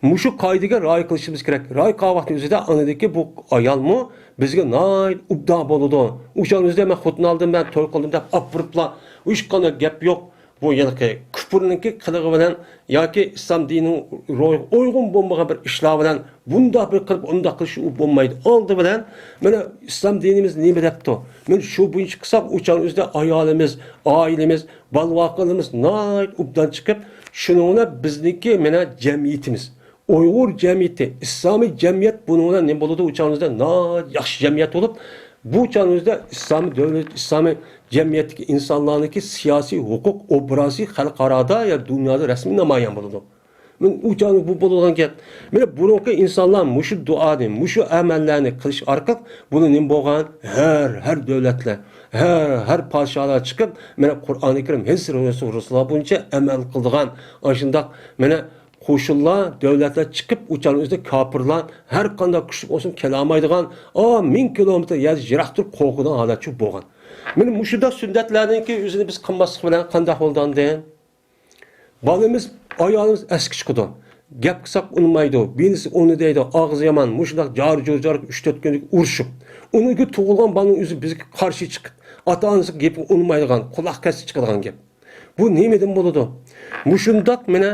مۇشۇ قائىدىگە رىئايە قىلىشىمىز كېرەك. رىئايە قىلغان ۋاقىتنىڭ ئۆزىدە ئاندىكى بۇ ئايالمۇ بىزگە ناھايىتى ئوبدان بولىدۇ. ئۇ چاغنىڭ ئۆزىدە مەن خوتۇن ئالدىم، مەن توي قىلدىم دەپ ئاپىرىپلا، ھېچقانداق گەپ يوق. بۇ ھېلىقى كۇپۇرنىڭكى قىلىقى بىلەن ياكى ئىسلام دىنىنىڭ روھىغا ئۇيغۇن بولمىغان بىر ئىشلار بىلەن بۇنداق بىر قىلىپ، ئۇنداق قىلىش ئۇ بولمايدۇ. ئالدى بىلەن، مانا، ئىسلام دىنىمىز نېمە دەپتۇ؟ مانا شۇ بويىچە قىلساق، ئۇ چاغنىڭ ئۆزىدە ئايالىمىز، ئائىلىمىز، بالا-ۋاقىلىرىمىز ناھايىتى ئوبدان چىقىپ، شۇنىڭ بىلەن بىزنىڭكى، مانا، جەمئىيىتىمىز، ئۇيغۇر جەمئىيىتى، ئىسلامىي جەمئىيەت بۇنىڭ بىلەن نېمە بولىدۇ؟ ئۇ چاغنىڭ ئۆزىدە ناھايىتى ياخشى جەمئىيەت بولۇپ، بۇ چاغنىڭ ئۆزىدە ئىسلامىي دۆلەت، ئىسلامىي جەمئىيەتتىكى ئىنسانلارنىڭكى سىياسىي ھوقۇق ئوبرازى خەلقئارادا يا دۇنيادا رەسمىي نامايان بولىدۇ. مانا ئۇ چاغدا بۇ بولىدىغان گەپ. مانا بۇرۇنقى ئىنسانلار مۇشۇ دۇئانى، مۇشۇ ئەمەللەرنى قىلىش ئارقىلىق بۇنى نېمە بولغان؟ ھەر، ھەر دۆلەتلەر، ھەر، ھەر پادىشاھلار چىقىپ، مانا قۇرئانى كەرىم، ھەدىس رەسۇلۇللاھ بويىچە ئەمەل قىلىدىغان، ئاشۇنداق، مانا، قوشۇنلار، دۆلەتلەر چىقىپ، ئۇ چاغنىڭ ئۆزىدە كاپىرلار ھەر قانداق كۈچلۈك بولسۇن كېلەلمەيدىغان، ئا، مىڭ كىلومېتىر يەر يىراق تۇرۇپ قورقىدىغان ھالەت شۇ بولغان. مانا مۇشۇنداق سۈننەتلەرنىڭكى ئۆزىنى بىز قىلماسلىق بىلەن قانداق بولىدۇ ئاندىن؟ بالىمىز، ئايالىمىز ئەسكە چىقىدۇ. گەپ قىلساق ئۇنىمايدۇ. بىنىسى ئۇنى دەيدۇ، ئاغزى يامان، مۇشۇنداق جار-جۇرجار ئۈچ-تۆت كۈنلۈك ئۇرۇشۇپ. ئۇنىڭكى تۇغۇلغان بالىنىڭ ئۆزى بىزگە قارشى چىقىپ، ئاتا-ئانىسىنىڭ گېپىگە ئۇنىمايدىغان، قۇلاق كەتسە چىقىدىغان گەپ. بۇ نېمىدىن بولىدۇ؟ مۇشۇنداق مانا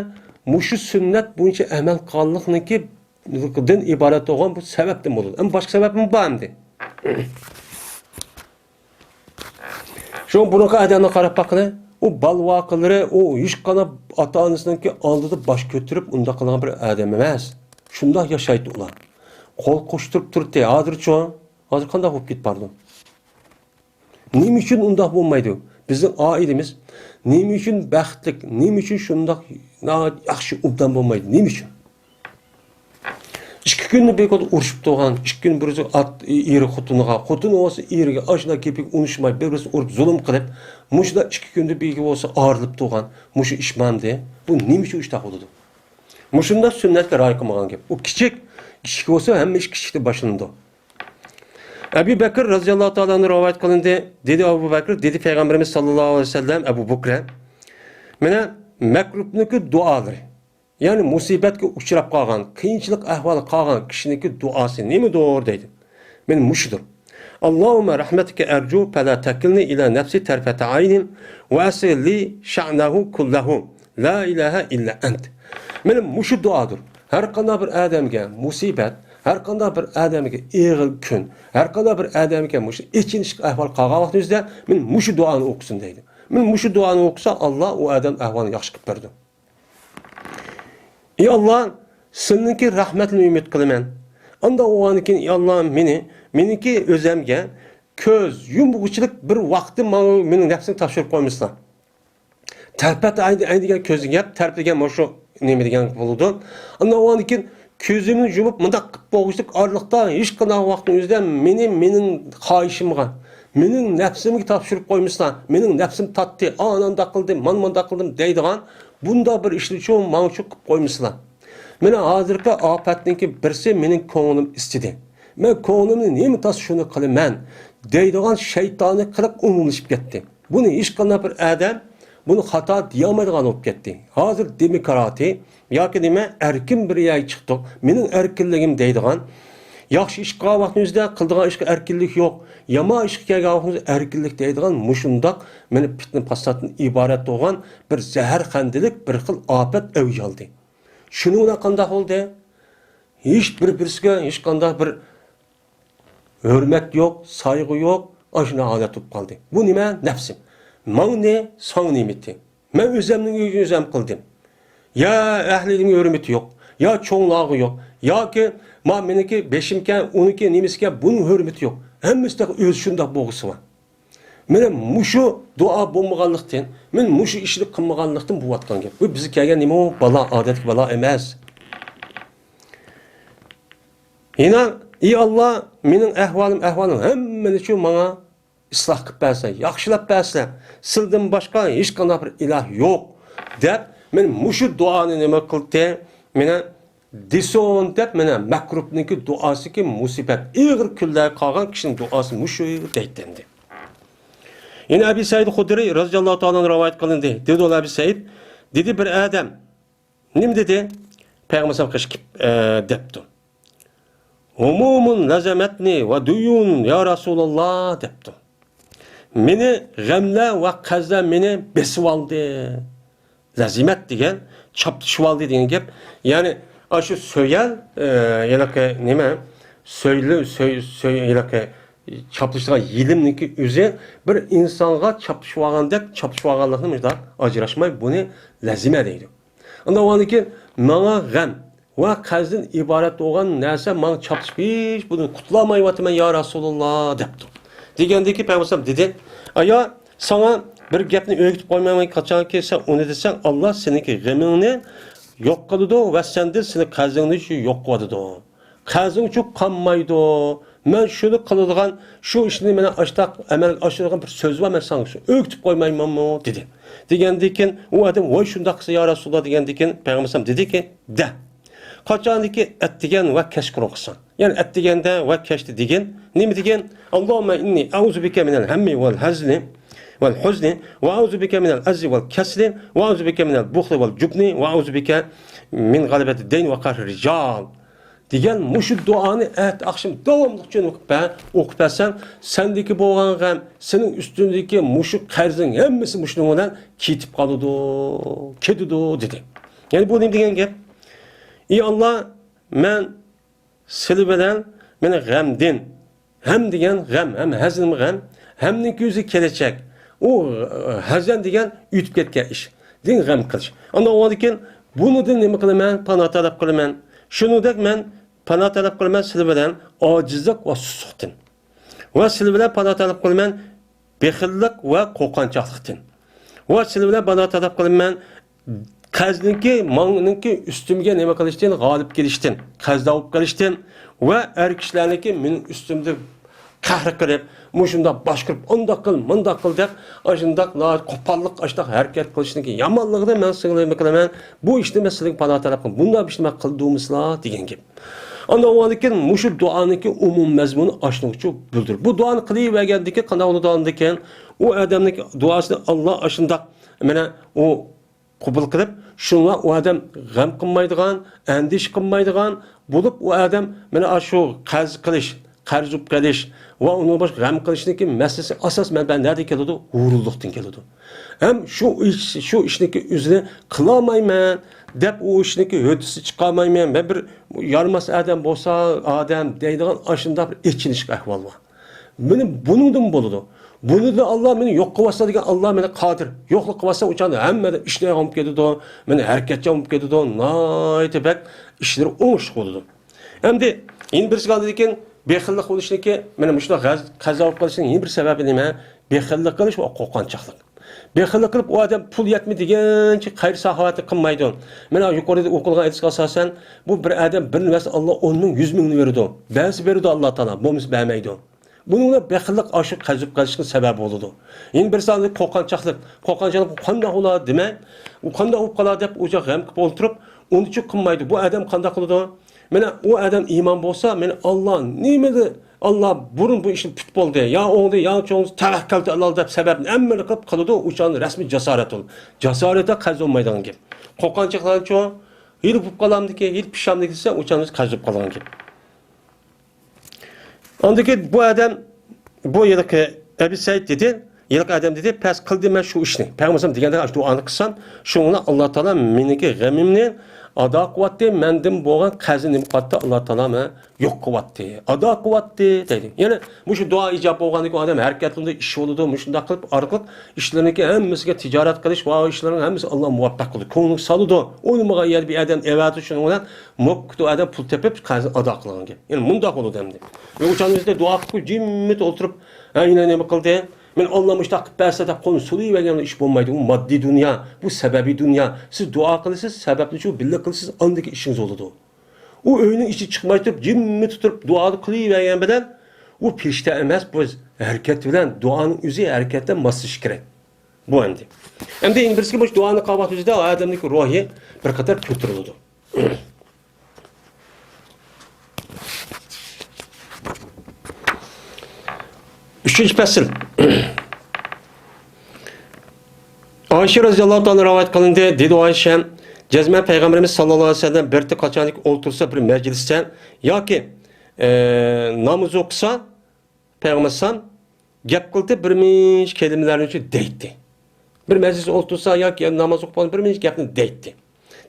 مۇشۇ سۈننەت بويىچە ئەمەل قىلغانلىقنىڭكى دىن ئىبارەت بولغان بۇ سەۋەبتىن بولىدۇ. ئەمما باشقا سەۋەبمۇ بار ئەمدى. شۇڭا بۇرۇنقى ئادەملەرگە قاراپ باققىلى، ئۇ بالا-ۋاقىلىرى، ئۇ ھېچقانداق ئاتا-ئانىسىنىڭكى ئالدىدا باش كۆتۈرۈپ ئۇنداق قىلغان بىر ئادەم ئەمەس. شۇنداق ياشايتتى ئۇلار. قول قوشتۇرۇپ تۇرتتى. ھازىرچۇ؟ ھازىر قانداق بولۇپ كېتىپ باردۇ؟ نېمە ئۈچۈن ئۇنداق بولمايدۇ؟ بىزنىڭ ئائىلىمىز نېمە ئۈچۈن بەختلىك، نېمە ئۈچۈن شۇنداق ناھايىتى ياخشى، ئوبدان بولمايدۇ؟ نېمە ئۈچۈن؟ ئىككى كۈندە بىر كۈندە ئۇرۇشۇپ تۇرغان، ئىككى كۈن بىرسى ئات، ئېرى خوتۇنىغا، خوتۇن بولسا ئېرىگە، ئاشۇنداق گېپىگە ئۇنىشماي، بىر-بىرسىنى ئۇرۇپ زۇلۇم قىلىپ، مۇشۇنداق ئىككى كۈندە بىرگە بولسا ئايرىلىپ تۇرغان، مۇشۇ ئىش ماندى. بۇ نېمە ئۈچۈن ئىشتاق بولىدۇ؟ مۇشۇنداق سۈننەتكە رىئايە قىلمىغان گەپ. ئۇ كىچىك، كىچىك بولسا ھەممە ئىش كىچىكتىن باشلىنىدۇ. ئەبۇ بەكر رەزىياللاھۇ تائالا ئەنھۇ رىۋايەت قىلىندى. دېدى ئەبۇ بەكر، دېدى پەيغەمبىرىمىز ساللاللاھۇ ئەلەيھى ۋەسەللەم ئەبۇ بەكرە، مانا مەكرۇبنىڭكى دۇئالىرى، يەنى مۇسىبەتكە ئۇچراپ قالغان، قىيىنچىلىق ئەھۋالى قالغان كىشىنىڭكى دۇئاسى نېمىدۇر دەيدۇ. مانا مۇشۇدۇر. اللهم رحمتك أرجو فلا تكلني إلى نفسي طرفة عين وأصلح لي شأنه كله. لا إله إلا أنت. مانا مۇشۇ دۇئادۇر. ھەر قانداق بىر ئادەمگە مۇسىبەت، ھەر قانداق بىر ئادەمگە ئېغىر كۈن، ھەر قانداق بىر ئادەمگە مۇشۇ ئېچىنىشلىق ئەھۋال قالغان ۋاقتىمىزدا، مانا مۇشۇ دۇئانى ئوقۇسۇن دەيدۇ. مانا مۇشۇ دۇئانى ئوقۇسا، ئاللا ئۇ ئادەم ئەھۋالىنى ياخشى قىلىپ بېرىدۇ. ئى ئاللا، سېنىڭكى رەھمەتنى ئۈمىد قىلىمەن. ئانداق بولغاندىن كېيىن، ئى ئاللا، مېنى، مېنىڭكى ئۆزەمگە كۆز يۇمغۇچىلىك بىر ۋاقىتتا ماڭا مېنىڭ نەپسىمنى تاپشۇرۇپ قويمىسىلا. تەرپەت ئەين، ئەين دېگەن كۆز دېگەن گەپ، تەرپ دېگەن مۇشۇ نېمە دېگەن بولىدۇ. ئاندىن ئۇنىڭدىن كېيىن كۆزۈمنى يۇمۇپ، مۇنداق قىلىپ بولغۇچىلىك ئارىلىقتا ھېچقانداق ۋاقىتنىڭ ئۆزىدە مېنى، مېنىڭ خاھىشىمغا، مېنىڭ نەپسىمگە تاپشۇرۇپ قويمىسىلا، مېنىڭ نەپسىم تارتتى، ئانانداق قىلدىم، مانا مۇنداق قىلدىم دەيدىغان بۇنداق بىر ئىشنىچۇ ماڭىچۇ قىلىپ قويمىسىلا. مانا ھازىرقى ئاپەتنىڭكى بىرسى مېنىڭ كۆڭلۈم ئىسسىدى. مەن كۆڭلۈمنى نېمە تارتسا شۇنى قىلىمەن. دەيدىغان شەيتانىي قىلىق ئومۇملىشىپ كەتتى. بۇنى ھېچقانداق بىر ئادەم بۇنى خاتا دېيەلمەيدىغان بولۇپ كەتتى. ھازىر دېموكراتىيە ياكى نېمە، ئەركىن بىر يەرگە چىقتۇق، مېنىڭ ئەركىنلىكىم دەيدىغان، ياخشى ئىش قىلغان ۋاقتىمىزدا قىلىدىغان ئىشقا ئەركىنلىك يوق، يامان ئىشقا كەلگەن ۋاقتىمىزدا ئەركىنلىك دەيدىغان مۇشۇنداق مېنى پىتنە-پاساتتىن ئىبارەت بولغان بىر زەھەرخەندىلىك بىر خىل ئاپەت ئەۋج ئالدى. شۇنىڭ بىلەن قانداق بولدى؟ ھېچ بىر-بىرسىگە ھېچقانداق بىر ھۆرمەت يوق، سايغۇ يوق، ئاشۇنداق ھالەت بولۇپ قالدى. بۇ نېمە؟ نەپسىم. ماڭا نېمە، ساڭا نېمىتى؟ مەن ئۆزەمنىڭ ئۆزۈم قىلدىم. يا ئەھلىدىن ھۆرمىتى يوق، يا چوڭلارغا يوق، ياكى ما مېنىڭكى بېشىمكەن، ئۇنىڭكى نېمىسىكەن، بۇنىڭ ھۆرمىتى يوق. ھەممىسىدە ئۆزى شۇنداق بولغۇسى بار. مانا مۇشۇ دۇئا بولمىغانلىقتىن، مانا مۇشۇ ئىشنى قىلمىغانلىقتىن بولۇۋاتقان گەپ. بۇ بىزگە كەلگەن نېمە ئۇ؟ بالا، ئادەتتىكى بالا ئەمەس. يەنە، ئى ئاللا، مېنىڭ ئەھۋالىم، ئەھۋالىم ھەممىنى شۇ ماڭا ئىسلاھ قىلىپ بەرسە، ياخشىلاپ بەرسە، سىلدىن باشقا ھېچقانداق بىر ئىلاھ يوق، دەپ، مانا مۇشۇ دۇئانى نېمە قىلدى؟ مانا دېسۇن دەپ، مانا مەكرۇبنىڭكى دۇئاسىكى مۇسىبەت، ئېغىر كۈنلەرگە قالغان كىشىنىڭ دۇئاسى مۇشۇ دەيتتى ئەمدى. يەنە ئەبى سەئىد خۇدرىي رەزىياللاھۇ تائالا ئەنھۇ رىۋايەت قىلىندى. دېدى ئەبى سەئىد، دېدى بىر ئادەم، نېمە دېدى؟ پەيغەمبەر سەللەللاھۇ ئەلەيھى ۋەسەللەم قېشىپ، ئە، دەپتۇ. ھۇمۇمۇن لازەمەتنى ۋە دۇيۇن يا رەسۇلاللا دەپتۇ. مېنى غەملەر ۋە قەرزلەر مېنى بېسىۋالدى. لازىمەت دېگەن چاپلىشىۋالدى دېگەن گەپ. يەنى ئاشۇ سۆيەل، ئە، ھېلىقى نېمە؟ سۆيلۈ-، سۆي-، سۆي-، ھېلىقى چاپلىشىدىغان يېلىمنىڭكى ئۆزى بىر ئىنسانغا چاپلىشىۋالغاندەك، چاپلىشىۋالغانلىقنى مۇشۇنداق ئاجراشماي بۇنى لازىمە دەيدۇ. ئاندىن ئۇنىڭدىن كېيىن ماڭا غەم ۋە قەرزدىن ئىبارەت بولغان نەرسە ماڭا چاپلىشىپ ھېچ بۇدىن قۇتۇلالمايۋاتىمەن يا رەسۇلاللا دەپتۇ. دېگەندىن كېيىن پەيغەمبەر ئەلەيھىسسالام دېدى، ئايا، ساڭا بىر گەپنى ئۆگىتىپ قويمايمەن، قاچانكى سەن ئۇنى دېسەڭ، ئاللا سېنىڭكى غېمىڭنى يوق قىلىدۇ ۋە سەندىن سېنىڭ قەرزىڭنى يوق قىلىۋاتىدۇ. قەرزىڭچۇ قالمايدۇ. مەن شۇنى قىلىدىغان، شۇ ئىشنى مانا ئاشتاق ئەمەلگە ئاشۇرىدىغان بىر سۆز بار، مەن ساڭا شۇ ئۆگىتىپ قويمايمەنمۇ؟ دېدى. دېگەندىن كېيىن ئۇ ئادەم، ۋاي شۇنداق قىلسا يا رەسۇلاللا دېگەندىن كېيىن پەيغەمبەر ئەلەيھىسسالام دېدىكى، دە. قاچاندىكى ئەتىگەن ۋە كەچقۇرۇن قىلساڭ. يەنى ئەتىگەندە ۋە كەچتە دېگىن. نېمە دېگىن؟ اللهم إني أعوذ بك من الهم والحزن والحزن وأعوذ بك من العجز والكسل وأعوذ بك من البخل والجبن وأعوذ بك من غلبة الدين وقهر الرجال. دېگەن مۇشۇ دۇئانى ئەتە ئاخشام داۋاملىق جۈملە قىلىپ بەر، ئوقۇپ بەرسەڭ، سەندىكى بولغان غەم، سېنىڭ ئۈستۈڭدىكى مۇشۇ قەرزىڭ ھەممىسى مۇشۇنىڭ بىلەن كېتىپ قالىدۇ، كېتىدۇ، دېدى. يەنى بۇ نېمە دېگەن گەپ؟ ئى ئاللا، مەن سىلى بىلەن مېنى غەمدىن، ھەم دېگەن غەم، ھەم ھەزىن غەم، ھەمنىڭ كۆزى كېلەچەك. ئۇ، ئە، ھەزەن دېگەن ئۆتۈپ كەتكەن ئىش. دىن غەم قىلىش. ئاندىن ئۇنىڭدىن كېيىن بۇنىڭدىن نېمە قىلىمەن؟ پانا تەلەپ قىلىمەن. شۇنىڭدەك مەن پانا تەلەپ قىلىمەن سىلى بىلەن ئاجىزلىق ۋە سۇسلۇقتىن. ۋە سىلى بىلەن پانا تەلەپ قىلىمەن بېخىللىق ۋە قورقۇنچاقلىقتىن. ۋە سىلى بىلەن پانا تەلەپ قىلىمەن قەرزنىڭكى، ماڭنىڭكى ئۈستۈمگە نېمە قىلىشتىن، غالىب كېلىشتىن، قەرزدار بولۇپ قېلىشتىن ۋە ئەر كىشىلەرنىڭكى مېنىڭ ئۈستۈمدە قەھر قىلىپ، مۇشۇنداق باشقۇرۇپ، ئۇنداق قىل، مۇنداق قىل دەپ، ئاشۇنداق ناھايىتى قوپاللىق، ئاشۇنداق ھەرىكەت قىلىشنىڭكى يامانلىقىنى مەن سىڭلىمە قىلىمەن. بۇ ئىشنى مەن سىلىگە پانا تەلەپ قىلىمەن. بۇنداق بىر ئىشنى مەن قىلدۇمىسىلا دېگەن گەپ. ئاندىن ئۇنىڭدىن كېيىن مۇشۇ دۇئانىڭكى ئومۇم مەزمۇنى ئاشۇنىڭغىچە بىلدۈرۈپ، بۇ دۇئانى قىلىۋەرگەندىن كېيىن قانداق بولىدۇ؟ ئاندىن كېيىن ئۇ ئادەمنىڭ دۇئاسىنى ئاللا ئاشۇنداق، مانا، ئۇ قوبۇل قىلىپ، شۇڭا ئۇ ئادەم غەم قىلمايدىغان، ئەندىشە قىلمايدىغان بولۇپ، ئۇ ئادەم مانا ئاشۇ قەرز قىلىش، قەرز ئۇپ قېلىش ۋە ئۇنىڭ باشقا غەم قىلىشنىڭكى مەسىلىسى ئاساس مەنبە نەدىن كېلىدۇ؟ ھۇرۇنلۇقتىن كېلىدۇ. ھەم شۇ ئىش، شۇ ئىشنىڭكى ئۆزىنى قىلالمايمەن دەپ، ئۇ ئىشنىڭكى ھۆددىسى چىقالمايمەن، مەن بىر يارىماس ئادەم بولسا، ئادەم دەيدىغان ئاشۇنداق بىر ئېچىنىشلىق ئەھۋال بار. مېنى بۇنىڭدىن بولىدۇ. بۇنىدا ئاللا مېنى يوق قىلىۋاتسا دېگەن، ئاللا مېنى قادىر. يوقلۇق قىلىۋاتسا، ئۇ چاغدا ھەممە ئادەم ئىشلەيدىغان بولۇپ كېتىدۇ، مېنى ھەرىكەتچان بولۇپ كېتىدۇ، ناھايىتى بەك ئىشلىرى ئوڭۇشلۇق بولىدۇ. ئەمدى يەنە بىرسىگە ئاندىن كېيىن بېخىللىق بولۇشنىكى، مانا مۇشۇنداق غەز-، قەززاپ قىلىشنىڭ يەنە بىر سەۋەبى نېمە؟ بېخىللىق قىلىش ۋە قورقۇنچاقلىق. بېخىللىق قىلىپ، ئۇ ئادەم پۇل يەتمىدى دېگەنچە خەير ساخاۋەتنى قىلمايدۇ. مانا يۇقىرىدا ئوقۇلغان ھەدىسكە ئاساسەن، بۇ بىر ئادەم بىرنى بەرسە، ئاللا ئون مىڭ، يۈز مىڭنى بېرىدۇ. بەرسە بېرىدۇ ئاللا تائالا، بولمىسا بەرمەيدۇ. بۇنىڭ بىلەن بېخىللىق ئاشۇ قەززاپ قىلىشنىڭ سەۋەبى بولىدۇ. يەنە بىرسى ئاندىن قورقۇنچاقلىق. قورقۇنچاقلىق قانداق بولا دېمەي، ئۇ قانداق بولۇپ قالا دەپ ئۇ غەم قىلىپ ئولتۇرۇپ، ئۇنىچۇ قىلمايدۇ. بۇ ئادەم قانداق قىلىدۇ؟ مانا ئۇ ئادەم ئىمان بولسا، مانا ئاللا نېمىدە ئاللا بۇرۇن بۇ ئىشنى پۈت بولدى، يا ئوڭدى، يا چوڭدى، تەۋەككەلتۇ ئاللا دەپ سەۋەبنى ھەممىنى قىلىپ قىلىدۇ. ئۇ چاغدا رەسمىي جاسارەت ئۇ. جاسارەتتە قەرز بولمايدىغان گەپ. قورققانچاقلارچۇ، ھېلى بولۇپ قالامدىكى، ھېلى پىشامدىكى دېسە، ئۇ چاغدا قەرز بولۇپ قالغان گەپ. ئاندىن كېيىن بۇ ئادەم، بۇ ھېلىقى ئەبۇ سەئىد دېدى، ھېلىقى ئادەم دېدى، پەس قىلدىم مەن شۇ ئىشنى. پەيغەمبەر ئەلەيھىسسالام دېگەندەك، شۇ دۇئانى قىلسام، شۇنىڭ بىلەن ئاللا تائالا مېنىڭكى غېمىمنى ئادا قىلىۋەتتى، مەندىن بولغان قەرزنى نېمە قىلىۋەتتى، ئاللا تائالا ماڭا يوق قىلىۋەتتى، ئادا قىلىۋەتتى دەيدۇ. يەنى مۇشۇ دۇئا ئىجابە بولغاندىن كېيىن ئادەم ھەرىكەتلىنىدۇ، ئىش بولىدۇ، مۇشۇنداق قىلىپ ئارقىلىق ئىشلىرىنىڭكى ھەممىسىگە تىجارەت قىلىش ۋە ئىشلىرىنىڭ ھەممىسى ئاللا مۇۋەپپەق قىلىدۇ. كۆڭلىگە سالىدۇ. ئويلىمىغان يەردە بىر ئادەم ئەۋەتىدۇ، شۇنىڭ بىلەن موككىدۇ ئادەم پۇل تېپىپ قەرزنى ئادا قىلغان گەپ. يەنى مۇنداق بولىدۇ ئەمدى. ئۇ چاغدا بىزدە دۇئا قىلىپ جىممىت ئولتۇرۇپ، ھە، يەنە نېمە قىلدى؟ مېنى ئاللا مۇشۇنداق قىلىپ بەرسە دەپ قولنى سولىيىۋەرگەن ئىش بولمايدۇ. ئۇ ماددىي دۇنيا، بۇ سەبەبىي دۇنيا. سىز دۇئا قىلىسىز، سەۋەبنى شۇ بىللە قىلىسىز، ئاندىكى ئىشىڭىز بولىدۇ. ئۇ ئۆينىڭ ئىچىگە چىقماي تۇرۇپ، جىممىتى تۇرۇپ دۇئانى قىلىۋەرگەن بىلەن، ئۇ پېرىشتە ئەمەس، بۇ ھەرىكەت بىلەن، دۇئانىڭ ئۆزى ھەرىكەتتە ماسلىشىشى كېرەك. بۇ ئەمدى. ئەمدى يەنە بىرسى، مۇشۇ دۇئانى قىلغان ۋاقتىدا ئادەمنىڭ روھى بىر قەدەر كۆتۈرۈلىدۇ. ئۈچىنچى پەسىل. ئائىشە رەزىياللاھۇ تائالا رىۋايەت قىلىندى. دېدى ئائىشە، جەزمەن پەيغەمبىرىمىز ساللاللاھۇ ئەلەيھى ۋەسەللەم بىر قاچانكى ئولتۇرسا بىر مەجلىستە ياكى، ئە، ناماز ئوقۇسا، پەيغەمبەر ئەلەيھىسسالام گەپ قىلىپ بىر مۇنچە كەلىمىلەرنى دەيتتى. بىر مەجلىستە ئولتۇرسا ياكى ناماز ئوقۇپ بىر مۇنچە گەپنى دەيتتى.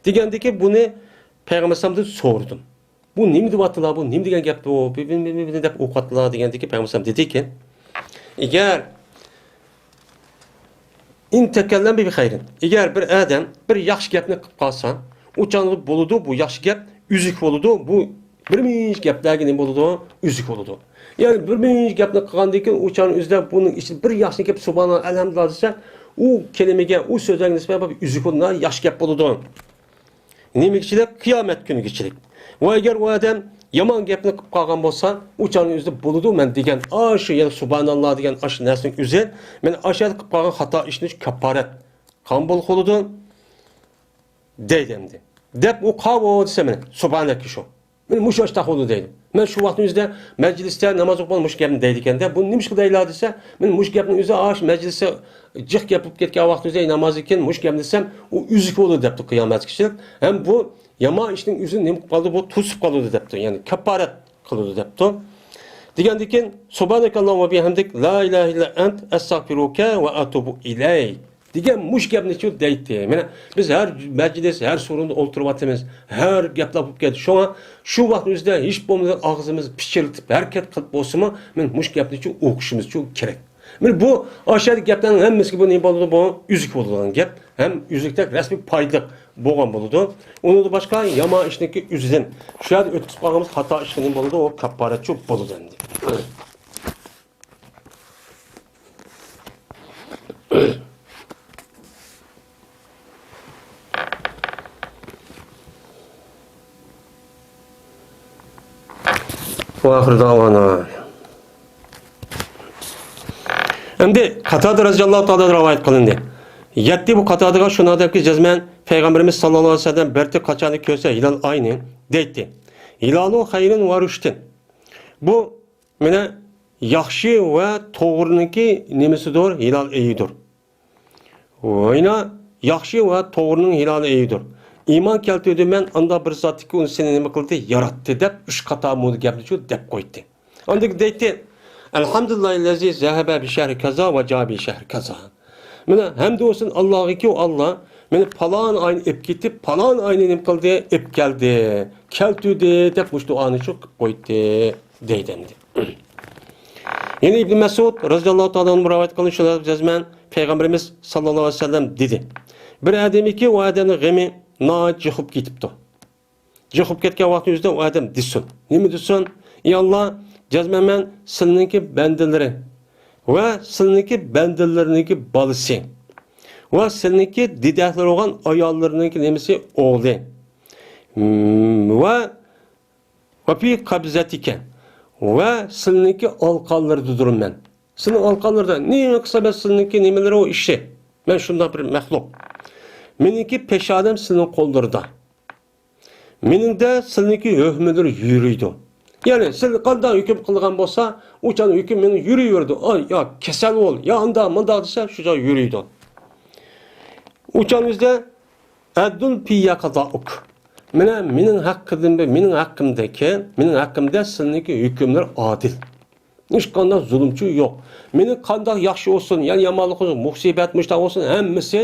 دېگەندىكى بۇنى پەيغەمبەر ئەلەيھىسسالامدىن سورىدىم. بۇ نېمە دەۋاتىلار، بۇ نېمە دېگەن گەپ بۇ، بۇ، بۇ، بۇ، بۇ دەپ ئوقۇۋاتىلار دېگەندىكى پەيغەمبەر ئەلەيھىسسالام دېدىكى، ئەگەر ئىن تەكەللەم بىخەيرىن. ئەگەر بىر ئادەم بىر ياخشى گەپنى قىلىپ قالسا، ئۇ چاغدا بولىدۇ، بۇ ياخشى گەپ ئۈزۈك بولىدۇ، بۇ بىر مۇنچە گەپلەرگە نېمە بولىدۇ؟ ئۈزۈك بولىدۇ. يەنى بىر مۇنچە گەپنى قىلغاندىن كېيىن ئۇ چاغنىڭ ئۆزىدە بۇنىڭ ئىچىدە بىر ياخشى گەپ سۇبھاناللا، ئەلھەمدۇلىللا دېسە، ئۇ كەلىمىگە، ئۇ سۆزلەرگە نىسبەتەن بىر ئۈزۈك بولىدۇ، ياخشى گەپ بولىدۇ. نېمىگىچىلىك؟ قىيامەت كۈنىگىچىلىك. ۋە ئەگەر ئۇ ئادەم يامان گەپنى قىلىپ قالغان بولسا، ئۇ چاغنىڭ ئۆزىدە بولىدۇ، مەن دېگەن ئاشۇ، يەنى سۇبھاناللا دېگەن ئاشۇ نەرسىنىڭ ئۆزى، مەن ئاشۇ يەردە قىلىپ قالغان خاتا ئىشنى كاپپارەت قىلغان بولۇپ قالىدۇ، دەيدۇ ئەمدى. دەپ ئۇ قاۋۇ دېسە، مەن سۇبھانەككە شۇ. مەن مۇشۇ ئاشتاق بولدى دەيدۇ. مەن شۇ ۋاقىتنىڭ ئۆزىدە مەجلىستە ناماز ئوقۇغان مۇشۇ گەپنى دەيدىكەن-دە، بۇ نېمىشقا دەيلا دېسە، مەن مۇشۇ گەپنىڭ ئۆزى ئاش مەجلىستە جىق گەپ بولۇپ كەتكەن ۋاقىتنىڭ ئۆزىدە نامازدىن كېيىن مۇشۇ گەپنى دېسەم، ئۇ ئۈزۈك بولىدۇ دەپتۇ قىيامەتكىچىلىك. ھەم بۇ يامان ئىشنىڭ ئۆزىنى نېمە قىلىپ قالىدۇ، بۇ توسۇپ قالىدۇ دەپتۇ. يەنى كاپپارەت قىلىدۇ دەپتۇ. دېگەندىن كېيىن، سۇبھانەكاللاھۇمما بىھەمدىك، لا ئىلاھە ئىللا ئەنت، ئەستەغپىرۇكە ۋە ئەتۇبۇ ئىلەيك. دېگەن مۇشۇ گەپنىچۇ دەيتتى. مانا بىز ھەر مەجلىس، ھەر سورۇندا ئولتۇرۇۋاتىمىز، ھەر گەپلەر بولۇپ كەتتى. شۇڭا شۇ ۋاقىت ئۆزىدە ھېچ بولمىغاندا ئاغزىمىز پىچىرلىتىپ ھەرىكەت قىلىپ بولسىمۇ، مانا مۇشۇ گەپنىچۇ ئوقۇشىمىزچۇ كېرەك. مانا بۇ ئاشۇ گەپلەرنىڭ ھەممىسىگە بۇ نېمە بولىدۇ؟ بۇ ئۈزۈك بولىدىغان گەپ ھەم ئۈزۈكتەك رەسمىي پايدىلىق بولغان بولىدۇ. ئۇنىڭدىن باشقا يامان ئىشنىڭكى ئۆزىدىن شۇ يەردە ئۆتكۈزۈپ قالغانمىز خاتا ئىشقا نېمە بولىدۇ؟ ئۇ كاپپارەتچۇ بولىدۇ ئەمدى. ۋە ئاخىر دەئۋانا. ئەمدى قاتادە رەزىياللاھۇ تائالا رىۋايەت قىلىندى. يەتتى بۇ قاتادىغا شۇنىڭ دەپكى جەزمەن پەيغەمبىرىمىز ساللاللاھۇ ئەلەيھى ۋەسەللەم بىرتى قاچانى كۆرسە ھىلال ئاينى دەيتتى. ھىلالۇ خەيرىن ۋە رۇشدىن. بۇ مانا ياخشى ۋە توغرىنىڭكى نېمىسىدۇر، ھىلال ئېيىدۇر. ۋاينا ياخشى ۋە توغرىنىڭ ھىلالى ئېيىدۇر. ئىمان كەلتۈردۈم مەن، ئاندا بىر زاتتىكى ئۇنى سېنى نېمە قىلدى، ياراتتى دەپ ئۈچ قاتا مۇنۇ گەپنىچۇ دەپ قويدى. ئاندىن دەيتتى، ئەلھەمدۇلىللاھىللەزى زەھەبە بىشەھرى كازا ۋە جا بىشەھرى كازا. مانا ھەمدۇ بولسۇن ئاللاغىكى، ئۇ ئاللا مېنى پالان ئاينى ئېلىپ كېتىپ، پالان ئاينى نېمە قىلدى، ئېلىپ كەلدى، كەلتۈردى دەپ مۇشۇ دۇئانىچۇ قىلىپ قويدى. دەيدۇ ئەمدى. يەنە ئىبن مەسئۇد رەزىياللاھۇ تائالا ئەنھۇ رىۋايەت قىلغان شۇنداق جەزمەن پەيغەمبىرىمىز ساللاللاھۇ ئەلەيھى ۋەسەللەم دېدى، بىر ئادەمكى ئۇ ئادەمنىڭ غېمى ناھايىتى جىق بولۇپ كېتىپتۇ. جىق بولۇپ كەتكەن ۋاقتى ئۆزىدە ئۇ ئادەم دېسۇن. نېمە دېسۇن؟ ئى ئاللا، جەزمەن مەن سىلىنىڭكى بەندىلىرى ۋە سىلىنىڭكى بەندىلىرىنىڭكى بالىسى ۋە سىلىنىڭكى دېدەكلىرى بولغان ئاياللىرىنىڭكى نېمىسى ئوغلى. ۋە ۋە پى قەبزەتىكە، ۋە سىلىنىڭكى ئالقانلىرىدىدۇرمەن. سىلىنىڭ ئالقانلىرىدا نېمە قىلسا بەس سىلىنىڭكى نېمىلىرى ئۇ ئىشى. مەن شۇنداق بىر مەخلۇق. مېنىڭكى پېشانەم سىلىنىڭ قوللىرىدا. مېنىڭدە سىلىنىڭكى ھۆكمىلىرى يۈرىيدۇ. يەنى سىلەرگە قانداق ھۆكۈم قىلغان بولسا، ئۇ چاغدا ھۆكۈم مېنىڭ يۈرۈۋېرىدۇ. ئاي، يا كېسەل بول، يا ئانداق مۇنداق دېسە، شۇ چاغدا يۈرىدۇ. ئۇ چاغدا بىزدە ئەدلۇن فىييە قازائۇك. مانا مېنىڭ ھەققىدىن، مېنىڭ ھەققىمدىكى، مېنىڭ ھەققىمدە سىلىنىڭكى ھۆكۈملىرى ئادىل. ھېچقانداق زۇلۇمچۇ يوق. مېنى قانداق ياخشى بولسۇن، يا يامانلىق بولسۇن، مۇسىبەت، مۇشتاق بولسۇن، ھەممىسى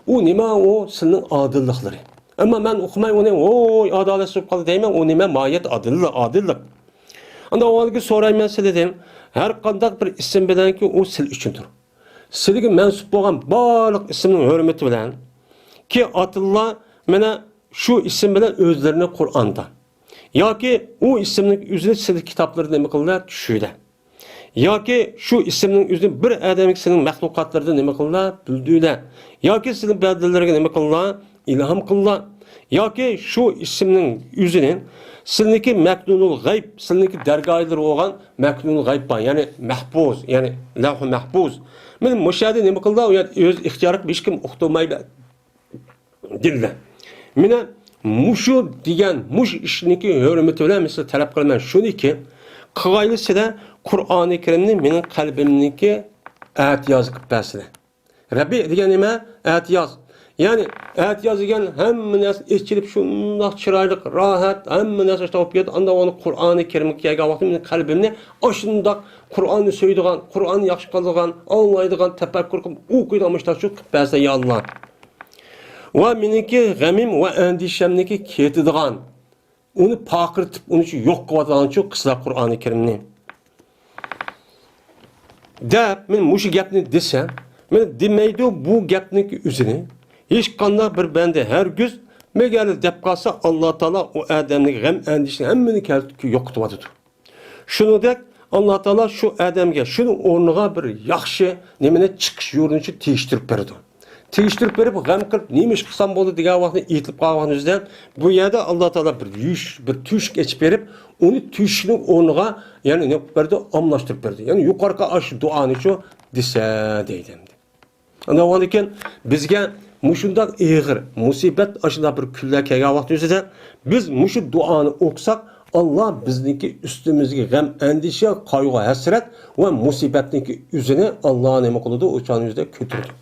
ئۇ نېمە، ئۇ سىلىنىڭ ئادىللىقلىرى. ئەمما مەن ئوقۇماي ئۇنى، ۋوي، ئادالەتسىز بولۇپ قالدى دەيمەن، ئۇ نېمە، ماھىيەت ئادىل، ئادىللىق. ئاندىن ئۇنىڭدىن كېيىن سورايمەن سىلەردىن، ھەر قانداق بىر ئىسىم بىلەنكى ئۇ سىلەر ئۈچۈندۇر. سىلەرگە مەنسۇپ بولغان بارلىق ئىسىمنىڭ ھۆرمىتى بىلەن كى ئاتىللا مانا شۇ ئىسىم بىلەن ئۆزلىرىنى قۇرئاندا ياكى ئۇ ئىسىمنىڭ ئۆزىنى سىلى كىتابلىرىدا نېمە قىلدى؟ چۈشۈردى. ياكى شۇ ئىسىمنىڭ ئۆزىنى بىر ئادەمگە سىلىنىڭ مەخلۇقاتلىرىدا نېمە قىلدى؟ بىلدۈردى. ياكى سىلىنىڭ بەندىلىرىگە نېمە قىلدى؟ ئىلھام قىلدى. ياكى شۇ ئىسىمنىڭ ئۆزىنى سىلىنىڭكى مەكنۇنۇل غەيب، سىلىنىڭكى دەرگاھىدا بولغان مەكنۇنۇل غەيب بار، يەنى مەھپۇز، يەنى لەۋھۇ مەھپۇز. مانا مۇشۇ يەردە نېمە قىلدى؟ ئۇ يەردە ئۆز ئىختىيارى ھېچكىم ئۇقتۇرمايدۇ. دىلدە. مانا مۇشۇ دېگەن، مۇشۇ ئىشنىڭكى ھۆرمىتى بىلەن مەن سىلەردىن تەلەپ قىلىمەن شۇنىكى، قىلغايلا سىلەر قۇرئانى كەرىمنى مېنىڭ قەلبىمنىڭكى ئەتىيازى قىلىپ بەرسىلەر. رەبىئ دېگەن نېمە؟ ئەتىياز. يەنى ئەتىياز دېگەن ھەممە نەرسە ئېچىلىپ شۇنداق چىرايلىق، راھەت، ھەممە نەرسە شۇنداق بولۇپ كېتىدۇ. ئاندىن ئۇنى قۇرئانى كەرىمگە كەلگەن ۋاقتىدا مېنىڭ قەلبىمنى ئاشۇنداق قۇرئاننى سۆيىدىغان، قۇرئاننى ياخشى كۆرىدىغان، ئاڭلايدىغان، تەپەككۇر قىلىپ ئوقۇيدىغان مۇشۇنداق شۇ قىلىپ بەرسەن يا ئاللا. ۋە مېنىڭكى غېمىم ۋە ئەندىشەمنىكى كېتىدىغان، ئۇنى پارقىرىتىپ، ئۇنى شۇ يوق قىلىۋاتىدىغان شۇ قىلسىلا قۇرئانى كەرىمنى. دەپ، مەن مۇشۇ گەپنى دېسە، مەن دېمەيدۇ بۇ گەپنىڭكى ئۆزىنى ھېچقانداق بىر بەندە ھەرگىز، مەگەر دەپ قالسا، ئاللا تائالا ئۇ ئادەمنىڭ غەم ئەندىشىنى ھەممىنى كەلتۈرۈپ يوق قىلىۋاتىدۇ. شۇنىڭدەك ئاللا تائالا شۇ ئادەمگە شۇنىڭ ئورنىغا بىر ياخشى نېمىنى، چىقىش يولىنى تېگىشتۈرۈپ بېرىدۇ. تېگىشتۈرۈپ بېرىپ، غەم قىلىپ، نېمە ئىش قىلسام بولدى دېگەن ۋاقتىدا، ئېيتىلىپ قالغان ئۆزىدە، بۇ يەردە ئاللا تائالا بىر يۈش، بىر تۆشۈك ئېچىپ بېرىپ، ئۇنى تۆشۈكنىڭ ئورنىغا، يەنى نېمە قىلىپ بەردى؟ ئالماشتۇرۇپ بەردى. يەنى يۇقىرىقى ئاشۇ دۇئانى شۇ دېسە دەيدۇ ئەمدى. ئاندىن كېيىن بىزگە مۇشۇنداق ئېغىر مۇسىبەت، ئاشۇنداق بىر كۈنلەر كەلگەن ۋاقتى يۈزىدە بىز مۇشۇ دۇئانى ئوقۇساق، ئاللا بىزنىڭكى ئۈستىمىزدىكى غەم، ئەندىشە، قايغۇ، ھەسرەت ۋە مۇسىبەتنىڭكى ئۆزىنى ئاللا نېمە قىلىدۇ؟ ئۇ چاغنىڭ ئۆزىدە كۆتۈرىدۇ.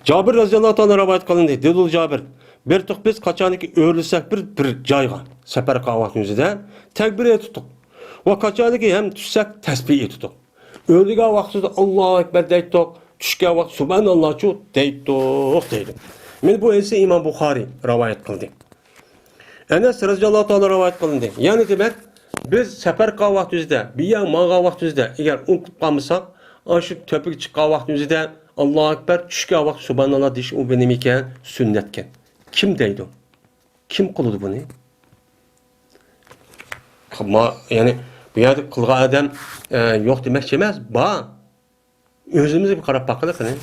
جابىر رەزىياللاھۇ تائالا رىۋايەت قىلىندى. دېدى جابىر، بېرىتتۇق بىز قاچانكى ئۆرلىسەك بىر، بىر جايغا، سەپەر قىلغان ۋاقتىمىزدا تەكبىر ئېيتتۇق. ۋە قاچانكى ھەم چۈشسەك تەسبىھ ئېيتتۇق. ئۆرلىگەن ۋاقتىدا ئاللاھۇ ئەكبەر دەيتتۇق، چۈشكەن ۋاقىت سۇبھاناللاچۇ دەيتتۇق دەيدۇ. مانا بۇ ھەدىسنى ئىمام بۇخارىي رىۋايەت قىلدى. ئەنەس رەزىياللاھۇ تائالا رىۋايەت قىلىندى. يەنى دېمەك، بىز سەپەر قىلغان ۋاقتىمىزدا، بىر يەرگە ماڭغان ۋاقتىمىزدا ئەگەر ئۇنتۇپ قالمىساق، ئاشۇ تۆپىگە چىققان ۋاقتىمىزدا ئاللاھۇ ئەكبەر، چۈشكەن ۋاقىت سۇبھاناللا دېيىش ئۇ بىر نېمە ئىكەن؟ سۈننەتكەن. كىم دەيدۇ؟ كىم قىلىدۇ بۇنى؟ ما-، يەنى بۇ يەردە قىلغان ئادەم، ئە، يوق دېمەكچى ئەمەس، بار. ئۆزىمىزگە بىر قاراپ باققىلى قېنى.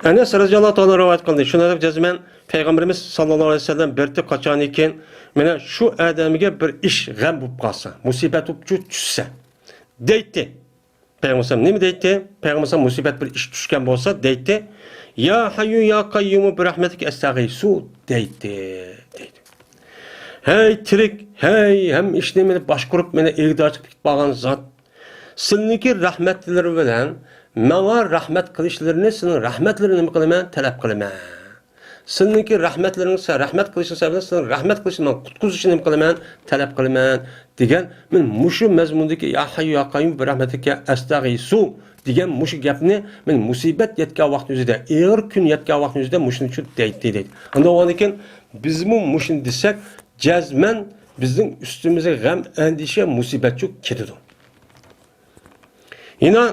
ئەنەس رەزىياللاھۇ تائالا رىۋايەت قىلدى. شۇنى دەپ جەزمەن پەيغەمبىرىمىز ساللاللاھۇ ئەلەيھى ۋەسەللەم بېرىتتى قاچانكى، مانا شۇ ئادەمگە بىر ئىش غەم بولۇپ قالسا، مۇسىبەت بولۇپ چۈ-، چۈشسە، دەيتتى. پەيغەمبەر نېمە دەيتتى؟ پەيغەمبەر مۇسىبەت بىر ئىش چۈشكەن بولسا دەيتتى، يا ھەييۇ يا قەييۇمۇ بىرەھمەتىكە ئەستەغىسۇ دەيتتى، دەيدۇ. ھەي تىرىك، ھەي ھەممە ئىشنى مېنى باشقۇرۇپ، مېنى ئىگىدارچىلىق قىلىپ بارغان زات، سىلىنىڭكى رەھمەتلىرى بىلەن ماڭا رەھمەت قىلىشلىرىنى، سىلىنىڭ رەھمەتلىرىنى نېمە قىلىمەن؟ تەلەپ قىلىمەن. سىلىنىڭكى رەھمەتلىرىڭىز، رەھمەت قىلىشىڭىز سەۋەبىدىن سىلىنىڭ رەھمەت قىلىشىڭىز، ماڭا قۇتقۇزۇشىنى نېمە قىلىمەن؟ تەلەپ قىلىمەن، دېگەن. مەن مۇشۇ مەزمۇندىكى يا ھەييۇ يا قەييۇم بىرەھمەتىكە ئەستەغىسۇ دېگەن مۇشۇ گەپنى مەن مۇسىبەت يەتكەن ۋاقتىمىزدا، ئېغىر كۈن يەتكەن ۋاقتىمىزدا مۇشۇنى شۇ دەيتتى، دەيدۇ. ئاندىن ئۇنىڭدىن كېيىن بىزمۇ مۇشۇنى دېسەك، جەزمەن بىزنىڭ ئۈستىمىزگە غەم، ئەندىشە، مۇسىبەت شۇ كېتىدۇ. يەنە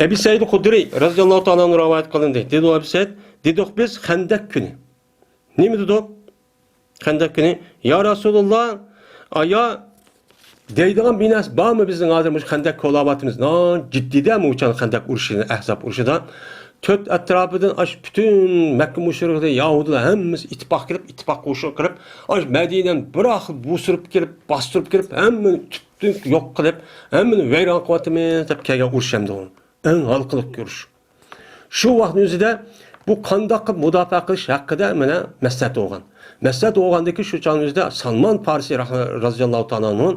ئەبى سەئىد خۇدرىي رەزىياللاھۇ تائالا ئەنھۇ رىۋايەت قىلىندى. دېدى ئەبى سەئىد، دېدۇق بىز خەندەك كۈنى. نېمە دېدۇق؟ خەندەك كۈنى. يا رەسۇلاللا، ئايا دەيدىغان بىر نەرسە بارمۇ بىزنىڭ ھازىر مۇشۇ خەندەك كولاۋاتىمىز؟ ناھايىتى جىددىيدە مۇ چاغ خەندەك ئۇرۇشى، ئەھزاب ئۇرۇشىدا. تۆت ئەتراپىدىن ئاش پۈتۈن مەككە مۇشرىكلار، يەھۇدىيلار ھەممىسى ئىتتىپاق كېلىپ، ئىتتىپاق قوشۇن قىلىپ، ئاش مەدىنىنى بىر ئاخىر بوستۇرۇپ كېلىپ، باستۇرۇپ كېلىپ، ھەممىنى تۈپ يوق قىلىپ، ھەممىنى ۋەيران قىلىۋاتىمىز دەپ كەلگەن ئۇرۇش ئەمدى ئۇ. ئەڭ ھالقىلىق ئۇرۇش. شۇ ۋاقىتنىڭ ئۆزىدە بۇ قانداق قىلىپ مۇداپىئە قىلىش ھەققىدە مانا مەسلىھەت بولغان. مەسلىھەت بولغاندىكى شۇ چاغنىڭ ئۆزىدە سالمان پارسى رەھ-، رازىياللاھۇ تائالا ئەنھۇ،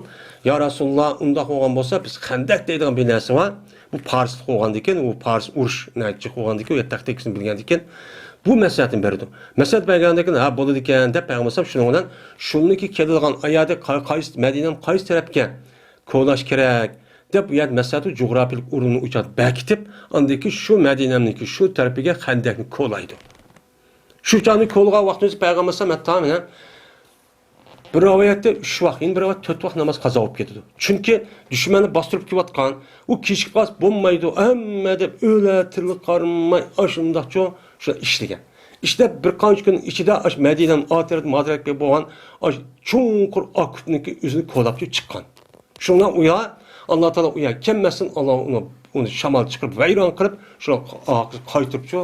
يا رەسۇلاللا، ئۇنداق بولغان بولسا بىز خەندەك دەيدىغان بىر نەرسە بار. بۇ پارسلىق بولغاندىكىن، ئۇ پارس ئۇرۇش نەچچە بولغاندىكىن، ئۇ تاكتىكىسىنى بىلگەندىكىن، بۇ مەسلىھەتنى بېرىدۇ. مەسلىھەت بەرگەندىكىن، ھە، بولىدىكەن دەپ پەيغەمبەر ئەلەيھىسسالام شۇنىڭ بىلەن شۇنىڭكى كېلىدىغان ئايادە قاي-، قايسى، مەدىنەم قايسى تەرەپكە كولاش كېرەك دەپ، بۇ يەردە مەسلىھەت جۇغراپىيىلىك ئورۇننى ئۇچات بەكىتىپ، ئاندىن كېيىن شۇ مەدىنەمنىڭكى شۇ تەرىپىگە خەندەكنى كولايدۇ. شۇ چاغنى كولىغان ۋاقتىمىزدا پەيغەمبەر ئەلەيھىسسالام ھەتتا مانا بىر رىۋايەتتە ئۈچ ۋاق، يەنە بىر رىۋايەتتە تۆت ۋاق ناماز قازا بولۇپ كېتىدۇ. چۈنكى دۈشمەننى باستۇرۇپ كېلىۋاتقان، ئۇ كېچىكىپ قالسا بولمايدۇ، ھەممە دەپ ئۆلە تىرىلىپ قارىماي ئاشۇنداقچۇ شۇ ئىشلىگەن. ئىشلەپ بىر قانچە كۈن ئىچىدە ئاش مەدىنەنىڭ ئاتىرىدىن مادىرەككە بولغان ئاش چوڭقۇر ئاكۇپنىڭكى ئۆزىنى كولاپچۇ چىققان. شۇڭا ئۇ يا، ئاللا تائالا ئۇ يا كەلمەسسۇن، ئاللا ئۇنى، ئۇنى شامال چىقىرىپ ۋەيران قىلىپ، شۇ قايتۇرۇپچۇ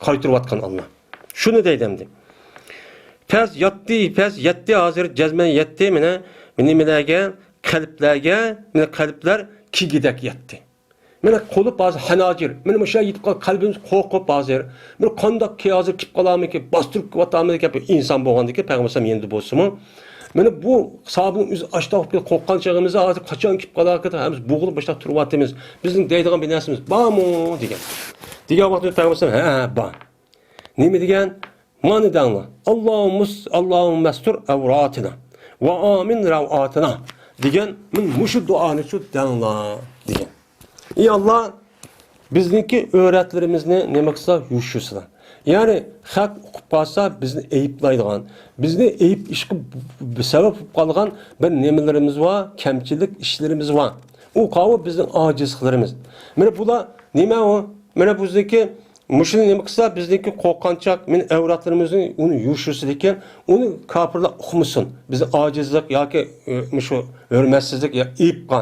قايتۇرۇۋاتقان ئاللا. شۇنى دەيدۇ ئەمدى. پەس ياتتى، پەس يەتتى، ھازىر جەزمەن يەتتى، مانا نېمىلەرگە، قەلبلەرگە، مانا قەلبلەر كىگىدەك يەتتى. مانا قولۇپ ھازىر ھەناجىر، مانا مۇشۇ يېتىپ قالغان قەلبىمىز قورقۇپ ھازىر، مانا قانداق كى-، ھازىر كېلىپ قالارمىكىن، باستۇرۇپ كېلىۋاتامىكىن، بۇ ئىنسان بولغاندىكىن پەيغەمبەر ئەلەيھىسسالام يېنىدا بولسىمۇ، مانا بۇ ساھابىنىڭ ئۆزى ئاشتاق بولۇپ قورققان چېغىمىزدا، ھازىر قاچان كېلىپ قالاركىن، ھەممىمىز بوغۇلۇپ مۇشۇنداق تۇرۇۋاتىمىز. بىزنىڭ دەيدىغان بىر نەرسىمىز بارمۇ؟ دېگەن. دېگەن ۋاقتىدا پەيغەمبەر ئەلەيھىسسالام، ھە، ھە، بار. نېمە دېگەن؟ مانا دەڭلار. ئاللاھۇممۇس-، ئاللاھۇممەستۇر ئەۋراتىنا ۋە ئامىن رەۋئاتىنا دېگەن، مانا مۇشۇ دۇئانى شۇ دەڭلار دېگەن. ئى ئاللا، بىزنىڭكى ئۆرەتلىرىمىزنى نېمە قىلسا يۇشۇرسىلا. يەنى خەق ئۇقۇپ قالسا بىزنى ئەيىبلەيدىغان، بىزنى ئەيىب ئىشقا سەۋەب بولۇپ قالغان بىر نېمىلىرىمىز بار، كەمچىلىك ئىشلىرىمىز بار. ئۇ قاۋۇ بىزنىڭ ئاجىزلىقلىرىمىز. مانا بۇلار نېمە ئۇ؟ مانا بىزنىڭكى مۇشۇنى نېمە قىلسا، بىزنىڭكى قورققانچاق، مېنىڭ ئەۋراتلىرىمىزنى ئۇنى يوشۇرسىدىكەن، ئۇنى كاپىرلار ئۇقمىسۇن. بىزنىڭ ئاجىزلىق ياكى، ئۆ، مۇشۇ ھۆرمەتسىزلىك يا ئېيىبقا،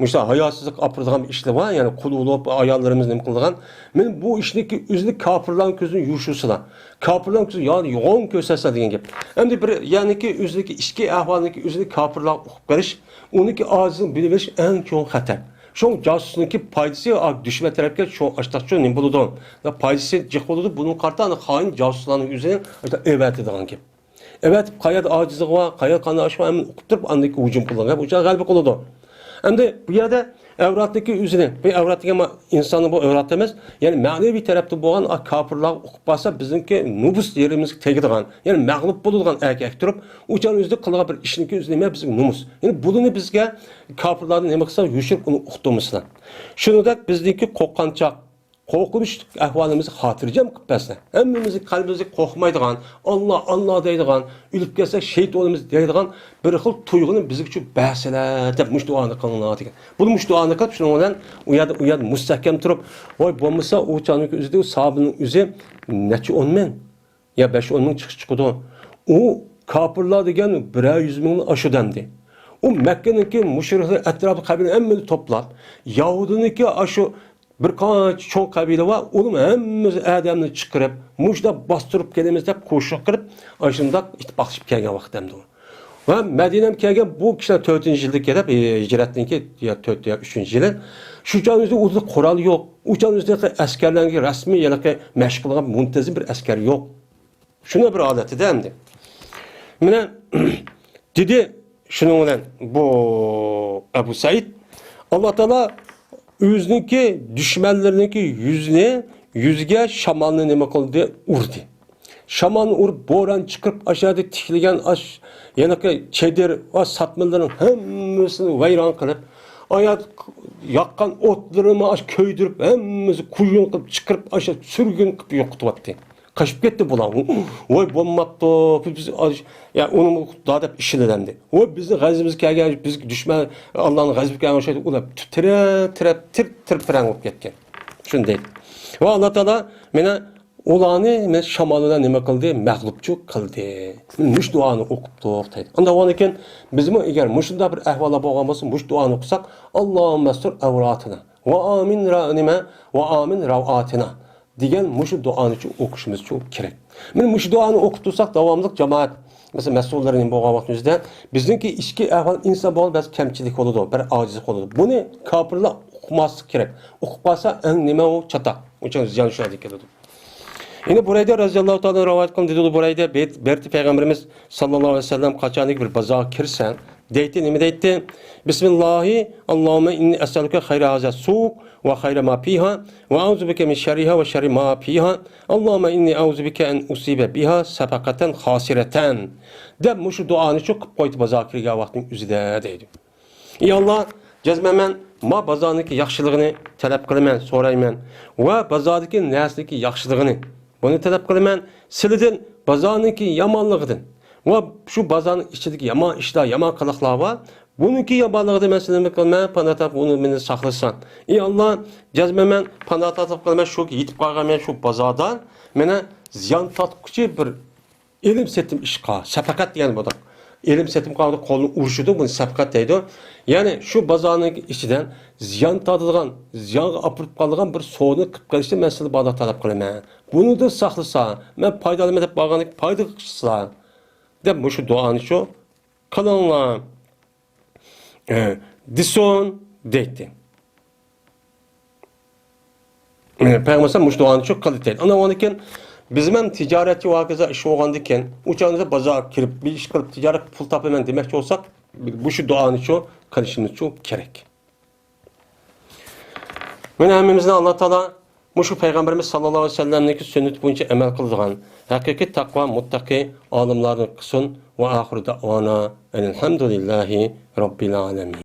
مۇشۇ ھاياسىزلىق ئاپىرىدىغان بىر ئىشلار بار، يەنى قۇل بولۇپ، ئاياللىرىمىز نېمە قىلىدىغان. مېنىڭ بۇ ئىشنىڭكى ئۆزىنى كاپىرلارنىڭ كۆزىدىن يوشۇرسىلا. كاپىرلارنىڭ كۆزىدىن يا يوغان كۆرسەتسە دېگەن گەپ. ئەمدى بىر، يەنىكى ئۆزىنىڭكى ئىچكى ئەھۋالىنىڭكى ئۆزىنى كاپىرلارغا ئۇقۇپ بېرىش، ئۇنىڭكى ئاجىزلىقىنى بىلىۋېلىش ئەڭ چوڭ خەتەر. شۇڭا جاسۇسنىڭكى پايدىسى، ئا، دۈشمەن تەرەپكە شۇ ئاشتاقچۇ نېمە بولىدۇ؟ پايدىسى جىق بولىدۇ. بۇنىڭغا قارىتا خائىن جاسۇسلارنىڭ ئۆزىنى ئەۋەتىدىغان گەپ. ئەۋەتىپ، قايەردە ئاجىزلىقى بار، قايەردە قانداق ئىش بار، ھەممىنى ئۇقۇپ تۇرۇپ، ئاندىن كېيىن ھۇجۇم قىلىدىغان گەپ. ئۇ چاغ غەلىبە قىلىدۇ. ئەمدى بۇ يەردە ئەۋراتنىڭكى ئۆزىنى، بۇ ئەۋرات دېگەن ما-، ئىنساننىڭ بۇ ئەۋراتى ئەمەس، يەنى مەنىۋى تەرەپتە بولغان ئا، كاپىرلارغا ئۇقۇپ قالسا، بىزنىڭكى نومۇس يېرىمىزگە تېگىدىغان، يەنى مەغلۇپ بولىدىغان ئەركەك تۇرۇپ، ئۇ چاغنىڭ ئۆزىدە قىلغان بىر ئىشنىڭكى ئۆزى نېمە؟ بىزگە نومۇس. يەنى بۇلىنى بىزگە كاپىرلاردىن نېمە قىلسا، يوشۇرۇپ ئۇنى ئۇقتۇرمىسىلا. شۇنىڭدەك بىزنىڭكى قورققانچاق، قورقۇنچلۇق ئەھۋالىمىزنى خاتىرجەم قىلىپ بەرسە، ھەممىمىزنىڭ قەلبىمىزدە قورقمايدىغان، ئاللا، ئاللا دەيدىغان، ئۆلۈپ كەتسەك شېھىت بولىمىز دەيدىغان بىر خىل تۇيغۇنى بىزگىچۇ بەرسىلە دەپ مۇشۇ دۇئانى قىلىڭلار دېگەن. بۇ مۇشۇ دۇئانى قىلىپ، شۇنىڭ بىلەن ئۇ يەردە، ئۇ يەردە مۇستەھكەم تۇرۇپ، ۋاي بولمىسا ئۇ چاغنىڭكى ئۆزىدە ئۇ ساھابىنىڭ ئۆزى نەچچە ئون مىڭ يا بەش ئون مىڭ چىقىش چىقىدۇ. ئۇ كاپىرلار دېگەن بىرەر يۈز مىڭدىن ئاشىدۇ ئەمدى. ئۇ مەككىنىڭكى مۇشرىكلار ئەتراپى قەبىلە ھەممىنى توپلاپ، يەھۇدىينىڭكى ئاشۇ بىر قانچە چوڭ قەبىلە بار، ئۇنىڭ ھەممىسى ئادەمنى چىقىرىپ، مۇشۇنداق باستۇرۇپ كېلىمىز دەپ قوشۇق قىلىپ، ئاشۇنداق ئىتتىپاقلىشىپ كەلگەن ۋاقىت ئەمدى ئۇ. ۋە مەدىنەگە كەلگەن بۇ كىشىلەر تۆتىنچى يىلدا كېلىپ، ھىجرەتنىڭكى يا تۆت يا ئۈچىنچى يىلى. شۇ چاغنىڭ ئۆزىدە ئۇ قورال يوق. ئۇ چاغنىڭ ئۆزىدە ئەسكەرلەرگە رەسمىي، يەنى مەشىق قىلغان مۇنتەزىم بىر ئەسكەر يوق. شۇنداق بىر ھالەتتە ئەمدى. مانا دېدى، شۇنىڭ بىلەن بۇ ئەبۇ سەئىد، ئاللا تائالا ئۆزىنىڭكى دۈشمەنلىرىنىڭكى يۈزىنى، يۈزىگە شامالنى نېمە قىلدى؟ ئۇردى. شامالنى ئۇرۇپ، بوران چىقىرىپ، ئاشۇ يەردە تىكلىگەن ئاش، يەنىكى چېدىر ۋە ساتمىلىرىنىڭ ھەممىسىنى ۋەيران قىلىپ، ئايا ياققان ئوتلىرىنى ئاش كۆيدۈرۈپ، ھەممىسى قۇيۇن قىلىپ چىقىرىپ، ئاشۇ سۈرگۈن قىلىپ يوقىتىۋەتتى. قېچىپ كەتتى بۇلار. ۋاي بولماپتۇ، بىز، بىز، يا ئۇنىمۇ دادەپ ئىشلىدەمدى. ۋاي بىزنىڭ غەزىپىمىز كەلگەن، بىزگە دۈشمەن، ئاللانىڭ غەزىپى كەلگەن ئوخشايدۇ. ئۇلار تىترەپ، تىرەپ، تىر، تىر پىرەڭ بولۇپ كەتكەن. شۇنى دەيدۇ. ۋە ئاللا تائالا مانا ئۇلارنى مانا شامال بىلەن نېمە قىلدى؟ مەغلۇپچۇ قىلدى. مۇشۇ دۇئانى ئوقۇپتۇق دەيدۇ. ئاندىن كېيىن بىزمۇ ئەگەر مۇشۇنداق بىر ئەھۋاللار بولغان بولسا، مۇشۇ دۇئانى ئوقۇساق، ئاللاھۇممەستۇر ئەۋراتىنا ۋە ئامىن را-، نېمە؟ ۋە ئامىن رەۋئاتىنا. دېگەن مۇشۇ دۇئانىچۇ ئوقۇشىمىزچۇ كېرەك. مانا مۇشۇ دۇئانى ئوقۇپ تۇرساق، داۋاملىق جامائەت، مەسىلەن، مەسئۇللىرى نېمە بولغان ۋاقتىمىزدا، بىزنىڭكى ئىچكى ئەھۋال، ئىنسان بولغان بەزى كەمچىلىك بولىدۇ، بىر ئاجىزلىق بولىدۇ. بۇنى كاپىرلار ئۇقماسلىق كېرەك. ئۇقۇپ قالسا، ئەڭ نېمە ئۇ؟ چاتاق. ئۇنىڭ ئۈچۈن زىيان شۇ يەردىن كېلىدۇ. يەنە بۇرەيدە رەزىياللاھۇ تائالا رىۋايەت قىلىندى، دېدى بۇرەيدە، بېرىپ پەيغەمبىرىمىز ساللاللاھۇ ئەلەيھى ۋەسەللەم قاچانكى بىر بازارغا كىرسە، دەيتتى، نېمە دەيتتى؟ بىسمىللاھى، ئاللاھۇممە ئىننى ئەسئەلۇكە خەيرە ھازا سۇق ۋە خەيرە ما فىھا ۋە ئەئۇزۇ بىكە مىن شەررىھا ۋە شەررى ما فىھا. ئاللاھۇممە ئىننى ئەئۇزۇ بىكە ئەن ئۇسىبە بىھا سەپەقەتەن خاسىرەتەن. دەپ مۇشۇ دۇئانى شۇ قىلىپ قويدى بازارغا كىرگەن ۋاقىتنىڭ ئۆزىدە دەيدۇ. ئى ئاللا، جەزمەن مەن ما بازارنىڭكى ياخشىلىقىنى تەلەپ قىلىمەن، سورايمەن ۋە بازاردىكى نەرسىنىڭكى ياخشىلىقىنى، بۇنى تەلەپ قىلىمەن سىلىدىن، بازارنىڭكى يامانلىقىدىن ۋە شۇ بازارنىڭ ئىچىدىكى يامان ئىشلار، يامان قىلىقلار بار، بۇنىڭكى يامانلىقىدىن مەن سىلىدىن قىلىمەن پاناھ تاپ، بۇنى مېنى ساقلىسا. ئى ئاللا، جەزمەن مەن پاناھ تاپ قىلىمەن شۇ يېتىپ قالغان مەن شۇ بازاردا مېنى زىيان تارتقۇچى بىر ئېلىم-سېتىم ئىشقا، سەپەقەت دېگەن بۇنداق. ئېلىم-سېتىم قالغاندا قولنى ئۇرۇشىدۇ، بۇنى سەپەقەت دەيدۇ. يەنى شۇ بازارنىڭ ئىچىدىن زىيان تارتىدىغان، زىيانغا ئاپىرىپ قالىدىغان بىر سودىنى قىلىپ قېلىشنى مەن سىلەردىن تەلەپ قىلىمەن. بۇنىڭدىن ساقلىسا، مەن پايدىلىنىمەن دەپ بارغاندىكىن پايدا قىلسا، دەپ مۇشۇ دۇئانى شۇ قىلىڭلار، ئە، دېسۇن دەيتتى. ئە، پەيغەمبەر مۇشۇ دۇئانى شۇ قىلدى دەيدۇ. ئاندىن كېيىن بىز ھەم تىجارەتچى ۋە ھاكازا ئىش بولغاندىن كېيىن، ئۇ چاغدا بازارغا كىرىپ، بىر ئىش قىلىپ، تىجارەت پۇل تاپىمەن دېمەكچى بولساق، مۇشۇ دۇئانى شۇ قىلىشىمىز شۇ كېرەك. مانا ھەممىمىزنى ئاللا تائالا مۇشۇ پەيغەمبىرىمىز ساللاللاھۇ ئەلەيھى ۋەسەللەمنىڭكى سۈننىتى بويىچە ئەمەل قىلىدىغان، ھەقىقىي تەقۋا، مۇتتەقى ئالىملاردىن قىلسۇن. ۋە ئاخىرۇ دەئۋانا ئەنىلھەمدۇلىللاھى رەببىل ئالەمىن.